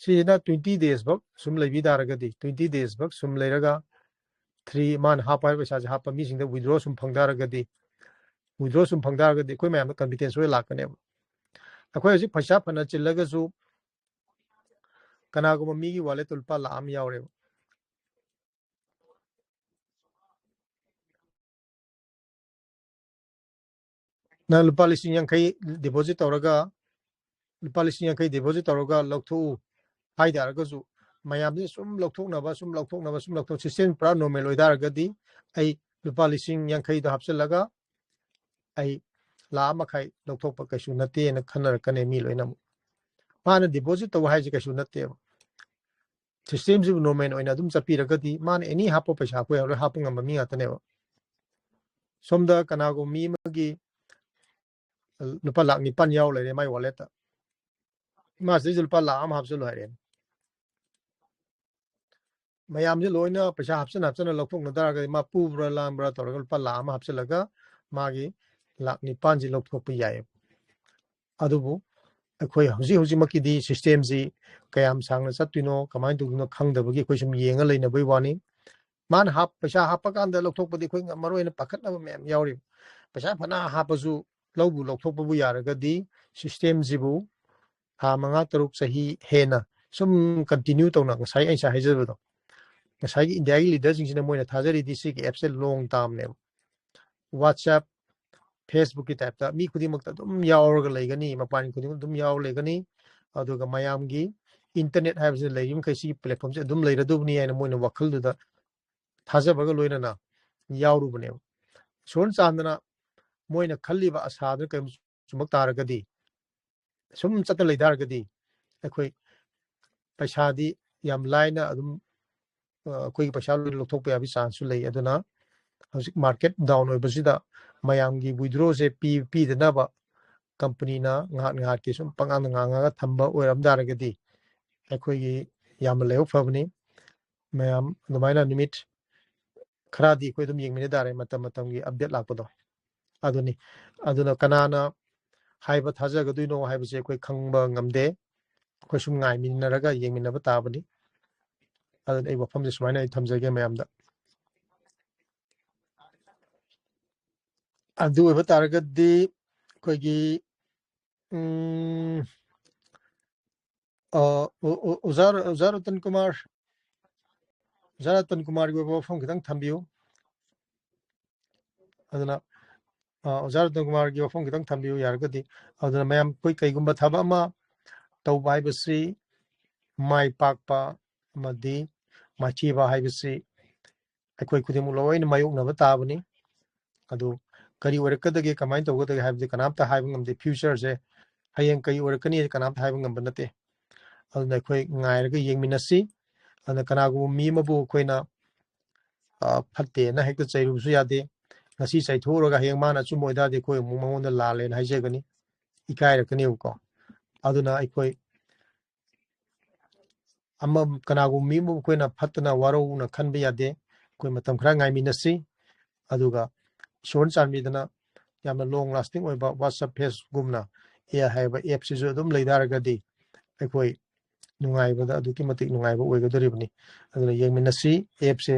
ꯁꯤꯁꯤꯅ twenty days ꯐꯥꯎ ꯁꯨꯝ ꯂꯩꯕꯤ ꯇꯥꯔꯒꯗꯤ, twenty days ꯐꯥꯎ ꯁꯨꯝ ꯂꯩꯔꯒ three, ꯃꯥꯅ ꯍꯥꯞꯄ ꯍꯥꯏꯕ ꯄꯩꯁꯥꯁꯦ ꯍꯥꯞꯄ ꯃꯤꯁꯤꯡꯗ withdraw ꯁꯨꯝ ꯐꯪ ꯇꯥꯔꯒꯗꯤ, withdraw ꯁꯨꯝ ꯐꯪ ꯇꯥꯔꯒꯗꯤ ꯑꯩꯈꯣꯏ ꯃꯌꯥꯝꯗ confidence ꯂꯣꯏ ꯂꯥꯛꯀꯅꯦꯕ꯫ ꯑꯩꯈꯣꯏ ꯍꯧꯖꯤꯛ ꯄꯩꯁꯥ ꯐꯅ ꯆꯤꯜꯂꯒꯁꯨ ꯀꯅꯥꯒꯨꯝꯕ ꯃꯤꯒꯤ wallet ꯇ ꯂꯨꯄꯥ ꯂꯥꯈ ꯑꯃ ꯌꯥꯎꯔꯦꯕ꯫ ꯅꯪ ꯂꯨꯄꯥ ꯂꯤꯁꯤꯡ ꯌꯥꯡꯈꯩ deposit ꯇꯧꯔꯒ, ꯂꯨꯄꯥ ꯂꯤꯁꯤꯡ ꯌꯥꯡꯈꯩ deposit ꯇꯧꯔꯒ ꯂꯧꯊꯣꯛꯎ ꯍꯥꯏ ꯇꯥꯔꯒꯁꯨ, ꯃꯌꯥꯝꯁꯤꯅ ꯁꯨꯝ ꯂꯧꯊꯣꯛꯅꯕ, ꯁꯨꯝ ꯂꯧꯊꯣꯛꯅꯕ, ꯁꯨꯝ ꯂꯧꯊꯣꯛ, system ꯄꯨꯔꯥ normal ꯑꯣꯏ ꯇꯥꯔꯒꯗꯤ ꯑꯩ ꯂꯨꯄꯥ ꯂꯤꯁꯤꯡ ꯌꯥꯡꯈꯩꯗꯣ ꯍꯥꯞꯆꯤꯜꯂꯒ ꯑꯩ ꯂꯥꯈ ꯑꯃ ꯃꯈꯥꯏ ꯂꯧꯊꯣꯛꯄ ꯀꯩꯁꯨ ꯅꯠꯇꯦꯅ ꯈꯟꯅꯔꯛꯀꯅꯤ ꯃꯤ ꯂꯣꯏꯅꯃꯛ꯫ ꯃꯥꯅ deposit ꯇꯧꯕ ꯍꯥꯏꯁꯦ ꯀꯩꯁꯨ ꯅꯠꯇꯦꯕ꯫ System ꯁꯤꯕꯨ normal ꯑꯣꯏꯅ ꯑꯗꯨꯝ ꯆꯠꯄꯤꯔꯒꯗꯤ ꯃꯥꯅ any ꯍꯥꯞꯄ ꯄꯩꯁꯥ ꯑꯩꯈꯣꯏ ꯂꯣꯏ ꯍꯥꯞꯄ ꯉꯝꯕ ꯃꯤ ꯉꯥꯛꯇꯅꯦꯕ꯫ ꯁꯣꯝꯗ ꯀꯅꯥꯒꯨꯝꯕ ꯃꯤ ꯑꯃꯒꯤ ꯂꯨꯄꯥ ꯂꯥꯈ ꯅꯤꯄꯥꯟ ꯌꯥꯎ ꯂꯩꯔꯦ ꯃꯥꯏ wallet ꯇ꯫ ꯃꯥ ꯁꯤꯗꯩꯁꯤꯗ ꯂꯨꯄꯥ ꯂꯥꯈ ꯑꯃ ꯍꯥꯞꯆꯤꯜꯂꯨ ꯍꯥꯏꯔꯦ꯫ ꯃꯌꯥꯝꯁꯦ ꯂꯣꯏꯅ ꯄꯩꯁꯥ ꯍꯥꯞꯆꯤꯟ ꯍꯥꯞꯆꯤꯟꯅ ꯂꯧꯊꯣꯛꯅ ꯇꯥꯔꯒꯗꯤ ꯃꯥ ꯄꯨꯕ꯭ꯔꯥ ꯂꯥꯝꯕ꯭ꯔꯥ ꯇꯧꯔꯒ ꯂꯨꯄꯥ ꯂꯥꯈ ꯑꯃ ꯍꯥꯞꯆꯤꯜꯂꯒ ꯃꯥꯒꯤ ꯂꯥꯈ ꯅꯤꯄꯥꯟꯁꯤ ꯂꯧꯊꯣꯛꯄ ꯌꯥꯏꯌꯦꯕ꯫ ꯑꯗꯨꯕꯨ ꯑꯩꯈꯣꯏ ꯍꯧꯖꯤꯛ ꯍꯧꯖꯤꯛꯃꯛꯀꯤꯗꯤ system ꯁꯤ ꯀꯌꯥꯝ ꯁꯥꯡꯅ ꯆꯠꯇꯣꯏꯅꯣ, ꯀꯃꯥꯏꯅ ꯇꯧꯗꯣꯏꯅꯣ ꯈꯪꯗꯕꯒꯤ ꯑꯩꯈꯣꯏ ꯁꯨꯝ ꯌꯦꯡꯉ ꯂꯩꯅꯕꯩ ꯋꯥꯅꯤ꯫ ꯃꯥꯅ ꯍꯥꯞ-, ꯄꯩꯁꯥ ꯍꯥꯞꯄ ꯀꯥꯟꯗ ꯂꯧꯊꯣꯛꯄꯗꯤ ꯑꯩꯈꯣꯏ ꯃꯔꯨ ꯑꯣꯏꯅ ꯄꯥꯈꯠꯅꯕ ꯃꯌꯥꯝ ꯌꯥꯎꯔꯤ꯫ ꯄꯩꯁꯥ ꯐꯅ ꯍꯥꯞꯄꯁꯨ ꯂꯧꯕꯨ ꯂꯧꯊꯣꯛꯄꯕꯨ ꯌꯥꯔꯒꯗꯤ system ꯁꯤꯕꯨ ꯊꯥ ꯃꯉꯥ, ꯇꯔꯨꯛ, ꯆꯍꯤ ꯍꯦꯟꯅ ꯁꯨꯝ ꯀꯟꯇꯤꯅ꯭ꯌꯨ ꯇꯧꯅ ꯉꯁꯥꯏ ꯑꯩ ꯉꯁꯥꯏ ꯍꯥꯏꯖꯕꯗꯣ, ꯉꯁꯥꯏꯒꯤ ꯏꯟꯗꯤꯌꯥꯒꯤ ꯂꯤꯗꯔꯁꯤꯡꯁꯤꯅ ꯃꯣꯏꯅ ꯊꯥꯖꯔꯤꯗꯤ ꯁꯤꯒꯤ ꯑꯦꯞꯁꯦ ꯂꯣꯡ ꯇꯥꯝꯅꯦꯕ꯫ WhatsApp, Facebook-ꯀꯤ ꯇꯥꯏꯞꯇ ꯃꯤ ꯈꯨꯗꯤꯡꯃꯛꯇ ꯑꯗꯨꯝ ꯌꯥꯎꯔꯒ ꯂꯩꯒꯅꯤ, ꯃꯄꯥꯟ ꯈꯨꯗꯤꯡꯃꯛ ꯑꯗꯨꯝ ꯌꯥꯎꯔ ꯂꯩꯒꯅꯤ꯫ ꯑꯗꯨꯒ ꯃꯌꯥꯝꯒꯤ ꯏꯟꯇꯔꯅꯦꯠ ꯍꯥꯏꯕꯁꯤꯗ ꯂꯩꯔꯤꯕ ꯃꯈꯩ ꯁꯤꯒꯤ ꯄ꯭ꯂꯦꯠꯐꯣꯝꯁꯦ ꯑꯗꯨꯝ ꯂꯩꯔꯗꯧꯕꯅꯤ ꯍꯥꯏꯅ ꯃꯣꯏꯅ ꯋꯥꯈꯜꯗꯨꯗ ꯊꯥꯖꯕꯒ ꯂꯣꯏꯅꯅ ꯌꯥꯎꯔꯨꯕꯅꯦꯕ꯫ ꯁꯣꯔꯟ ꯆꯥꯟꯗꯅ ꯃꯣꯏꯅ ꯈꯜꯂꯤꯕ ꯑꯁꯥꯗꯨꯅ ꯀꯔꯤꯒꯨꯝꯕ ꯆꯨꯝꯃꯛ ꯇꯥꯔꯒꯗꯤ, ꯁꯨꯝ ꯆꯠꯇ ꯂꯩ ꯇꯥꯔꯒꯗꯤ ꯑꯩꯈꯣꯏ ꯄꯩꯁꯥꯗꯤ ꯌꯥꯝ ꯂꯥꯏꯅ ꯑꯗꯨꯝ, ꯑ, ꯑꯩꯈꯣꯏꯒꯤ ꯄꯩꯁꯥ ꯂꯣꯏ ꯂꯧꯊꯣꯛꯄ ꯌꯥꯕꯒꯤ ꯆꯥꯟꯁꯁꯨ ꯂꯩ꯫ ꯑꯗꯨꯅ ꯍꯧꯖꯤꯛ ꯃꯥꯔꯀꯦꯠ ꯗꯥꯎꯟ ꯑꯣꯏꯕꯁꯤꯗ ꯃꯌꯥꯝꯒꯤ ꯋꯤꯗ꯭ꯔꯣꯁꯦ ꯄꯤ-, ꯄꯤꯗꯅꯕ ꯀꯝꯄꯅꯤꯅ ꯉꯥꯏꯍꯥꯛ ꯉꯥꯏꯍꯥꯛꯀꯤ ꯁꯨꯝ ꯄꯉꯥꯡꯗ ꯉꯥꯡꯉꯒ ꯊꯝꯕ ꯑꯣꯏꯔꯝ ꯇꯥꯔꯒꯗꯤ ꯑꯩꯈꯣꯏꯒꯤ ꯌꯥꯝꯅ ꯂꯥꯏꯕꯛ ꯐꯕꯅꯤ꯫ ꯃꯌꯥꯝ ꯑꯗꯨꯃꯥꯏꯅ ꯅꯨꯃꯤꯠ ꯈꯔꯗꯤ ꯑꯩꯈꯣꯏ ꯑꯗꯨꯝ ꯌꯦꯡꯃꯤꯟꯅ ꯇꯥꯔꯦ, ꯃꯇꯝ ꯃꯇꯝꯒꯤ ꯑꯞꯗꯦꯠ ꯂꯥꯛꯄꯗꯣ꯫ ꯑꯗꯨꯅꯤ꯫ ꯑꯗꯨꯅ ꯀꯅꯥꯅ ꯍꯥꯏꯕ ꯊꯥꯖꯒꯗꯣꯏꯅꯣ ꯍꯥꯏꯕꯁꯦ ꯑꯩꯈꯣꯏ ꯈꯪꯕ ꯉꯝꯗꯦ꯫ ꯑꯩꯈꯣꯏ ꯁꯨꯝ ꯉꯥꯏꯃꯤꯟꯅꯔꯒ ꯌꯦꯡꯃꯤꯟꯅꯕ ꯇꯥꯕꯅꯤ꯫ ꯑꯗꯨꯅ ꯑꯩ ꯋꯥꯐꯝꯁꯦ ꯁꯨꯃꯥꯏꯅ ꯑꯩ ꯊꯝꯖꯒꯦ ꯃꯌꯥꯝꯗ꯫ ꯑꯗꯨ ꯑꯣꯏꯕ ꯇꯥꯔꯒꯗꯤ ꯑꯩꯈꯣꯏꯒꯤ, ꯎꯝ, ꯑ, ꯑꯣ-, ꯑꯣ-, ꯑꯣꯖꯥ, ꯑꯣꯖꯥ ꯔꯇꯟ ꯀꯨꯃꯥꯔ, ꯑꯣꯖꯥ ꯔꯇꯟ ꯀꯨꯃꯥꯔꯒꯤ ꯑꯣꯏꯕ ꯋꯥꯐꯝ ꯈꯤꯇꯪ ꯊꯝꯕꯤꯌꯨ꯫ ꯑꯗꯨꯅ, ꯑ, ꯑꯣꯖꯥ ꯔꯇꯟ ꯀꯨꯃꯥꯔꯒꯤ ꯋꯥꯐꯝ ꯈꯤꯇꯪ ꯊꯝꯕꯤꯌꯨ ꯌꯥꯔꯒꯗꯤ꯫ ꯑꯗꯨꯅ ꯃꯌꯥꯝ ꯑꯩꯈꯣꯏ ꯀꯩꯒꯨꯝꯕ ꯊꯕꯛ ꯑꯃ ꯇꯧꯕ ꯍꯥꯏꯕꯁꯤ, ꯃꯥꯏ ꯄꯥꯛꯄ ꯑꯃꯗꯤ ꯃꯥꯏꯊꯤꯕ ꯍꯥꯏꯕꯁꯤ ꯑꯩꯈꯣꯏ ꯈꯨꯗꯤꯡꯃꯛ ꯂꯣꯏꯅ ꯃꯥꯌꯣꯛꯅꯕ ꯇꯥꯕꯅꯤ꯫ ꯑꯗꯨ ꯀꯔꯤ ꯑꯣꯏꯔꯛꯀꯗꯒꯦ, ꯀꯃꯥꯏꯅ ꯇꯧꯒꯗꯒꯦ ꯍꯥꯏꯕꯗꯤ ꯀꯅꯥꯝꯇ ꯍꯥꯏꯕ ꯉꯝꯗꯦ꯫ ꯐ꯭ꯌꯨꯆꯔꯁꯦ ꯍꯌꯦꯡ ꯀꯔꯤ ꯑꯣꯏꯔꯛꯀꯅꯤ ꯀꯅꯥꯝꯇ ꯍꯥꯏꯕ ꯉꯝꯕ ꯅꯠꯇꯦ꯫ ꯑꯗꯨꯅ ꯑꯩꯈꯣꯏ ꯉꯥꯏꯔꯒ ꯌꯦꯡꯃꯤꯟꯅꯁꯤ꯫ ꯑꯗꯨꯅ ꯀꯅꯥꯒꯨꯝꯕ ꯃꯤ ꯑꯃꯕꯨ ꯑꯩꯈꯣꯏꯅ, ꯑ, ꯐꯠꯇꯦꯅ ꯍꯦꯛꯇ ꯆꯩꯔꯨꯕꯁꯨ ꯌꯥꯗꯦ꯫ ꯉꯁꯤ ꯆꯩꯊꯣꯛꯎꯔꯒ ꯍꯌꯦꯡ ꯃꯥꯅ ꯑꯆꯨꯝꯕ ꯑꯣꯏꯇꯥꯔꯗꯤ ꯑꯩꯈꯣꯏ ꯑꯃꯨꯛ ꯃꯉꯣꯟꯗ ꯂꯥꯜꯂꯦꯅ ꯍꯥꯏꯖꯒꯅꯤ, ꯏꯀꯥꯏꯔꯛꯀꯅꯦꯕꯀꯣ꯫ ꯑꯗꯨꯅ ꯑꯩꯈꯣꯏ ꯑꯃ, ꯀꯅꯥꯒꯨꯝꯕ ꯃꯤ ꯑꯃꯕꯨ ꯑꯩꯈꯣꯏꯅ ꯐꯠꯇꯅ ꯋꯥꯔꯧꯅ ꯈꯟꯕ ꯌꯥꯗꯦ꯫ ꯑꯩꯈꯣꯏ ꯃꯇꯝ ꯈꯔ ꯉꯥꯏꯃꯤꯟꯅꯁꯤ꯫ ꯑꯗꯨꯒ ꯏꯁꯣꯔꯅ ꯆꯥꯟꯕꯤꯗꯅ ꯌꯥꯝꯅ ꯂꯣꯡ ꯂꯥꯁꯇꯤꯡ ꯑꯣꯏꯕ WhatsApp, ꯐꯦꯁꯒꯨꯝꯅ ꯑꯦ ꯍꯥꯏꯕ ꯑꯦꯞꯁꯤꯁꯨ ꯑꯗꯨꯝ ꯂꯩ ꯇꯥꯔꯒꯗꯤ ꯑꯩꯈꯣꯏ ꯅꯨꯡꯉꯥꯏꯕꯗ ꯑꯗꯨꯛꯀꯤ ꯃꯇꯤꯛ ꯅꯨꯡꯉꯥꯏꯕ ꯑꯣꯏꯒꯗꯧꯔꯤꯕꯅꯤ꯫ ꯑꯗꯨꯅ ꯌꯦꯡꯃꯤꯟꯅꯁꯤ꯫ ꯑꯦꯞꯁꯦ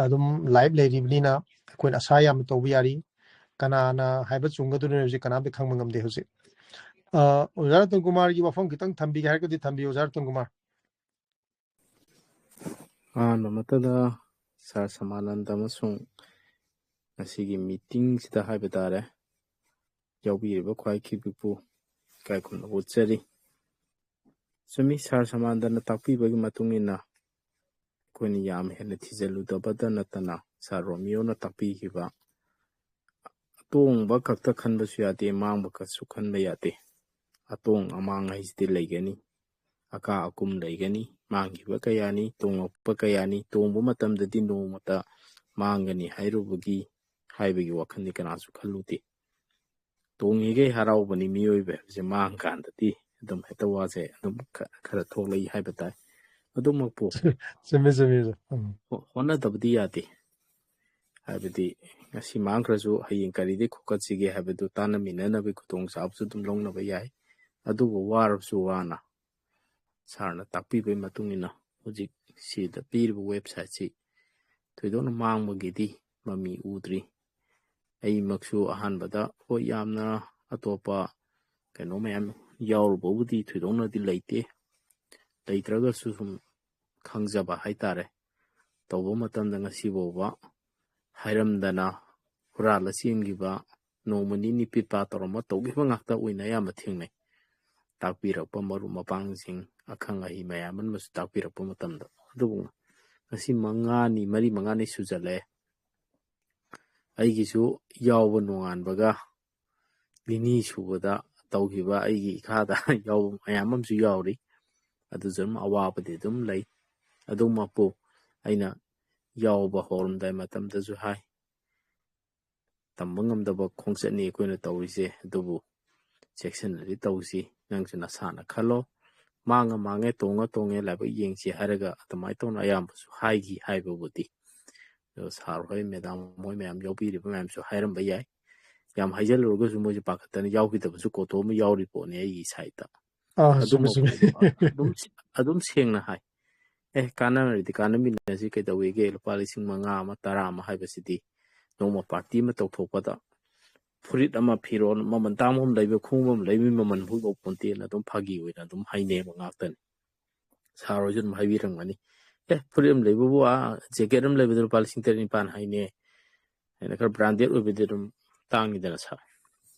ꯑꯗꯨꯝ ꯂꯥꯏꯚ ꯂꯩꯔꯤꯕꯅꯤꯅ ꯑꯩꯈꯣꯏꯅ ꯑꯁꯥ ꯌꯥꯝꯅ ꯇꯧꯕ ꯌꯥꯔꯤ꯫ ꯀꯅꯥꯅ ꯍꯥꯏꯕ ꯆꯨꯝꯒꯗꯧꯔꯤꯅꯣ ꯍꯧꯖꯤꯛ ꯀꯅꯥꯝꯇ ꯈꯪꯕ ꯉꯝꯗꯦ ꯍꯧꯖꯤꯛ꯫ ꯑ, ꯑꯣꯖꯥ ꯔꯇꯟ ꯀꯨꯃꯥꯔꯒꯤ ꯋꯥꯐꯝ ꯈꯤꯇꯪ ꯊꯝꯕꯤꯒꯦ ꯍꯥꯏꯔꯒꯗꯤ ꯊꯝꯕꯤꯌꯨ, ꯑꯣꯖꯥ ꯔꯇꯟ ꯀꯨꯃꯥꯔ꯫ ꯑꯍꯥꯟꯕ ꯃꯛꯇꯗ ꯁꯥꯔ ꯁꯃꯥꯅꯟꯗ ꯑꯃꯁꯨꯡ ꯉꯁꯤꯒꯤ ꯃꯤꯇꯤꯡꯁꯤꯗ ꯍꯥꯏꯕ ꯇꯥꯔꯦ, ꯌꯥꯎꯕꯤꯔꯤꯕ ꯈ꯭ꯋꯥꯏ ꯈꯤꯕꯤꯛꯄꯨ ꯏꯀꯥꯏ ꯈꯨꯝꯅꯕ ꯎꯠꯆꯔꯤ꯫ ꯆꯨꯝꯃꯤ, ꯁꯥꯔ ꯁꯃꯥꯅꯟꯗꯅ ꯇꯥꯛꯄꯤꯕꯒꯤ ꯃꯇꯨꯡ ꯏꯟꯅ ꯑꯩꯈꯣꯏꯅ ꯌꯥꯝ ꯍꯦꯟꯅ ꯊꯤꯖꯤꯜꯂꯨꯗꯕꯗ ꯅꯠꯇꯅ ꯁꯥꯔ ꯔꯣꯃꯤꯌꯣꯅ ꯇꯥꯛꯄꯤꯈꯤꯕ ꯑꯇꯣꯡꯕ ꯈꯛꯇ ꯈꯟꯕꯁꯨ ꯌꯥꯗꯦ, ꯃꯥꯡꯕ ꯈꯛꯁꯨ ꯈꯟꯕ ꯌꯥꯗꯦ꯫ ꯑꯇꯣꯡ ꯑꯃꯥꯡ ꯍꯥꯏꯁꯤꯗꯤ ꯂꯩꯒꯅꯤ, ꯑꯀꯥ ꯑꯀꯨꯝ ꯂꯩꯒꯅꯤ, ꯃꯥꯡꯈꯤꯕ ꯀꯌꯥꯅꯤ, ꯇꯣꯡꯂꯛꯄ ꯀꯌꯥꯅꯤ, ꯇꯣꯡꯕ ꯃꯇꯝꯗꯗꯤ ꯅꯣꯡꯃꯇ ꯃꯥꯡꯒꯅꯤ ꯍꯥꯏꯔꯨꯕꯒꯤ, ꯍꯥꯏꯕꯒꯤ ꯋꯥꯈꯜꯗꯤ ꯀꯅꯥꯁꯨ ꯈꯜꯂꯨꯗꯦ꯫ ꯇꯣꯡꯉꯤꯈꯩ ꯍꯔꯥꯎꯕꯅꯤ ꯃꯤꯑꯣꯏꯕ ꯍꯥꯏꯕꯁꯦ, ꯃꯥꯡꯀꯥꯟꯗꯗꯤ ꯑꯗꯨꯝ ꯍꯦꯛꯇ ꯋꯥꯁꯦ ꯑꯗꯨꯝ ꯈ-, ꯈꯔ ꯊꯣꯛꯂꯛꯏ ꯍꯥꯏꯕ ꯇꯥꯏ꯫ ꯑꯗꯨꯃꯛꯄꯨ ꯆꯨꯝꯃꯤ, ꯆꯨꯝꯃꯤ, ꯑꯣꯖꯥ꯫ ꯎꯝ꯫ ꯍꯣ-, ꯍꯣꯠꯅꯗꯕꯗꯤ ꯌꯥꯗꯦ꯫ ꯍꯥꯏꯕꯗꯤ ꯉꯁꯤ ꯃꯥꯡꯈ꯭ꯔꯁꯨ ꯍꯌꯦꯡ ꯀꯔꯤꯗꯩ ꯈꯣꯀꯠꯁꯤꯒꯦ ꯍꯥꯏꯕꯗꯨ ꯇꯥꯟꯅꯃꯤꯟꯅꯅꯕꯒꯤ ꯈꯨꯗꯣꯡꯆꯥꯕꯁꯨ ꯑꯗꯨꯝ ꯂꯧꯅꯕ ꯌꯥꯏ꯫ ꯑꯗꯨꯕꯨ ꯋꯥꯔꯕꯁꯨ ꯋꯥꯅ ꯁꯥꯔꯅ ꯇꯥꯛꯄꯤꯕꯒꯤ ꯃꯇꯨꯡ ꯏꯟꯅ ꯍꯧꯖꯤꯛ ꯁꯤꯗ ꯄꯤꯔꯤꯕ websiteꯁꯤ ꯊꯣꯏꯗꯣꯛꯅ ꯃꯥꯡꯕꯒꯤꯗꯤ ꯃꯃꯤ ꯎꯗ꯭ꯔꯤ꯫ ꯑꯩꯃꯛꯁꯨ ꯑꯍꯥꯟꯕꯗ, ꯍꯣꯏ, ꯌꯥꯝꯅ ꯑꯇꯣꯞꯄ ꯀꯩꯅꯣ ꯃꯌꯥꯝ ꯌꯥꯎꯔꯨꯕꯕꯨꯗꯤ ꯊꯣꯏꯗꯣꯛꯅꯗꯤ ꯂꯩꯇꯦ, ꯂꯩꯇ꯭ꯔꯒꯁꯨ ꯁꯨꯝ ꯈꯪꯖꯕ ꯍꯥꯏꯇꯥꯔꯦ꯫ ꯇꯧꯕ ꯃꯇꯝꯗ ꯉꯁꯤ ꯐꯥꯎꯕ ꯍꯥꯏꯔꯝꯗꯅ ꯍꯨꯔꯥꯜꯂ ꯆꯦꯟꯈꯤꯕ, ꯅꯣꯡꯃ ꯅꯤꯅꯤ ꯄꯤꯠ ꯄꯥꯠ ꯇꯧꯔꯝꯃ ꯇꯧꯈꯤꯕ ꯉꯥꯛꯇ ꯑꯣꯏꯅ ꯑꯌꯥꯝꯕ ꯊꯦꯡꯅꯩ꯫ ꯇꯥꯛꯄꯤꯔꯛꯄ ꯃꯔꯨꯞ ꯃꯄꯥꯡꯁꯤꯡ, ꯑꯈꯪ ꯑꯍꯩ ꯃꯌꯥꯝ ꯑꯃꯅꯁꯨ ꯇꯥꯛꯄꯤꯔꯛꯄ ꯃꯇꯝꯗ꯫ ꯑꯗꯨꯕꯨ ꯉꯁꯤ ꯃꯉꯥꯅꯤ, ꯃꯔꯤ ꯃꯉꯥꯅꯤ ꯁꯨꯖꯜꯂꯛꯑꯦ꯫ ꯑꯩꯒꯤꯁꯨ ꯌꯥꯎꯕ ꯅꯣꯡꯉꯥꯟꯕꯒ ꯅꯤꯅꯤ ꯁꯨꯕꯗ ꯇꯧꯈꯤꯕ ꯑꯩꯒꯤ ꯏꯈꯥꯗ ꯌꯥꯎꯕ ꯃꯌꯥꯝ ꯑꯃꯁꯨ ꯌꯥꯎꯔꯤ꯫ ꯑꯗꯨꯁꯨ ꯑꯗꯨꯝ ꯑꯋꯥꯕꯗꯤ ꯑꯗꯨꯝ ꯂꯩ꯫ ꯑꯗꯨꯃꯛꯄꯨ ꯑꯩꯅ ꯌꯥꯎꯕ ꯍꯧꯔꯝꯗꯥꯏ ꯃꯇꯝꯗꯁꯨ ꯍꯥꯏ, ꯇꯝꯕ ꯉꯝꯗꯕ ꯈꯣꯡꯆꯠꯅꯤ ꯑꯩꯈꯣꯏꯅ ꯇꯧꯔꯤꯁꯦ, ꯑꯗꯨꯕꯨ ꯆꯦꯛꯁꯤꯟꯅꯗꯤ ꯇꯧꯁꯤ꯫ ꯅꯪꯁꯨ ꯅꯁꯥꯅ ꯈꯜꯂꯣ, ꯃꯥꯡꯉ ꯃꯥꯡꯉꯦ, ꯇꯣꯡꯉ ꯇꯣꯡꯉꯦ, ꯂꯥꯏꯕꯛ ꯌꯦꯡꯁꯤ ꯍꯥꯏꯔꯒ ꯑꯗꯨꯃꯥꯏꯅ ꯇꯧꯅ ꯑꯌꯥꯝꯕꯁꯨ ꯍꯥꯏꯈꯤ ꯍꯥꯏꯕꯕꯨꯗꯤ꯫ ꯑꯗꯣ ꯁꯥꯔ ꯍꯣꯏ, ꯃꯦꯗꯥꯝ ꯍꯣꯏ ꯃꯌꯥꯝ ꯌꯥꯎꯕꯤꯔꯤꯕ ꯃꯌꯥꯝꯁꯨ ꯍꯥꯏꯔꯝꯕ ꯌꯥꯏ꯫ ꯌꯥꯝ ꯍꯥꯏꯖꯜꯂꯨꯔꯒꯁꯨ ꯃꯣꯏꯁꯨ ꯄꯥꯈꯠꯇꯅ ꯌꯥꯎꯈꯤꯗꯕꯁꯨ ꯀꯣꯊꯣꯛ ꯑꯃ ꯌꯥꯎꯔꯤ ꯄꯣꯠꯅꯤ ꯑꯩꯒꯤ ꯁꯥꯏꯠꯇ꯫ ꯑꯥ, ꯆꯨꯝꯃꯤ, ꯑꯗꯨꯃꯛ ꯆꯨꯝꯃꯤ꯫ ꯑꯗꯨꯝ, ꯑꯗꯨꯝ ꯁꯦꯡꯅ ꯍꯥꯏ, ꯑꯦ, ꯀꯥꯟꯅꯔꯗꯤ ꯀꯥꯟꯅꯃꯤꯟꯅꯁꯤ, ꯀꯩꯗꯧꯋꯦꯒꯦ? ꯂꯨꯄꯥ ꯂꯤꯁꯤꯡ ꯃꯉꯥ ꯑꯃ, ꯇꯔꯥ ꯑꯃ ꯍꯥꯏꯕꯁꯤꯗꯤ ꯅꯣꯡꯃ ꯄꯥꯔꯇꯤ ꯑꯃ ꯇꯧꯊꯣꯛꯄꯗ ꯐꯨꯔꯤꯠ ꯑꯃ, ꯐꯤꯔꯣꯜ ꯃꯃꯜ ꯇꯥꯡꯕ ꯑꯃ ꯂꯩꯕ, ꯈꯣꯡꯎꯞ ꯑꯃ ꯂꯩꯕꯒꯤ ꯃꯃꯜ ꯐꯥꯎ ꯌꯧꯄꯣꯟꯇꯦꯅ ꯑꯗꯨꯝ ꯐꯥꯒꯤ ꯑꯣꯏꯅ ꯑꯗꯨꯝ ꯍꯥꯏꯅꯩꯕ ꯉꯥꯛꯇꯅꯤ꯫ ꯁꯥꯔ ꯍꯣꯏꯁꯨ ꯑꯗꯨꯝ ꯍꯥꯏꯕꯤꯔꯝꯒꯅꯤ, "ꯑꯦ, ꯐꯨꯔꯤꯠ ꯑꯃ ꯂꯩꯕꯕꯨ, ꯑꯥ, ꯖꯦꯀꯦꯠ ꯑꯃ ꯂꯩꯕꯗ ꯂꯨꯄꯥ ꯂꯤꯁꯤꯡ ꯇꯔꯦꯠ ꯅꯤꯄꯥꯟ ꯍꯥꯏꯅꯦ" ꯍꯥꯏꯅ ꯈꯔ ꯕ꯭ꯔꯥꯟꯗꯦꯗ ꯑꯣꯏꯕꯗꯤ ꯑꯗꯨꯝ ꯇꯥꯡꯉꯤꯗꯅ ꯁꯥꯔ꯫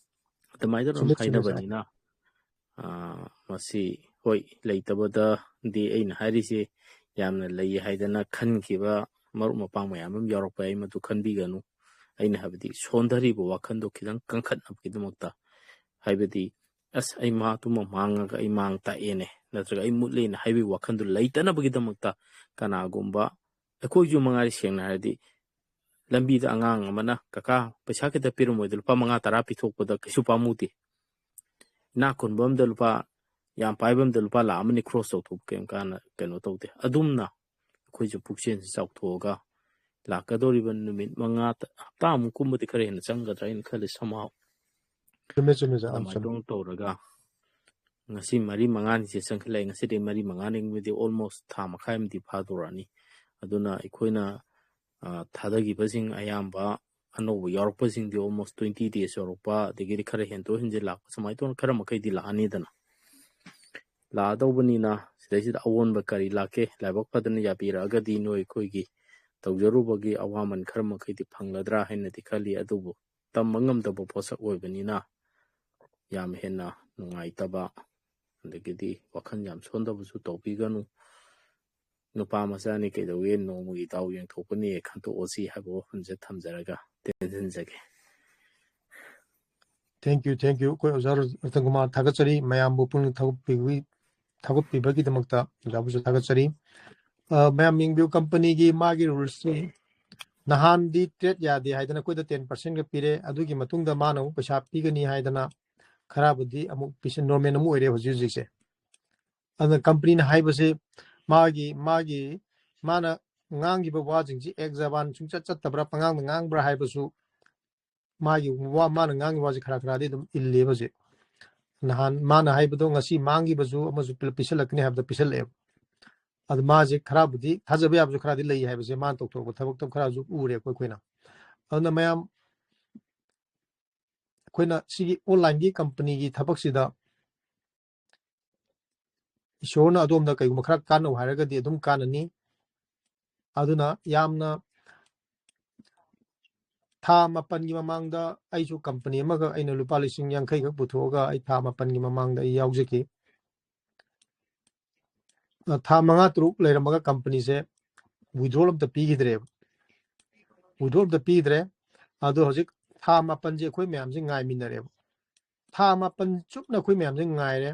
ꯑꯗꯨꯃꯥꯏꯅ ꯑꯗꯨꯝ ꯍꯥꯏꯅꯕꯅꯤꯅ, ꯑꯥ, ꯃꯁꯤ ꯍꯣꯏ, ꯂꯩꯇꯕꯗꯗꯤ ꯑꯩꯅ ꯍꯥꯏꯔꯤꯁꯤ ꯌꯥꯝꯅ ꯂꯩ ꯍꯥꯏꯗꯅ ꯈꯟꯈꯤꯕ ꯃꯔꯨꯞ ꯃꯄꯥꯡ ꯃꯌꯥꯝ ꯑꯃ ꯌꯥꯎꯔꯛꯄ ꯌꯥꯏ, ꯃꯗꯨ ꯈꯟꯕꯤꯒꯅꯨ꯫ ꯑꯩꯅ ꯍꯥꯏꯕꯗꯤ ꯁꯣꯟꯊꯔꯤꯕ ꯋꯥꯈꯜꯗꯣ ꯈꯤꯇꯪ ꯀꯟꯈꯠꯅꯕꯒꯤꯗꯃꯛꯇ, ꯍꯥꯏꯕꯗꯤ "ꯑꯁ, ꯑꯩ ꯃꯥ ꯑꯗꯨꯃ ꯃꯥꯡꯉꯒ ꯑꯩ ꯃꯥꯡ ꯇꯥꯛꯑꯦꯅꯦ, ꯅꯠꯇ꯭ꯔꯒ ꯑꯩ ꯃꯨꯠꯂꯦꯅ" ꯍꯥꯏꯕꯒꯤ ꯋꯥꯈꯜꯗꯣ ꯂꯩꯇꯅꯕꯒꯤꯗꯃꯛꯇ ꯀꯅꯥꯒꯨꯝꯕ ꯑꯩꯈꯣꯏꯁꯨ ꯃꯉꯥꯏꯔꯦ, ꯁꯦꯡꯅ ꯍꯥꯏꯔꯗꯤ ꯂꯝꯕꯤꯗ ꯑꯉꯥꯡ ꯑꯃꯅ "ꯀꯀꯥ, ꯄꯩꯁꯥ ꯈꯤꯇ ꯄꯤꯔꯝꯃꯣꯏꯗ, ꯂꯨꯄꯥ ꯃꯉꯥ ꯇꯔꯥ ꯄꯤꯊꯣꯛꯄꯗ ꯀꯩꯁꯨ ꯄꯥꯝꯃꯨꯗꯦ"꯫ ꯏꯅꯥꯛ ꯈꯨꯟꯕ ꯑꯝꯗ ꯂꯨꯄꯥ, ꯌꯥꯝ ꯄꯥꯏꯕ ꯑꯝꯗ ꯂꯨꯄꯥ ꯂꯥꯈ ꯑꯃꯅꯤ ꯀ꯭ꯔꯣꯁ ꯇꯧꯊꯣꯛꯄ ꯀꯩꯝ ꯀꯥꯟꯅ ꯀꯩꯅꯣ ꯇꯧꯗꯦ꯫ ꯑꯗꯨꯝꯅ ꯑꯩꯈꯣꯏꯁꯨ ꯄꯨꯛꯆꯦꯜꯁꯦ ꯆꯥꯎꯊꯣꯛꯑꯒ ꯂꯥꯛꯀꯗꯧꯔꯤꯕ ꯅꯨꯃꯤꯠ ꯃꯉꯥ, ꯍꯞꯇꯥꯃꯨꯛ ꯀꯨꯝꯕꯗꯤ ꯈꯔ ꯍꯦꯟꯅ ꯆꯪꯒꯗ꯭ꯔꯥ ꯍꯥꯏꯅ ꯈꯜꯂꯤ꯫ ꯁꯃꯥꯎ ꯆꯨꯝꯃꯦ, ꯆꯨꯝꯃꯦ, ꯁꯥꯔ꯫ ꯑꯥ, ꯑꯗꯨꯃꯥꯏꯅ ꯆꯨꯝꯃꯦ꯫ ꯑꯗꯨꯝ ꯇꯧꯔꯒ ꯉꯁꯤ ꯃꯔꯤ ꯃꯉꯥꯅꯤꯁꯦ ꯆꯪꯈꯠꯂꯛꯑꯦ꯫ ꯉꯁꯤꯗꯤ ꯃꯔꯤ ꯃꯉꯥꯅꯤꯒꯨꯝꯕꯗꯤ almost ꯊꯥ ꯃꯈꯥꯏ ꯑꯃꯗꯤ ꯐꯥꯗꯣꯔꯛꯑꯅꯤ꯫ ꯑꯗꯨꯅ ꯑꯩꯈꯣꯏꯅ, ꯑꯥ, ꯊꯥꯗꯈꯤꯕꯁꯤꯡ ꯑꯌꯥꯝꯕ ꯑꯅꯧꯕ ꯌꯥꯎꯔꯛꯄꯁꯤꯡꯗꯤ almost twenty days ꯌꯧꯔꯛꯄ, ꯑꯗꯒꯤꯗꯤ ꯈꯔ ꯍꯦꯟꯗꯣꯛ ꯍꯦꯟꯖꯤꯟ ꯂꯥꯛꯄ, ꯁꯨꯃꯥꯏꯅ ꯇꯧꯅ ꯈꯔ ꯃꯈꯩꯗꯤ ꯂꯥꯛꯑꯅꯤꯗꯅ꯫ ꯂꯥꯛꯑꯗꯧꯕꯅꯤꯅ ꯁꯤꯗꯩꯁꯤꯗ ꯑꯑꯣꯟꯕ ꯀꯔꯤ ꯂꯥꯛꯀꯦ? ꯂꯥꯏꯕꯛ ꯐꯗꯅ ꯌꯥꯕꯤꯔꯛꯑꯒꯗꯤ ꯅꯣꯏ ꯑꯩꯈꯣꯏꯒꯤ ꯇꯧꯖꯔꯨꯕꯒꯤ ꯑꯋꯥꯃꯟ ꯈꯔ ꯃꯈꯩꯗꯤ ꯐꯪꯂꯗ꯭ꯔꯥ ꯍꯥꯏꯅꯗꯤ ꯈꯜꯂꯤ꯫ ꯑꯗꯨꯕꯨ ꯇꯝꯕ ꯉꯝꯗꯕ ꯄꯣꯠꯁꯛ ꯑꯣꯏꯕꯅꯤꯅ ꯌꯥꯝ ꯍꯦꯟꯅ ꯅꯨꯡꯉꯥꯏꯇꯕ, ꯑꯗꯒꯤꯗꯤ ꯋꯥꯈꯜ ꯌꯥꯝ ꯁꯣꯟꯊꯕꯁꯨ ꯇꯧꯕꯤꯒꯅꯨ꯫ ꯅꯨꯄꯥ ꯃꯆꯥꯅꯤ, ꯀꯩꯗꯧꯋꯦ, ꯅꯣꯡꯃꯒꯤ ꯗꯥꯎ ꯌꯦꯡꯊꯣꯛꯄꯅꯤ ꯈꯟꯇꯣꯛꯑꯁꯤ ꯍꯥꯏꯕ ꯋꯥꯐꯝꯁꯦ ꯊꯝꯖꯔꯒ ꯇꯦꯟꯁꯤꯟꯖꯒꯦ꯫ Thank you, thank you꯫ ꯑꯩꯈꯣꯏ ꯑꯣꯖꯥ ꯔꯇꯟ ꯀꯨꯃꯥꯔ ꯊꯥꯒꯠꯆꯔꯤ, ꯃꯌꯥꯝꯕꯨ ꯄꯨꯛꯅꯤꯡ ꯊꯧꯒꯠꯄꯤꯕꯒꯤ-, ꯊꯧꯒꯠꯄꯤꯕꯒꯤꯗꯃꯛꯇ ꯑꯣꯖꯥꯕꯨꯁꯨ ꯊꯥꯒꯠꯆꯔꯤ꯫ ꯑ, ꯃꯌꯥꯝ ꯌꯦꯡꯕꯤꯌꯨ, ꯀꯝꯄꯅꯤꯒꯤ ꯃꯥꯒꯤ ꯔꯨꯜꯁꯁꯤ ꯅꯍꯥꯟꯗꯤ ꯇ꯭ꯔꯦꯠ ꯌꯥꯗꯦ ꯍꯥꯏꯗꯅ ꯑꯩꯈꯣꯏꯗ ꯇꯦꯟ ꯄꯥꯔꯁꯦꯟꯒ ꯄꯤꯔꯦ, ꯑꯗꯨꯒꯤ ꯃꯇꯨꯡꯗ ꯃꯥꯅ ꯑꯃꯨꯛ ꯄꯩꯁꯥ ꯄꯤꯒꯅꯤ ꯍꯥꯏꯗꯅ ꯈꯔꯕꯨꯗꯤ ꯑꯃꯨꯛ ꯄꯤꯁꯤꯟ, ꯅꯣꯔꯃꯦꯜ ꯑꯃꯨꯛ ꯑꯣꯏꯔꯦ ꯍꯧꯖꯤꯛ ꯍꯧꯖꯤꯛꯁꯦ꯫ ꯑꯗꯨꯅ ꯀꯝꯄꯅꯤꯅ ꯍꯥꯏꯕꯁꯦ ꯃꯥꯒꯤ, ꯃꯥꯒꯤ, ꯃꯥꯅ ꯉꯥꯡꯈꯤꯕ ꯋꯥꯁꯤꯡꯁꯤ ꯑꯦꯛ ꯖꯕꯥꯟ ꯁꯨꯡꯆꯠ ꯆꯠꯇꯕ꯭ꯔꯥ, ꯄꯉꯥꯡꯗ ꯉꯥꯡꯕ꯭ꯔꯥ ꯍꯥꯏꯕꯁꯨ ꯃꯥꯒꯤ ꯋꯥ, ꯃꯥꯅ ꯉꯥꯡꯉꯤ ꯋꯥꯁꯦ ꯈꯔ ꯈꯔꯗꯤ ꯑꯗꯨꯝ ꯏꯜꯂꯦꯕ ꯍꯧꯖꯤꯛ꯫ ꯅꯍꯥꯟ ꯃꯥꯅ ꯍꯥꯏꯕꯗꯣ ꯉꯁꯤ ꯃꯥꯡꯈꯤꯕꯁꯨ ꯑꯃꯁꯨ ꯄꯤꯁꯜꯂꯛꯀꯅꯤ ꯍꯥꯏꯕꯗ ꯄꯤꯁꯜꯂꯛꯑꯦꯕ꯫ ꯑꯗꯨ ꯃꯥꯁꯦ ꯈꯔꯕꯨꯗꯤ ꯊꯥꯖꯕ ꯌꯥꯕꯁꯨ ꯈꯔꯗꯤ ꯂꯩ ꯍꯥꯏꯕꯁꯦ ꯃꯥꯅ ꯇꯧꯊꯣꯔꯛꯄ ꯊꯕꯛꯇꯣ ꯈꯔꯁꯨ ꯎꯔꯦꯀꯣ ꯑꯩꯈꯣꯏꯅ꯫ ꯑꯗꯨꯅ ꯃꯌꯥꯝ ꯑꯩꯈꯣꯏꯅ ꯁꯤꯒꯤ online ꯒꯤ company ꯒꯤ ꯊꯕꯛꯁꯤꯗ ꯏꯁꯣꯔꯅ ꯑꯗꯣꯝꯗ ꯀꯩꯒꯨꯝꯕ ꯈꯔ ꯀꯥꯟꯅꯧ ꯍꯥꯏꯔꯒꯗꯤ ꯑꯗꯨꯝ ꯀꯥꯟꯅꯅꯤ꯫ ꯑꯗꯨꯅ ꯌꯥꯝꯅ ꯊꯥ ꯃꯥꯄꯟꯒꯤ ꯃꯃꯥꯡꯗ ꯑꯩꯁꯨ company ꯑꯃꯈꯛ ꯑꯩꯅ ꯂꯨꯄꯥ ꯂꯤꯁꯤꯡ ꯌꯥꯡꯈꯩ ꯈꯛ ꯄꯨꯊꯣꯛꯑꯒ ꯑꯩ ꯊꯥ ꯃꯥꯄꯟꯒꯤ ꯃꯃꯥꯡꯗ ꯑꯩ ꯌꯥꯎꯖꯈꯤ꯫ ꯑ, ꯊꯥ ꯃꯉꯥ ꯇꯔꯨꯛ ꯂꯩꯔꯝꯃꯒ company ꯁꯦ withdrawal ꯑꯝꯇ ꯄꯤꯈꯤꯗ꯭ꯔꯦꯕ꯫ Withdrawal ꯑꯝꯇ ꯄꯤꯗ꯭ꯔꯦ꯫ ꯑꯗꯣ ꯍꯧꯖꯤꯛ ꯊꯥ ꯃꯥꯄꯟꯁꯦ ꯑꯩꯈꯣꯏ ꯃꯌꯥꯝꯁꯦ ꯉꯥꯏꯃꯤꯟꯅꯔꯦꯕ꯫ ꯊꯥ ꯃꯥꯄꯟ ꯆꯨꯞꯅ ꯑꯩꯈꯣꯏ ꯃꯌꯥꯝꯁꯦ ꯉꯥꯏꯔꯦ꯫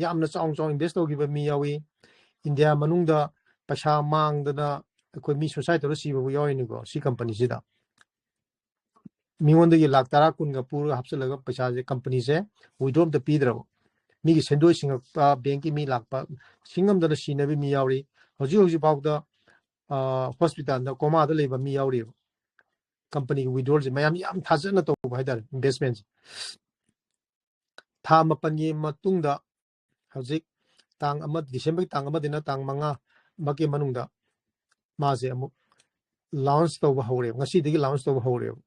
ꯌꯥꯝꯅ ꯆꯥꯎꯅ ꯆꯥꯎꯅ invest ꯇꯧꯈꯤꯕ ꯃꯤ ꯌꯥꯎꯏ꯫ ꯏꯟꯗꯤꯌꯥ ꯃꯅꯨꯡꯗ ꯄꯩꯁꯥ ꯃꯥꯡꯗꯅ ꯑꯩꯈꯣꯏ ꯃꯤ suicide ꯇꯧꯔ ꯁꯤꯕꯕꯨ ꯌꯥꯎꯔꯤꯅꯤꯀꯣ ꯁꯤ company ꯁꯤꯗ꯫ ꯃꯤꯉꯣꯟꯗꯒꯤ ꯂꯥꯛ ꯇꯔꯥ ꯀꯨꯟꯒ ꯄꯨꯔꯒ ꯍꯥꯞꯆꯤꯜꯂꯒ ꯄꯩꯁꯥꯁꯦ company ꯁꯦ withdraw ꯑꯝꯇ ꯄꯤꯗ꯭ꯔꯕ꯫ ꯃꯤꯒꯤ ꯁꯦꯟꯗꯣꯏ ꯁꯤꯡꯉꯛꯄ, bank ꯀꯤ ꯃꯤ ꯂꯥꯛꯄ, ꯁꯤꯡꯉꯝꯗꯅ ꯁꯤꯅꯕ ꯃꯤ ꯌꯥꯎꯔꯤ꯫ ꯍꯧꯖꯤꯛ ꯍꯧꯖꯤꯛ ꯐꯥꯎꯗ, ꯑ, hospital ꯗ coma ꯗ ꯂꯩꯕ ꯃꯤ ꯌꯥꯎꯔꯤꯕ꯫ Company ꯒꯤ withdrawal ꯁꯦ ꯃꯌꯥꯝ ꯌꯥꯝ ꯊꯥꯖꯅ ꯇꯧꯕ ꯍꯥꯏꯇꯥꯔꯦ, investment ꯁꯦ꯫ ꯊꯥ ꯃꯥꯄꯟꯒꯤ ꯃꯇꯨꯡꯗ ꯍꯧꯖꯤꯛ ꯇꯥꯡ ꯑꯃ, December ꯒꯤ ꯇꯥꯡ ꯑꯃꯗꯩꯅ ꯇꯥꯡ ꯃꯉꯥ ꯃꯛꯀꯤ ꯃꯅꯨꯡꯗ ꯃꯥꯁꯦ ꯑꯃꯨꯛ launch ꯇꯧꯕ ꯍꯧꯔꯦꯕ꯫ ꯉꯁꯤꯗꯒꯤ launch ꯇꯧꯕ ꯍꯧꯔꯦꯕ꯫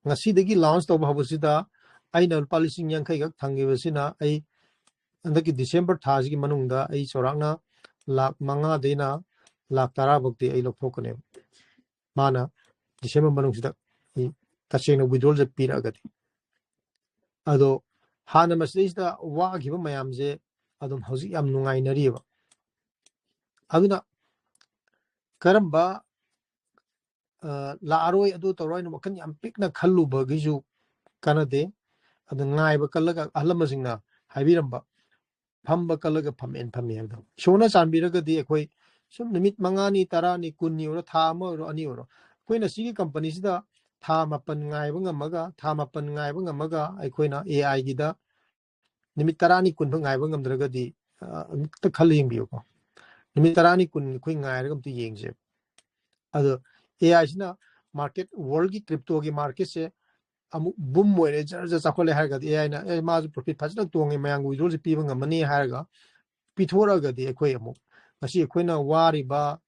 ꯉꯁꯤꯗꯒꯤ launch ꯇꯧꯕ ꯍꯧꯕꯁꯤꯗ ꯑꯩꯅ ꯂꯨꯄꯥ ꯂꯤꯁꯤꯡ ꯌꯥꯡꯈꯩ ꯈꯛ ꯊꯝꯈꯤꯕꯁꯤꯅ ꯑꯩ ꯍꯟꯗꯛꯀꯤ December ꯊꯥꯁꯤꯒꯤ ꯃꯅꯨꯡꯗ ꯑꯩ ꯆꯥꯎꯔꯥꯛꯅ ꯂꯥꯛ ꯃꯉꯥꯗꯩꯅ ꯂꯥꯛ ꯇꯔꯥ ꯐꯥꯎꯗꯤ ꯑꯩ ꯂꯧꯊꯣꯛꯀꯅꯦꯕ꯫ ꯃꯥꯅ December ꯃꯅꯨꯡꯁꯤꯗ ꯑꯩ ꯇꯁꯦꯡꯅ withdrawal ꯁꯦ ꯄꯤꯔꯛꯑꯒꯗꯤ꯫ ꯑꯗꯣ ꯍꯥꯟꯅ ꯃꯁꯤꯗꯩꯁꯤꯗ ꯋꯥꯈꯤꯕ ꯃꯌꯥꯝꯁꯦ ꯑꯗꯨꯝ ꯍꯧꯖꯤꯛ ꯌꯥꯝ ꯅꯨꯡꯉꯥꯏꯅꯔꯤꯑꯕ꯫ ꯑꯗꯨꯅ ꯀꯔꯝꯕ, ꯑ, ꯂꯥꯛꯑꯔꯣꯏ, ꯑꯗꯨ ꯇꯧꯔꯣꯏ ꯍꯥꯏꯅ ꯋꯥꯈꯜ ꯌꯥꯝ ꯄꯤꯛꯅ ꯈꯜꯂꯨꯕꯒꯤꯁꯨ ꯀꯥꯟꯅꯗꯦ꯫ ꯑꯗꯨ ꯉꯥꯏꯕ ꯀꯜꯂꯒ ꯑꯍꯜ ꯂꯃꯟꯁꯤꯡꯅ ꯍꯥꯏꯕꯤꯔꯝꯕ, "ꯐꯝꯕ ꯀꯜꯂꯒ ꯐꯝꯃꯦꯅ ꯐꯝꯃꯤ" ꯍꯥꯏꯕꯗꯣ꯫ ꯏꯁꯣꯔꯅ ꯆꯥꯟꯕꯤꯔꯒꯗꯤ ꯑꯩꯈꯣꯏ ꯁꯨꯝ ꯅꯨꯃꯤꯠ ꯃꯉꯥꯅꯤ, ꯇꯔꯥꯅꯤ, ꯀꯨꯟꯅꯤ ꯑꯣꯏꯔꯣ, ꯊꯥ ꯑꯃ ꯑꯣꯏꯔꯣ, ꯑꯅꯤ ꯑꯣꯏꯔꯣ, ꯑꯩꯈꯣꯏꯅ ꯁꯤꯒꯤ company ꯁꯤꯗ ꯊꯥ ꯃꯥꯄꯟ ꯉꯥꯏꯕ ꯉꯝꯃꯒ, ꯊꯥ ꯃꯥꯄꯟ ꯉꯥꯏꯕ ꯉꯝꯃꯒ ꯑꯩꯈꯣꯏꯅ A I ꯒꯤꯗ ꯅꯨꯃꯤꯠ ꯇꯔꯥꯅꯤ, ꯀꯨꯟ ꯐꯥꯎ ꯉꯥꯏꯕ ꯉꯝꯗ꯭ꯔꯒꯗꯤ, ꯑ, ꯑꯃꯨꯛꯇ ꯈꯜꯂ ꯌꯦꯡꯕꯤꯌꯨꯀꯣ꯫ ꯅꯨꯃꯤꯠ ꯇꯔꯥꯅꯤ, ꯀꯨꯟ ꯑꯩꯈꯣꯏ ꯉꯥꯏꯔꯒ ꯑꯝꯇ ꯌꯦꯡꯁꯦ꯫ ꯑꯗꯣ A I ꯁꯤꯅ market, world ꯒꯤ crypto ꯒꯤ market ꯁꯦ ꯑꯃꯨꯛ boom ꯑꯣꯏꯔꯦ, ꯖꯔ ꯖꯔ ꯆꯥꯎꯈꯠꯂꯦ ꯍꯥꯏꯔꯒꯗꯤ A I ꯅ, "ꯑꯦ, ꯃꯥꯁꯨ profit ꯐꯖꯅ ꯇꯣꯡꯉꯦ, ꯃꯌꯥꯝꯒꯤ withdrawal ꯁꯦ ꯄꯤꯕ ꯉꯝꯃꯅꯤ" ꯍꯥꯏꯔꯒ ꯄꯤꯊꯣꯔꯛꯑꯒꯗꯤ ꯑꯩꯈꯣꯏ ꯑꯃꯨꯛ ꯉꯁꯤ ꯑꯩꯈꯣꯏꯅ ꯋꯥꯔꯤꯕ,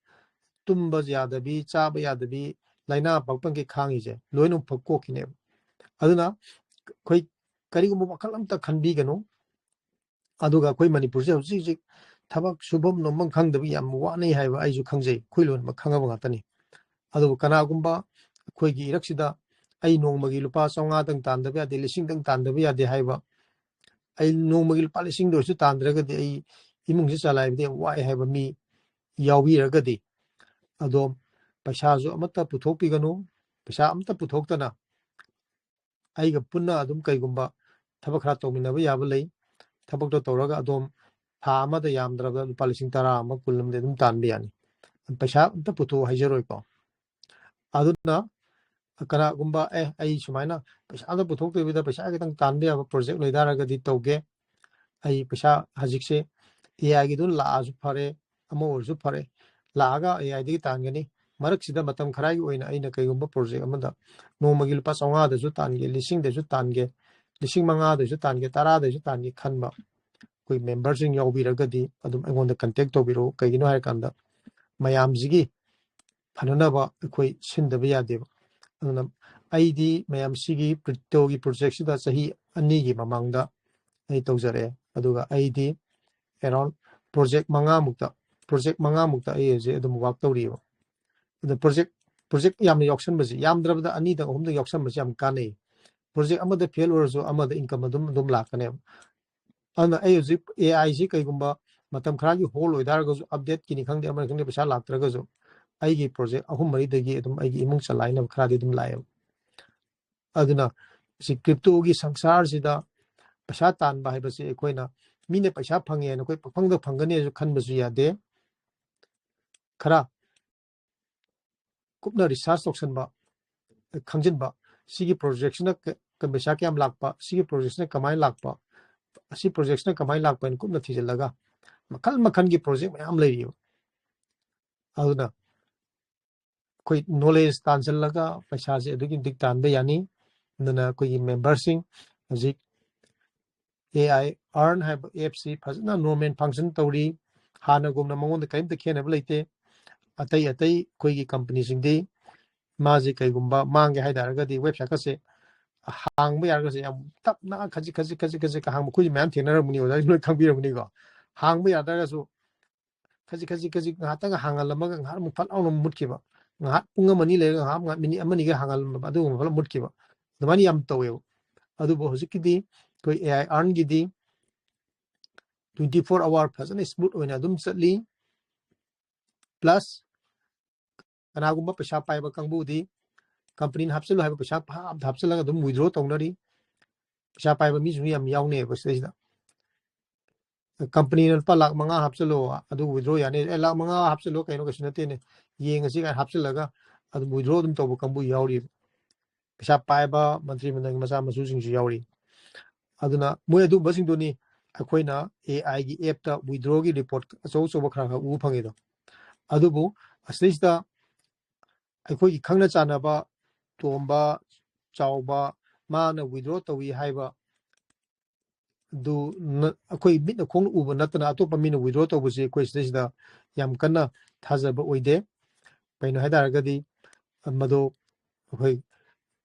ꯇꯨꯝꯕ ꯌꯥꯗꯕꯤ, ꯆꯥꯕ ꯌꯥꯗꯕꯤ, ꯂꯥꯏꯅꯥ ꯄꯛꯄꯒꯤ ꯈꯥꯡꯉꯤꯁꯦ ꯂꯣꯏꯅꯃꯛ ꯀꯣꯛꯈꯤꯅꯦꯕ꯫ ꯑꯗꯨꯅ ꯑꯩꯈꯣꯏ ꯀꯔꯤꯒꯨꯝꯕ ꯋꯥꯈꯜ ꯑꯝꯇ ꯈꯟꯕꯤꯒꯅꯨ꯫ ꯑꯗꯨꯒ ꯑꯩꯈꯣꯏ ꯃꯅꯤꯄꯨꯔꯁꯦ ꯍꯧꯖꯤꯛ ꯍꯧꯖꯤꯛ ꯊꯕꯛ ꯁꯨꯐꯝ ꯅꯣꯝꯐꯝ ꯈꯪꯗꯕ ꯌꯥꯝ ꯋꯥꯅꯩ ꯍꯥꯏꯕ ꯑꯩꯁꯨ ꯈꯪꯖꯩ, ꯑꯩꯈꯣꯏ ꯂꯣꯏꯅꯃꯛ ꯈꯪꯉꯕ ꯉꯥꯛꯇꯅꯤ꯫ ꯑꯗꯨꯕꯨ ꯀꯅꯥꯒꯨꯝꯕ ꯑꯩꯈꯣꯏꯒꯤ ꯏꯔꯛꯁꯤꯗ ꯑꯩ ꯅꯣꯡꯃꯒꯤ ꯂꯨꯄꯥ ꯆꯥꯝꯃꯉꯥꯗꯪ ꯇꯥꯟꯗꯕ ꯌꯥꯗꯦ, ꯂꯤꯁꯤꯡꯗꯪ ꯇꯥꯟꯗꯕ ꯌꯥꯗꯦ ꯍꯥꯏꯕ, ꯑꯩ ꯅꯣꯡꯃꯒꯤ ꯂꯨꯄꯥ ꯂꯤꯁꯤꯡꯗ ꯑꯣꯏꯔꯁꯨ ꯇꯥꯟꯗ꯭ꯔꯒꯗꯤ ꯑꯩ ꯏꯃꯨꯡꯁꯤ ꯆꯂꯥꯏꯕꯗ ꯌꯥꯝ ꯋꯥꯏ ꯍꯥꯏꯕ ꯃꯤ ꯌꯥꯎꯕꯤꯔꯒꯗꯤ, ꯑꯗꯣ ꯄꯩꯁꯥꯁꯨ ꯑꯃꯠꯇ ꯄꯨꯊꯣꯛꯄꯤꯒꯅꯨ, ꯄꯩꯁꯥ ꯑꯃꯠꯇ ꯄꯨꯊꯣꯛꯇꯅ ꯑꯩꯒ ꯄꯨꯟꯅ ꯑꯗꯨꯝ ꯀꯩꯒꯨꯝꯕ ꯊꯕꯛ ꯈꯔ ꯇꯧꯃꯤꯟꯅꯕ ꯌꯥꯕ ꯂꯩ, ꯊꯕꯛꯇꯣ ꯇꯧꯔꯒ ꯑꯗꯣꯝ ꯊꯥ ꯑꯃꯗ ꯌꯥꯝꯗ꯭ꯔꯕꯗ ꯂꯨꯄꯥ ꯂꯤꯁꯤꯡ ꯇꯔꯥ ꯑꯃ, ꯀꯨꯟ ꯑꯃꯗꯤ ꯑꯗꯨꯝ ꯇꯥꯟꯕ ꯌꯥꯅꯤ꯫ ꯄꯩꯁꯥ ꯑꯝꯇ ꯄꯨꯊꯣꯛꯑꯣ ꯍꯥꯏꯖꯔꯣꯏꯀꯣ꯫ ꯑꯗꯨꯅ ꯀꯅꯥꯒꯨꯝꯕ, "ꯑꯦ, ꯑꯩ ꯁꯨꯃꯥꯏꯅ ꯄꯩꯁꯥ ꯑꯝꯇ ꯄꯨꯊꯣꯛꯇꯕꯤꯗ ꯄꯩꯁꯥ ꯈꯤꯇꯪ ꯇꯥꯟꯕ ꯌꯥꯕ ꯄ꯭ꯔꯣꯖꯦꯛ ꯂꯩꯇꯥꯔꯒꯗꯤ ꯇꯧꯒꯦ꯫ ꯑꯩ ꯄꯩꯁꯥ ꯍꯧꯖꯤꯛꯁꯦ ꯑꯦ ꯑꯥꯏꯒꯤꯗꯨꯅ ꯂꯥꯛꯑꯁꯨ ꯐꯔꯦ, ꯑꯃ ꯑꯣꯏꯔꯁꯨ ꯐꯔꯦ, ꯂꯥꯛꯑꯒ ꯑꯦ ꯑꯥꯏꯗꯒꯤ ꯇꯥꯟꯒꯅꯤ꯫ ꯃꯔꯛꯁꯤꯗ ꯃꯇꯝ ꯈꯔꯒꯤ ꯑꯣꯏꯅ ꯑꯩꯅ ꯀꯩꯒꯨꯝꯕ ꯄ꯭ꯔꯣꯖꯦꯛ ꯑꯃꯗ ꯅꯣꯡꯃꯒꯤ ꯂꯨꯄꯥ ꯆꯥꯝꯃꯉꯥꯗꯁꯨ ꯇꯥꯟꯒꯦ, ꯂꯤꯁꯤꯡꯗꯁꯨ ꯇꯥꯟꯒꯦ, ꯂꯤꯁꯤꯡ ꯃꯉꯥꯗꯁꯨ ꯇꯥꯟꯒꯦ, ꯇꯔꯥꯗꯁꯨ ꯇꯥꯟꯒꯦ" ꯈꯟꯕ ꯑꯩꯈꯣꯏ ꯃꯦꯝꯕꯔꯁꯤꯡ ꯌꯥꯎꯕꯤꯔꯒꯗꯤ ꯑꯗꯨꯝ ꯑꯩꯉꯣꯟꯗ ꯀꯟꯇꯦꯛ ꯇꯧꯕꯤꯔꯛꯎ꯫ ꯀꯩꯒꯤꯅꯣ ꯍꯥꯏꯔꯀꯥꯟꯗ ꯃꯌꯥꯝꯁꯤꯒꯤ ꯐꯅꯅꯕ ꯑꯩꯈꯣꯏ ꯁꯤꯟꯗꯕ ꯌꯥꯗꯦꯕ꯫ ꯑꯗꯨꯅ ꯑꯩꯗꯤ ꯃꯌꯥꯝ ꯁꯤꯒꯤ ꯀ꯭ꯔꯤꯞꯇꯣꯒꯤ ꯄ꯭ꯔꯣꯖꯦꯛꯁꯤꯗ ꯆꯍꯤ ꯑꯅꯤꯒꯤ ꯃꯃꯥꯡꯗ ꯑꯩ ꯇꯧꯖꯔꯛꯑꯦ꯫ ꯑꯗꯨꯒ ꯑꯩꯗꯤ ꯑꯦꯔꯥꯎꯟ ꯄ꯭ꯔꯣꯖꯦꯛ ꯃꯉꯥꯃꯨꯛꯇ, ꯄ꯭ꯔꯣꯖꯦꯛ ꯃꯉꯥꯃꯨꯛꯇ ꯑꯩ ꯍꯧꯖꯤꯛ ꯑꯗꯨꯝ ꯋꯥꯛ ꯇꯧꯔꯤꯑꯕ꯫ ꯑꯗꯣ ꯄ꯭ꯔꯣꯖꯦꯛ, ꯄ꯭ꯔꯣꯖꯦꯛ ꯌꯥꯝꯅ ꯌꯥꯎꯁꯟꯕꯁꯤ, ꯌꯥꯝꯗ꯭ꯔꯕꯗ ꯑꯅꯤꯗꯪ ꯑꯍꯨꯝꯗꯪ ꯌꯥꯎꯁꯟꯕꯁꯤ ꯌꯥꯝ ꯀꯥꯟꯅꯩ꯫ ꯄ꯭ꯔꯣꯖꯦꯛ ꯑꯃꯗ ꯐꯦꯜ ꯑꯣꯏꯔꯁꯨ ꯑꯃꯗ ꯏꯟꯀꯝ ꯑꯗꯨꯝ, ꯑꯗꯨꯝ ꯂꯥꯛꯀꯅꯦꯕ꯫ ꯑꯗꯨꯅ ꯑꯩ ꯍꯧꯖꯤꯛ ꯑꯦ ꯑꯥꯏꯁꯤ ꯀꯩꯒꯨꯝꯕ ꯃꯇꯝ ꯈꯔꯒꯤ ꯍꯣꯜ ꯑꯣꯏꯇꯥꯔꯒꯁꯨ, ꯑꯞꯗꯦꯠꯀꯤꯅꯤ ꯈꯪꯗꯦ, ꯑꯃꯅꯤ ꯈꯪꯗꯦ, ꯄꯩꯁꯥ ꯂꯥꯛꯇ꯭ꯔꯒꯁꯨ ꯑꯩꯒꯤ ꯄ꯭ꯔꯣꯖꯦꯛ ꯑꯍꯨꯝ ꯃꯔꯤꯗꯒꯤ ꯑꯗꯨꯝ ꯑꯩꯒꯤ ꯏꯃꯨꯡ ꯆꯂꯥꯏꯅꯕ ꯈꯔꯗꯤ ꯑꯗꯨꯝ ꯂꯥꯛꯑꯦꯕ꯫ ꯑꯗꯨꯅ ꯁꯤ ꯀ꯭ꯔꯤꯞꯇꯣꯒꯤ ꯁꯪꯁꯥꯔꯁꯤꯗ ꯄꯩꯁꯥ ꯇꯥꯟꯕ ꯍꯥꯏꯕꯁꯤ ꯑꯩꯈꯣꯏꯅ ꯃꯤꯅ ꯄꯩꯁꯥ ꯐꯪꯉꯦ ꯍꯥꯏꯅ ꯑꯩꯈꯣꯏ ꯄꯪꯐꯪꯗ ꯐꯪꯒꯅꯤ ꯍꯥꯏꯁꯨ ꯈꯟꯕꯁꯨ ꯌꯥꯗꯦ꯫ ꯈꯔ ꯀꯨꯞꯅ ꯔꯤꯁꯥꯔꯁ ꯇꯧꯁꯟꯕ, ꯈꯪꯖꯤꯟꯕ, ꯁꯤꯒꯤ ꯄ꯭ꯔꯣꯖꯦꯛꯁꯤꯅ ꯀ-, ꯀ-, ꯄꯩꯁꯥ ꯀꯌꯥꯝ ꯂꯥꯛꯄ, ꯁꯤꯒꯤ ꯄ꯭ꯔꯣꯖꯦꯛꯁꯤꯅ ꯀꯃꯥꯏꯅ ꯂꯥꯛꯄ, ꯑꯁꯤ ꯄ꯭ꯔꯣꯖꯦꯛꯁꯤꯅ ꯀꯃꯥꯏꯅ ꯂꯥꯛꯄ ꯍꯥꯏꯅ ꯀꯨꯞꯅ ꯊꯤꯖꯤꯜꯂꯒ ꯃꯈꯜ ꯃꯈꯜꯒꯤ ꯄ꯭ꯔꯣꯖꯦꯛ ꯃꯌꯥꯝ ꯂꯩꯔꯤꯕ꯫ ꯑꯗꯨꯅ ꯑꯩꯈꯣꯏ ꯅꯣꯂꯦꯖ ꯇꯥꯟꯁꯤꯜꯂꯒ ꯄꯩꯁꯥꯁꯦ ꯑꯗꯨꯛꯀꯤ ꯃꯇꯤꯛ ꯇꯥꯟꯕ ꯌꯥꯅꯤ꯫ ꯑꯗꯨꯅ ꯑꯩꯈꯣꯏꯒꯤ ꯃꯦꯝꯕꯔꯁꯤꯡ ꯍꯧꯖꯤꯛ ꯑꯦ ꯑꯥꯏ ꯑꯥꯔꯟ ꯍꯥꯏꯕ ꯑꯦꯞꯁꯤ ꯐꯖꯅ ꯅꯣꯔꯃꯦꯜ ꯐꯪꯁꯟ ꯇꯧꯔꯤ꯫ ꯍꯥꯟꯅꯒꯨꯝꯅ ꯃꯉꯣꯟꯗ ꯀꯔꯤꯝꯇ ꯈꯦꯠꯅꯕ ꯂꯩꯇꯦ꯫ ꯑꯇꯩ ꯑꯇꯩ ꯑꯩꯈꯣꯏꯒꯤ ꯀꯝꯄꯅꯤꯁꯤꯡꯗꯤ ꯃꯥꯁꯦ ꯀꯩꯒꯨꯝꯕ ꯃꯥꯡꯒꯦ ꯍꯥꯏ ꯇꯥꯔꯒꯗꯤ ꯋꯦꯕꯁꯥꯏꯠꯀꯁꯦ ꯍꯥꯡꯕ ꯌꯥꯔꯒꯁꯨ ꯌꯥꯝ ꯇꯞꯅ ꯈꯖꯤꯛ ꯈꯖꯤꯛ ꯈꯖꯤꯛ ꯈꯖꯤꯛ ꯍꯥꯡꯕ, ꯑꯩꯈꯣꯏꯁꯨ ꯃꯌꯥꯝ ꯊꯦꯡꯅꯔꯝꯒꯅꯤ, ꯑꯣꯖꯥꯁꯨ ꯂꯣꯏ ꯈꯪꯕꯤꯔꯝꯒꯅꯤꯀꯣ꯫ ꯍꯥꯡꯕ ꯌꯥꯗ꯭ꯔꯒꯁꯨ ꯈꯖꯤꯛ ꯈꯖꯤꯛ ꯈꯖꯤꯛ ꯉꯥꯏꯍꯥꯛꯇꯪ ꯍꯥꯡꯍꯜꯂꯝꯃꯒ ꯉꯥꯏꯍꯥꯛ ꯑꯃꯨꯛ ꯐꯠ ꯂꯥꯎꯅ ꯃꯨꯠꯈꯤꯕ, ꯉꯥꯏꯍꯥꯛ ꯄꯨꯡ ꯑꯃ ꯑꯅꯤ ꯂꯩꯔꯒ ꯉꯥꯏꯍꯥꯛ ꯉꯥꯏꯍꯥꯛ ꯃꯤꯅꯤꯠ ꯑꯃ ꯑꯅꯤꯒ ꯍꯥꯡꯍꯜꯂꯝꯕ, ꯑꯗꯨꯒꯨꯝꯕ ꯐꯠ ꯂꯥꯎ ꯃꯨꯠꯈꯤꯕ, ꯑꯗꯨꯃꯥꯏꯅ ꯌꯥꯝ ꯇꯧꯋꯦꯕ꯫ ꯑꯗꯨꯕꯨ ꯍꯧꯖꯤꯛꯀꯤꯗꯤ ꯑꯩꯈꯣꯏ A I ꯑꯥꯔꯟꯒꯤꯗꯤ twenty four hour ꯐꯖꯅ smooth ꯑꯣꯏꯅ ꯑꯗꯨꯝ ꯆꯠꯂꯤ꯫ Plus ꯀꯅꯥꯒꯨꯝꯕ ꯄꯩꯁꯥ ꯄꯥꯏꯕ ꯀꯥꯡꯕꯨꯗꯤ ꯀꯝꯄꯅꯤꯅ ꯍꯥꯞꯆꯤꯜꯂꯨ ꯍꯥꯏꯕ ꯄꯩꯁꯥ ꯍꯥꯞ ꯍꯥꯞꯆꯤꯜꯂꯒ ꯑꯗꯨꯝ withdraw ꯇꯧꯅꯔꯤ꯫ ꯄꯩꯁꯥ ꯄꯥꯏꯕ ꯃꯤꯁꯨ ꯌꯥꯝ ꯌꯥꯎꯅꯩꯑꯕ ꯁꯤꯗꯩꯁꯤꯗ꯫ ꯀꯝꯄꯅꯤꯅ ꯂꯨꯄꯥ ꯂꯥꯈ ꯃꯉꯥ ꯍꯥꯞꯆꯤꯜꯂꯣ, ꯑꯗꯨ withdraw ꯌꯥꯅꯤ꯫ "ꯑꯦ, ꯂꯥꯈ ꯃꯉꯥ ꯍꯥꯞꯆꯤꯜꯂꯣ, ꯀꯩꯅꯣ, ꯀꯩꯁꯨ ꯅꯠꯇꯦꯅꯦ, ꯌꯦꯡꯉꯁꯤ" ꯀꯥꯏꯅ ꯍꯥꯞꯆꯤꯜꯂꯒ ꯑꯗꯨꯝ withdraw ꯑꯗꯨꯝ ꯇꯧꯕ ꯀꯥꯡꯕꯨ ꯌꯥꯎꯔꯤꯕ꯫ ꯄꯩꯁꯥ ꯄꯥꯏꯕ ꯃꯟꯇ꯭ꯔꯤ ꯃꯟꯗꯜꯒꯤ ꯃꯆꯥ ꯃꯁꯨꯁꯤꯡꯁꯨ ꯌꯥꯎꯔꯤ꯫ ꯑꯗꯨꯅ ꯃꯣꯏ ꯑꯗꯨꯒꯨꯝꯕꯁꯤꯡꯗꯨꯅꯤ ꯑꯩꯈꯣꯏꯅ ꯑꯦ ꯑꯥꯏꯒꯤ ꯑꯦꯞꯇ withdrawꯒꯤ report ꯑꯆꯧ ꯑꯆꯧꯕ ꯈꯔ ꯈꯔ ꯎꯕ ꯐꯪꯉꯤꯗꯣ꯫ ꯑꯗꯨꯕꯨ ꯑꯁꯤꯗꯩꯁꯤꯗ ꯑꯩꯈꯣꯏꯒꯤ ꯈꯪꯅ ꯆꯥꯟꯅꯕ ꯇꯣꯝꯕ, ꯆꯥꯎꯕ, ꯃꯥꯅ withdraw ꯇꯧꯏ ꯍꯥꯏꯕ ꯑꯗꯨ ꯅ-, ꯑꯩꯈꯣꯏ ꯃꯤꯠꯅ ꯈꯣꯡꯅ ꯎꯕ ꯅꯠꯇꯅ ꯑꯇꯣꯞꯄ ꯃꯤꯅ withdraw ꯇꯧꯕꯁꯦ ꯑꯩꯈꯣꯏ ꯁꯤꯗꯩꯁꯤꯗ ꯌꯥꯝ ꯀꯟꯅ ꯊꯥꯖꯕ ꯑꯣꯏꯗꯦ꯫ ꯀꯩꯅꯣ ꯍꯥꯏ ꯇꯥꯔꯒꯗꯤ ꯃꯗꯨ ꯑꯩꯈꯣꯏ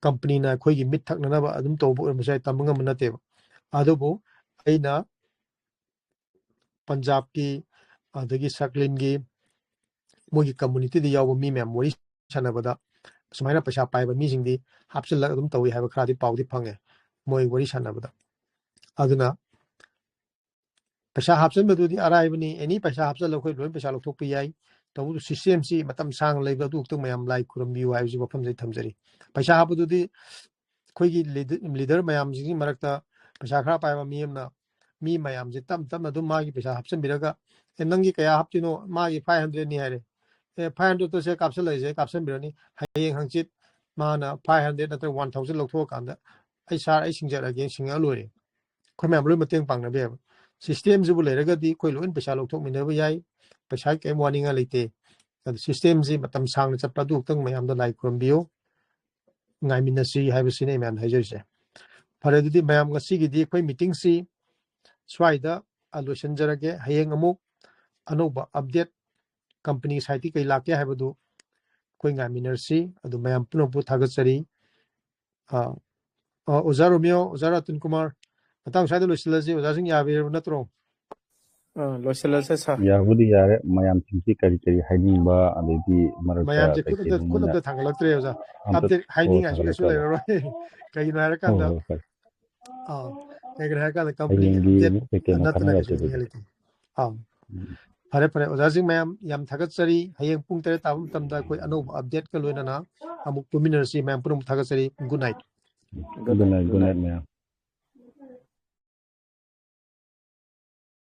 ꯀꯝꯄꯅꯤꯅ ꯑꯩꯈꯣꯏꯒꯤ ꯃꯤꯠ ꯊꯛꯅꯅꯕ ꯑꯗꯨꯝ ꯇꯧꯕ ꯑꯣꯏꯔꯝꯕꯁꯨ ꯌꯥꯏ, ꯇꯝꯕ ꯉꯝꯕ ꯅꯠꯇꯦꯕ꯫ ꯑꯗꯨꯕꯨ ꯑꯩꯅ ꯄꯟꯖꯥꯕꯀꯤ, ꯑꯗꯒꯤ ꯁꯛꯂꯤꯟꯒꯤ, ꯃꯣꯏꯒꯤ communityꯗ ꯌꯥꯎꯕ ꯃꯤ ꯃꯌꯥꯝ ꯋꯥꯔꯤ ꯁꯥꯟꯅꯕꯗ ꯁꯨꯃꯥꯏꯅ ꯄꯩꯁꯥ ꯄꯥꯏꯕ ꯃꯤꯁꯤꯡꯗꯤ ꯍꯥꯞꯆꯤꯜꯂꯒ ꯑꯗꯨꯝ ꯇꯧꯏ ꯍꯥꯏꯕ ꯈꯔꯗꯤ ꯄꯥꯎꯗꯤ ꯐꯪꯉꯦ ꯃꯣꯏ ꯋꯥꯔꯤ ꯁꯥꯟꯅꯕꯗ꯫ ꯑꯗꯨꯅ ꯄꯩꯁꯥ ꯍꯥꯞꯆꯤꯟꯕꯗꯨꯗꯤ ꯑꯔꯥꯏꯕꯅꯤ, any ꯄꯩꯁꯥ ꯍꯥꯞꯆꯤꯜꯂꯒ ꯑꯩꯈꯣꯏ ꯂꯣꯏꯅ ꯄꯩꯁꯥ ꯂꯧꯊꯣꯛꯄ ꯌꯥꯏ꯫ ꯇꯧꯕꯇꯕꯨ systemꯁꯤ ꯃꯇꯝ ꯁꯥꯡꯅ ꯂꯩꯕ ꯑꯗꯨ ꯈꯛꯇꯪ ꯃꯌꯥꯝ ꯂꯥꯏ ꯈꯨꯔꯨꯝꯕꯤꯌꯨ ꯍꯥꯏꯕꯁꯤ ꯋꯥꯐꯝꯁꯦ ꯊꯝꯖꯔꯤ꯫ ꯄꯩꯁꯥ ꯍꯥꯞꯄꯗꯨꯗꯤ ꯑꯩꯈꯣꯏꯒꯤ leader, leader ꯃꯌꯥꯝꯁꯤꯒꯤ ꯃꯔꯛꯇ ꯄꯩꯁꯥ ꯈꯔ ꯄꯥꯏꯕ ꯃꯤ ꯑꯃꯅ ꯃꯤ ꯃꯌꯥꯝꯁꯦ ꯇꯞ ꯇꯞꯅ ꯑꯗꯨꯝ ꯃꯥꯒꯤ ꯄꯩꯁꯥ ꯍꯥꯞꯆꯤꯟꯕꯤꯔꯒ, "ꯑꯦ, ꯅꯪꯒꯤ ꯀꯌꯥ ꯍꯥꯞꯇꯣꯏꯅꯣ?" "ꯃꯥꯒꯤ five hundredꯅꯤ" ꯍꯥꯏꯔꯦ꯫ "ꯑꯦ, five hundredꯇꯣ ꯁꯦ ꯀꯥꯞꯁꯤꯜꯂꯛꯏꯁꯦ, ꯀꯥꯞꯁꯤꯟꯕꯤꯔꯅꯤ, ꯍꯌꯦꯡ ꯍꯪꯆꯤꯠ ꯃꯥꯅ five hundred ꯅꯠꯇ꯭ꯔꯒ one thousand ꯂꯧꯊꯣꯛꯑꯀꯥꯟꯗ ꯑꯩ, "ꯁꯥꯔ, ꯑꯩ ꯁꯤꯡꯖꯔꯛꯑꯒꯦ", ꯁꯤꯡꯉꯛꯑ ꯂꯣꯏꯔꯦ꯫ ꯑꯩꯈꯣꯏ ꯃꯌꯥꯝ ꯂꯣꯏ ꯃꯇꯦꯡ ꯄꯥꯡꯅꯕ ꯌꯥꯏꯕ꯫ Systemꯁꯤꯕꯨ ꯂꯩꯔꯒꯗꯤ ꯑꯩꯈꯣꯏ ꯂꯣꯏꯅ ꯄꯩꯁꯥ ꯂꯧꯊꯣꯛꯃꯤꯟꯅꯕ ꯌꯥꯏ, ꯄꯩꯁꯥꯒꯤ ꯀꯔꯤꯝ ꯋꯥꯅꯤꯡꯉꯥꯏ ꯂꯩꯇꯦ꯫ ꯑꯗꯨ systemꯁꯤ ꯃꯇꯝ ꯁꯥꯡꯅ ꯆꯠꯄ ꯑꯗꯨ ꯈꯛꯇꯪ ꯃꯌꯥꯝꯗ ꯂꯥꯏ ꯈꯨꯔꯨꯝꯕꯤꯌꯨ, ꯉꯥꯏꯃꯤꯟꯅꯁꯤ ꯍꯥꯏꯕꯁꯤꯅꯤ ꯑꯩ ꯃꯌꯥꯝꯗ ꯍꯥꯏꯖꯔꯤꯁꯦ꯫ ꯐꯔꯦ, ꯑꯗꯨꯗꯤ ꯃꯌꯥꯝ ꯉꯁꯤꯒꯤꯗꯤ ꯑꯩꯈꯣꯏ meetingꯁꯤ ꯁ꯭ꯋꯥꯏꯗ, ꯑ, ꯂꯣꯏꯁꯤꯟꯖꯔꯒꯦ꯫ ꯍꯌꯦꯡ ꯑꯃꯨꯛ ꯑꯅꯧꯕ update company siteꯀꯤ ꯀꯩ ꯂꯥꯛꯀꯦ ꯍꯥꯏꯕꯗꯨ ꯑꯩꯈꯣꯏ ꯉꯥꯏꯃꯤꯟꯅꯔꯁꯤ꯫ ꯑꯗꯨ ꯃꯌꯥꯝ ꯄꯨꯝꯅꯃꯛꯄꯨ ꯊꯥꯒꯠꯆꯔꯤ꯫ ꯑꯥ, ꯑꯥ, ꯑꯣꯖꯥ ꯔꯣꯃꯤꯌꯣ, ꯑꯣꯖꯥ ꯔꯇꯟ ꯀꯨꯃꯥꯔ, ꯃꯇꯥꯡ ꯁ꯭ꯋꯥꯏꯗ ꯂꯣꯏꯁꯤꯜꯂꯁꯤ꯫ ꯑꯣꯖꯥꯁꯤꯡ ꯌꯥꯕꯤꯔꯕ ꯅꯠꯇ꯭ꯔꯣ? ꯑꯥ, ꯂꯣꯏꯁꯤꯜꯂꯁꯦ, ꯁꯥꯔ꯫ ꯌꯥꯕꯨꯗꯤ ꯌꯥꯔꯦ꯫ ꯃꯌꯥꯝꯁꯤꯡꯁꯤ ꯀꯔꯤ ꯀꯔꯤ ꯍꯥꯏꯅꯤꯡꯕ, ꯑꯗꯩꯗꯤ ꯃꯔꯛꯇ ꯃꯌꯥꯝꯁꯦ ꯀꯩ ꯈꯨꯠ ꯑꯝꯇ, ꯀꯩꯅꯣ ꯈꯨꯠ ꯃꯣꯏꯅ ꯑꯝꯇ ꯊꯥꯡꯒꯠꯂꯛꯇ꯭ꯔꯦ, ꯑꯣꯖꯥ꯫ ꯑꯝꯇ, ꯑꯞꯗꯦꯠ ꯑꯣ, ꯍꯥꯏꯅꯤꯡꯉꯥꯏꯁꯨ ꯀꯩꯁꯨ ꯊꯥꯡꯒꯠꯂꯛꯇ꯭ꯔꯕ? ꯂꯩꯔꯔꯣꯏ꯫ ꯀꯩꯒꯤꯅꯣ ꯍꯥꯏꯔꯀꯥꯟꯗ, ꯍꯣꯏ, ꯍꯣꯏ, ꯍꯣꯏ꯫ ꯑꯥ, ꯀꯩꯒꯤꯅꯣ ꯍꯥꯏꯔꯀꯥꯟꯗ ꯀꯝꯄꯅꯤ ꯍꯌꯦꯡꯒꯤ ꯑꯞꯗꯦꯠ ꯑꯃꯨꯛ ꯀꯩ ꯀꯩꯅꯣ ꯅꯠꯇꯅ ꯈꯟꯅꯔꯁꯦ ꯀꯩꯁꯨ ꯑꯗꯨꯗꯤ꯫ ꯂꯩꯇꯦ꯫ ꯑꯥ꯫ ꯎꯝ꯫ ꯐꯔꯦ, ꯐꯔꯦ꯫ ꯑꯣꯖꯥꯁꯤꯡ ꯃꯌꯥꯝ ꯌꯥꯝ ꯊꯥꯒꯠꯆꯔꯤ꯫ ꯍꯌꯦꯡ ꯄꯨꯡ ꯇꯔꯦꯠ ꯇꯥꯕ ꯃꯇꯝꯗ ꯑꯩꯈꯣꯏ ꯑꯅꯧꯕ ꯑꯞꯗꯦꯠꯀ ꯂꯣꯏꯅꯅ ꯑꯃꯨꯛ ꯄꯨꯟꯃꯤꯟꯅꯔꯁꯤ꯫ ꯃꯌꯥꯝ ꯄꯨꯝꯅꯃꯛ ꯊꯥꯒꯠꯆꯔꯤ꯫ Good night꯫ Good night, good night, ꯃꯌꯥꯝ꯫